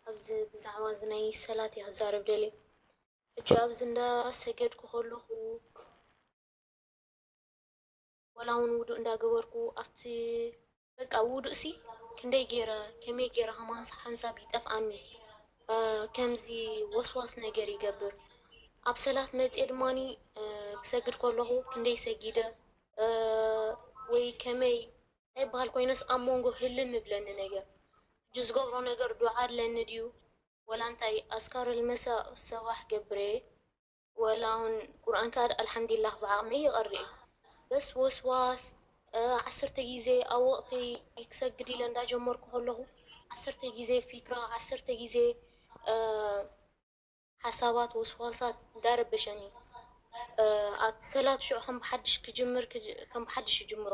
ኣብዚ ብዛዕባ እዚ ናይ ሰላት እየ ክዛረብ ደልየ። ሕጂ ኣብዚ እንዳሰገድኩ ከለኹ ወላ እውን ውዱእ እንዳገበርኩ ኣብቲ በቃ ውዱእ ሲ ክንደይ ገይረ ከመይ ገይረ ከማንስ ሓንሳብ ይጠፍኣኒ። ከምዚ ወስዋስ ነገር ይገብር። ኣብ ሰላት መፅየ ድማኒ ክሰግድ ከለኹ ክንደይ ሰጊደ ወይ ከመይ እንታይ ይበሃል ኮይነስ ኣብ መንጎ ህልም ይብለኒ ነገር። ሕጂ ዝገብሮ ነገር ዱዓ ኣለኒ ድዩ ወላ እንታይ ኣስካር ልመሳእ ሰባሕ ገብሬ ወላ እውን ቁርኣን ከኣ ኣልሓምዲላህ ብዓቕመይ ይቐሪ እዩ። በስ ወስዋስ ዓሰርተ ግዜ ኣብ ወቕቲ ክሰግድ ኢለ እንዳጀመርኩ ከለኹ ዓሰርተ ግዜ ፊክራ ዓሰርተ ግዜ ሓሳባት ወስዋሳት እንዳረበሸኒ ኣብቲ ሰላት ሽዑ ከም ብሓድሽ ክጅምር ከም ብሓድሽ ይጅምሮ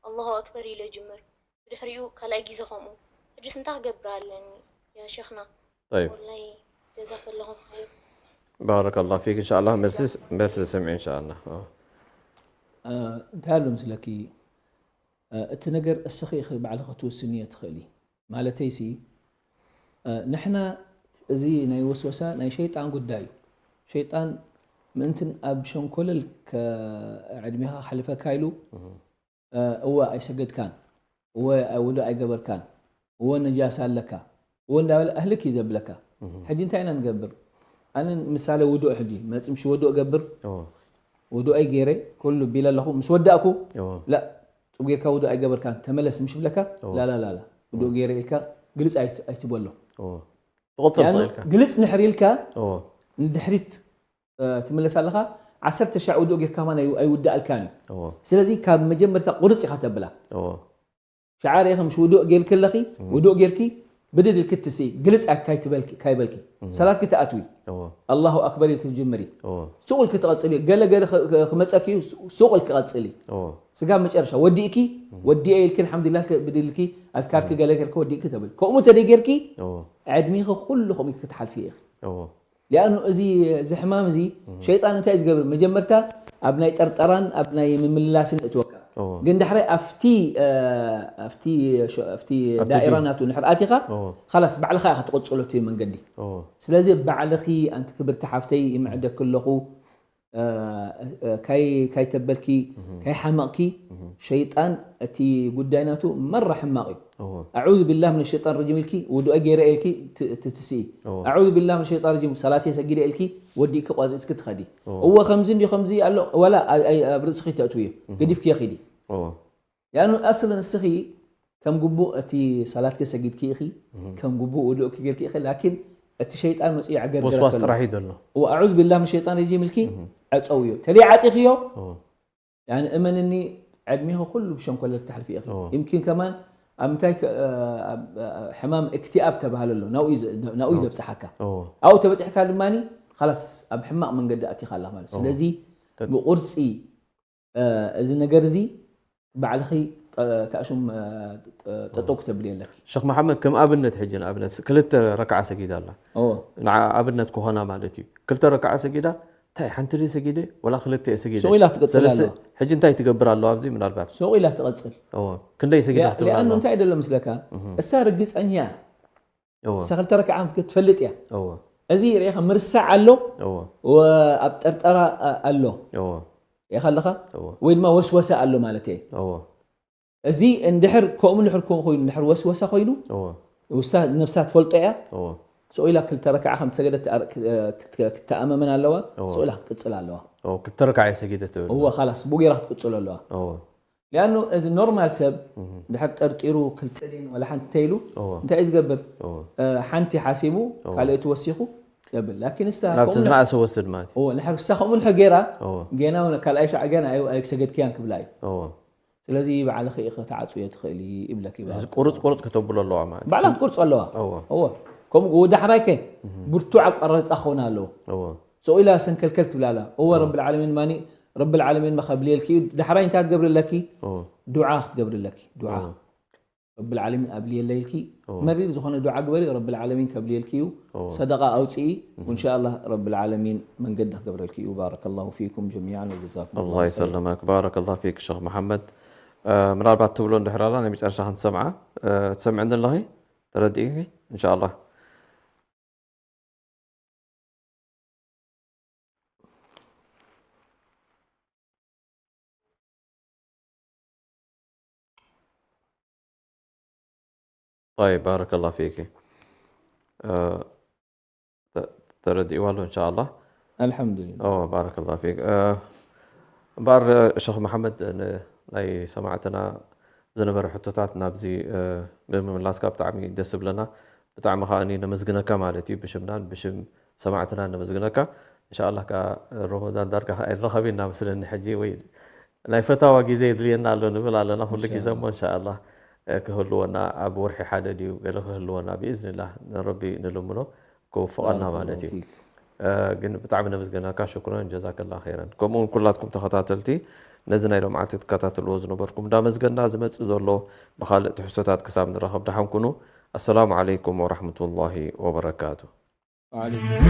ኣላሁ ኣክበር ኢለ ይጅምር ብድሕሪኡ ካልኣይ ግዜ ከምኡ ሕጅስ እንታይ ክገብር ኣለኒ ያ ሸኽና طيب ወላሂ ጀዛከላሁ ኸይር بارك الله فيك إن شاء الله መልሲ መልሲ ስምዒ إن شاء الله እንታይ ኣሎ ምስለኪ እቲ ነገር እስኺ ኢኺ ባዕልኺ ክትውስንዮ ትኽእሊ ማለተይሲ ንሕና እዚ ናይ ወስወሳ ናይ ሸይጣን ጉዳይ እዩ ሸይጣን ምእንትን ኣብ ሸንኮለል ዕድሜኻ ክሓልፈካ ኢሉ እወ ኣይሰገድካን እወ ውዱእ ኣይገበርካን እወ ነጃሳ ኣለካ እወ እንዳበለ ኣህልክ እዩ ዘብለካ ሕጂ እንታይ ኢና ንገብር ኣነ ምሳሌ ውዱእ ሕጂ መፂ ምሽ ወዱእ ገብር ውዱኣይ ገይረ ኩሉ ቢለ ኣለኹ ምስ ወዳእኩ ላ ጥብ ጌርካ ውዱእ ኣይገበርካን ተመለስ ምሽ ብለካ ላላላላ ውዱእ ገይረ ኢልካ ግልፅ ኣይትበሎ ትቕፅል ስቕ ኢልካ ግልፅ ንሕር ኢልካ እዎ ንድሕሪት ትምለስ ኣለኻ ዓሰርተ ሻዕ ውዱእ ጌርካ ከማን ኣይውዳእልካን እዩ እዎ ስለዚ ካብ መጀመርታ ቁርፅ ኢኻ ተብላ እዎ ሸዓ ርኢኺ ምሽ ውዱእ ጌርኪ ኣለኺ ውዱእ ጌርኪ ብድድ ኢልኪ ትስኢ ግልፅ ካይትበልኪ ካይበልኪ ሰላትኪ ትኣትዊ እዎ ኣላሁ ኣክበር ኢልኪ ትጅምሪ እዎ ሱቕ ኢልኪ ትቐፅል እዩ ገለ ገለ ክ- ክ- ክመፀኪ እዩ ሱ- ሱቕ ኢልኪ ቀፅሊ እዎ ስጋብ መጨረሻ ወዲእኪ ወዲኤ ኢልኪ ኣልሓምዱሊላህ ክ- ብድልኪ ኣዝካርኪ ገለ ጌርኪ ወዲእኪ ተብል ከምኡ ተደይ ጌርኪ እዎ ዕድሚኺ ኩሉ ከምኡ ክትሓልፊ ኢኺ እዎ ሊኣኑ እዚ እዚ ሕማም እዚ ሸይጣን እንታይ እዩ ዝገብር መጀመርታ ኣብ ናይ ጠርጠራን ኣብ ናይ ምምልላስን እትወካ እዎ ግን ዳሕራይ ኣብቲ እ፣ ኣብቲ ሸ- ኣብቲ ኣብቲ ዳኢራ ዲን። ናቱ ንድሕር ኣቲኻ እዎ ካላስ ባዕልኻ ኢኻ ትቕፅሎ እቲ መንገዲ እዎ ስለዚ ባዕልኺ ኣንቲ ክብርቲ ሓፍተይ ይምዕደኪ ኣለኹ እ፣ እ፣ ካይ-፣ ካይተበልኪ፣ ካይሓመቕኪ፣ ሸይጣን እቲ ጉዳይ ናቱ መራ ሕማቕ እዩ። እዎ። ኣዑዙ ቢላህ ምን ሸይጣን ረጂም ኢልኪ፣ ውዱእ ገይረ ኢልኪ ት-፣ ትትስኢ። እዎ። ኣዑዙ ቢላህ ምን ሸይጣን ረጂም፣ ሰላተይ ሰጊደ ኢልኪ፣ ወዲእኪ ቆሪፅኪ ትኸዲ። እዎ። እዎ፣ ከምዚ እንዲ ከምዚ ኣሎ፣ ወላ ኣብ፣ ኣብ፣ ኣብ ርእስኺ ተእትውዮ፣ ገዲፍክዮ ኺዲ። እዎ። ያኑ ኣስሊ ንስኺ ከም ግቡእ እቲ ሰላትኪ ሰጊድኪ ኢኺ፣ ከም ግቡእ ውዱእኪ ጌርኪ ኢኺ፣ ላኪን እቲ ሸይጣን መፂኡ የዕገርግረኪ ወስዋስ ኣሎ። ጥራሕ እዩ ዘሎ። እዎ፣ ኣዑዝ ቢላህ ምን ሸይጣን ረጂም ኢልኪ፣ ዕፀውዮ። ተለይ ዓፂኽዮ፣ እዎ። ያኒ እመንኒ፣ ዕድሜኺ ኩሉ ብሸንኮለል ክትሕልፊ ኢኺ። እዎ። ይምኪን ከማን ኣብ ምንታይ ከ-፣ ኣብ፣ ኣብ ሕማም እክትኣብ ተባህለ ኣሎ፣ ናብኡ እዩ ዘ-፣ ናብኡ እዩ እዎ። ዘብፅሓካ። እዎ። ኣብኡ ተበፂሕካ ድማኒ፣ ኻላስ ኣብ ሕማቕ መንገዲ ኣቲኻ ኣላ ማለት። እዎ። ስለዚ ተት- ብቁርፂ እ፣ እዚ ነገር እዚ ባዕልኺ ጠ-፣ ተኣሹም፣ እ፣ ጠ-፣ ጠጠው ክተብሊ ኣለኪ። ሸኽ መሓመድ፣ ከም ኣብነት ሕጂ ንኣብነት ክልተ ረክዓ ሰጊዳ ኣላ። እዎ። ንዓ ኣብነት ክኾና ማለት እዩ። ክልተ ረክዓ ሰጊዳ፣ እንታይ ሓንቲ ድየ ሰጊደ? ወላ ክልተ እየ ሰጊደ? ሱቕ ኢላ ትቅጽል ሰለስተ ኣለዋ። ሕጂ እንታይ ትገብር ኣለዋ ኣብዚ ምናልባት? ሱቕ ኢላ ትቐጽል። እዎ። ክንደይ ሰጊዳ ሊኣ-፣ ክትብል ሊኣኑ ኣለዋ? እንታይ ደሎ ምስለካ? እህ። እሳ ርግጸኛ እያ። እዎ። እሳ ክልተ ረክዓ ከም ትገ-፣ ትፈልጥ እያ። እዎ። እዚ ርኢኻ ምርሳዕ ኣሎ፣ እዎ። ወ-፣ ኣብ ጠርጠራ ኣ-፣ ኣሎ። እዎ። ርኢኻ ኣለኻ? እዎ። ወይ ድማ ወስወሰ ኣሎ ማለት እየ። እዎ። እዚ እንድሕር ከምኡ እንድሕር ከምኡ ኮይኑ፣ እንድሕር ወስወሰ ኮይኑ፣ እዎ። ውሳ ነብሳ ትፈልጦ እያ። እዎ። ስቕ ኢላ ክልተ ረክዓ ከም ትሰገደት ትኣር-፣ ክት-፣ ክት-፣ ክትተኣማመን ኣለዋ። እዎ። ስቕ ኢላ ክትቅጽል ኣለዋ። እዎ፣ ክልተ ረክዓ እየ ሰጊደ ትብል። እዎ፣ ኻላስ፣ ብኡ ጌራ ክትቅጽሎ ኣለዋ። እዎ። ሊኣኑ እዚ ኖርማል ሰብ እህ። ድሕር ጠርጢሩ ክልተ ድየን ዋላ ሓንቲ እንተ ኢሉ እዎ። እንታይ እዩ ዝገብር? እዎ። እ፣ ሓንቲ ሓሲቡ እዎ። ካልኦት ወሲኹ ይብል። ላኪን ንሳ ናብቲ ከምኡ ዝነኣሰ ወስድ ማለት እዩ። እዎ፣ ንሕር ንሳ ከምኡ ንሕር ጌራ እዎ። ጌና እውን ካልኣይ ሻዕ ጌና ኣይ-፣ ኣይሰገድክያን ክብላ እዩ። እዎ። ስለዚ ባዕልኺ ኢኺ ክትዓጽውዮ ትኽእሊ ይብለኪ እዚ ባዕሉ። ቁርጽ ቁርጽ ከተብሎ ኣለዋ ማለት እዩ። ባዕላ ክትቆርጾ ኣለዋ። እዎ። እዎ። ከምኡ ዳሕራይ ከ እህ። ብርቱዕ ኣቋራርጻ ክኸውን ኣለዎ። እዎ። ስቕ ኢላ ሰንከልከል ትብል ኣላ። እወ፣ እወ። ረብል ዓለሚን ማኒ፣ ረብል ዓለሚን ማ ከብልየልኪ እዩ። ዳሕራይ እንታይ ክትገብሪ ኣለኪ? እወ። ዱዓ ክትገብሪ ኣለኪ። ዱዓ። እወ። ረብል ዓለሚን ኣብልየለይ ኢልኪ፣ እወ። መሪር ዝኾነ ዱዓ ግበሪ፣ ረብል ዓለሚን ከብልየልኪ እዩ። እወ። ሰደቃ ኣውፅኢ፣ እህ። ወኢንሻኣላህ ረብል ዓለሚን መንገዲ ክገብረልኪ እዩ። ባረከላሁ ፊኩም ጀሚዓን ወጀዛኩም ኣላህ ላሁ ኸይረን። ይሰልመክ። ባረከላሁ ፊክ ሸኽ መሓመድ። እ፣ ምናልባት ትብሎ እንድሕር ኣላ ናይ መጨረሻ ክንሰምዓ፣ እ፣ ትሰምዕኒ ኣለኺ? ተረዲእኪ? ኢንሻኣላህ። طيب، بارك الله فيك. እ፣ ተ-፣ ተረዲእዋ ኣሎ፣ ኢንሻኣላህ። ኣልሓምዱሊላህ። ኦ፣ ባረከላሁ ፊክ። እ፣ እምበኣር፣ እ፣ ሸኽ መሓመድ፣ ን-፣ ናይ ሰማዕትና ዝነበረ ሕቶታት ናብዚ፣ እ፣ ብምምላስካ ብጣዕሚ ደስ ዝብለና። ብጣዕሚ ከኣ ነመስግነካ ማለት እዩ፣ ብሽምናን ብሽም ሰማዕትናን ነመስግነካ። ኢንሻኣላህ ከኣ ሮመዳን ዳርጋ ከኣ ኣይንራኸብን ኢና መስለኒ ሕጂ፣ ወይ ናይ ፈታዋ ግዜ የድልየና ኣሎ ንብል ኣለና ኩሉ ግዜ እሞ፣ ኢንሻኣላህ። ኢንሻኣላህ፣ እ፣ ክህልወና ኣብ ወርሒ ሓደ ድዩ ገለ ክህልወና ብኢዝኒላህ ንረቢ ንልምኖ። ክውፍቐና ማለት እዩ። ባረከላሁ ፊክ። እ፣ ግን ብጣዕሚ ነመስግነካ፣ ሽኩረን ጀዛከላ ኸይረን። ከምኡ እውን ኩላትኩም ተኸታተልቲ ነዚ ናይ ሎምዓልቲ ትከታተልዎ ዝነበርኩም እንዳመስገና ዝመጽእ ዘሎ ብኻልእ ትሕዝቶታት ክሳብ ንራኸብ ደሓን ኩኑ። ኣሰላሙ ዓለይኩም ወራህመቱላሂ ወበረካቱ። ወዓለይኩም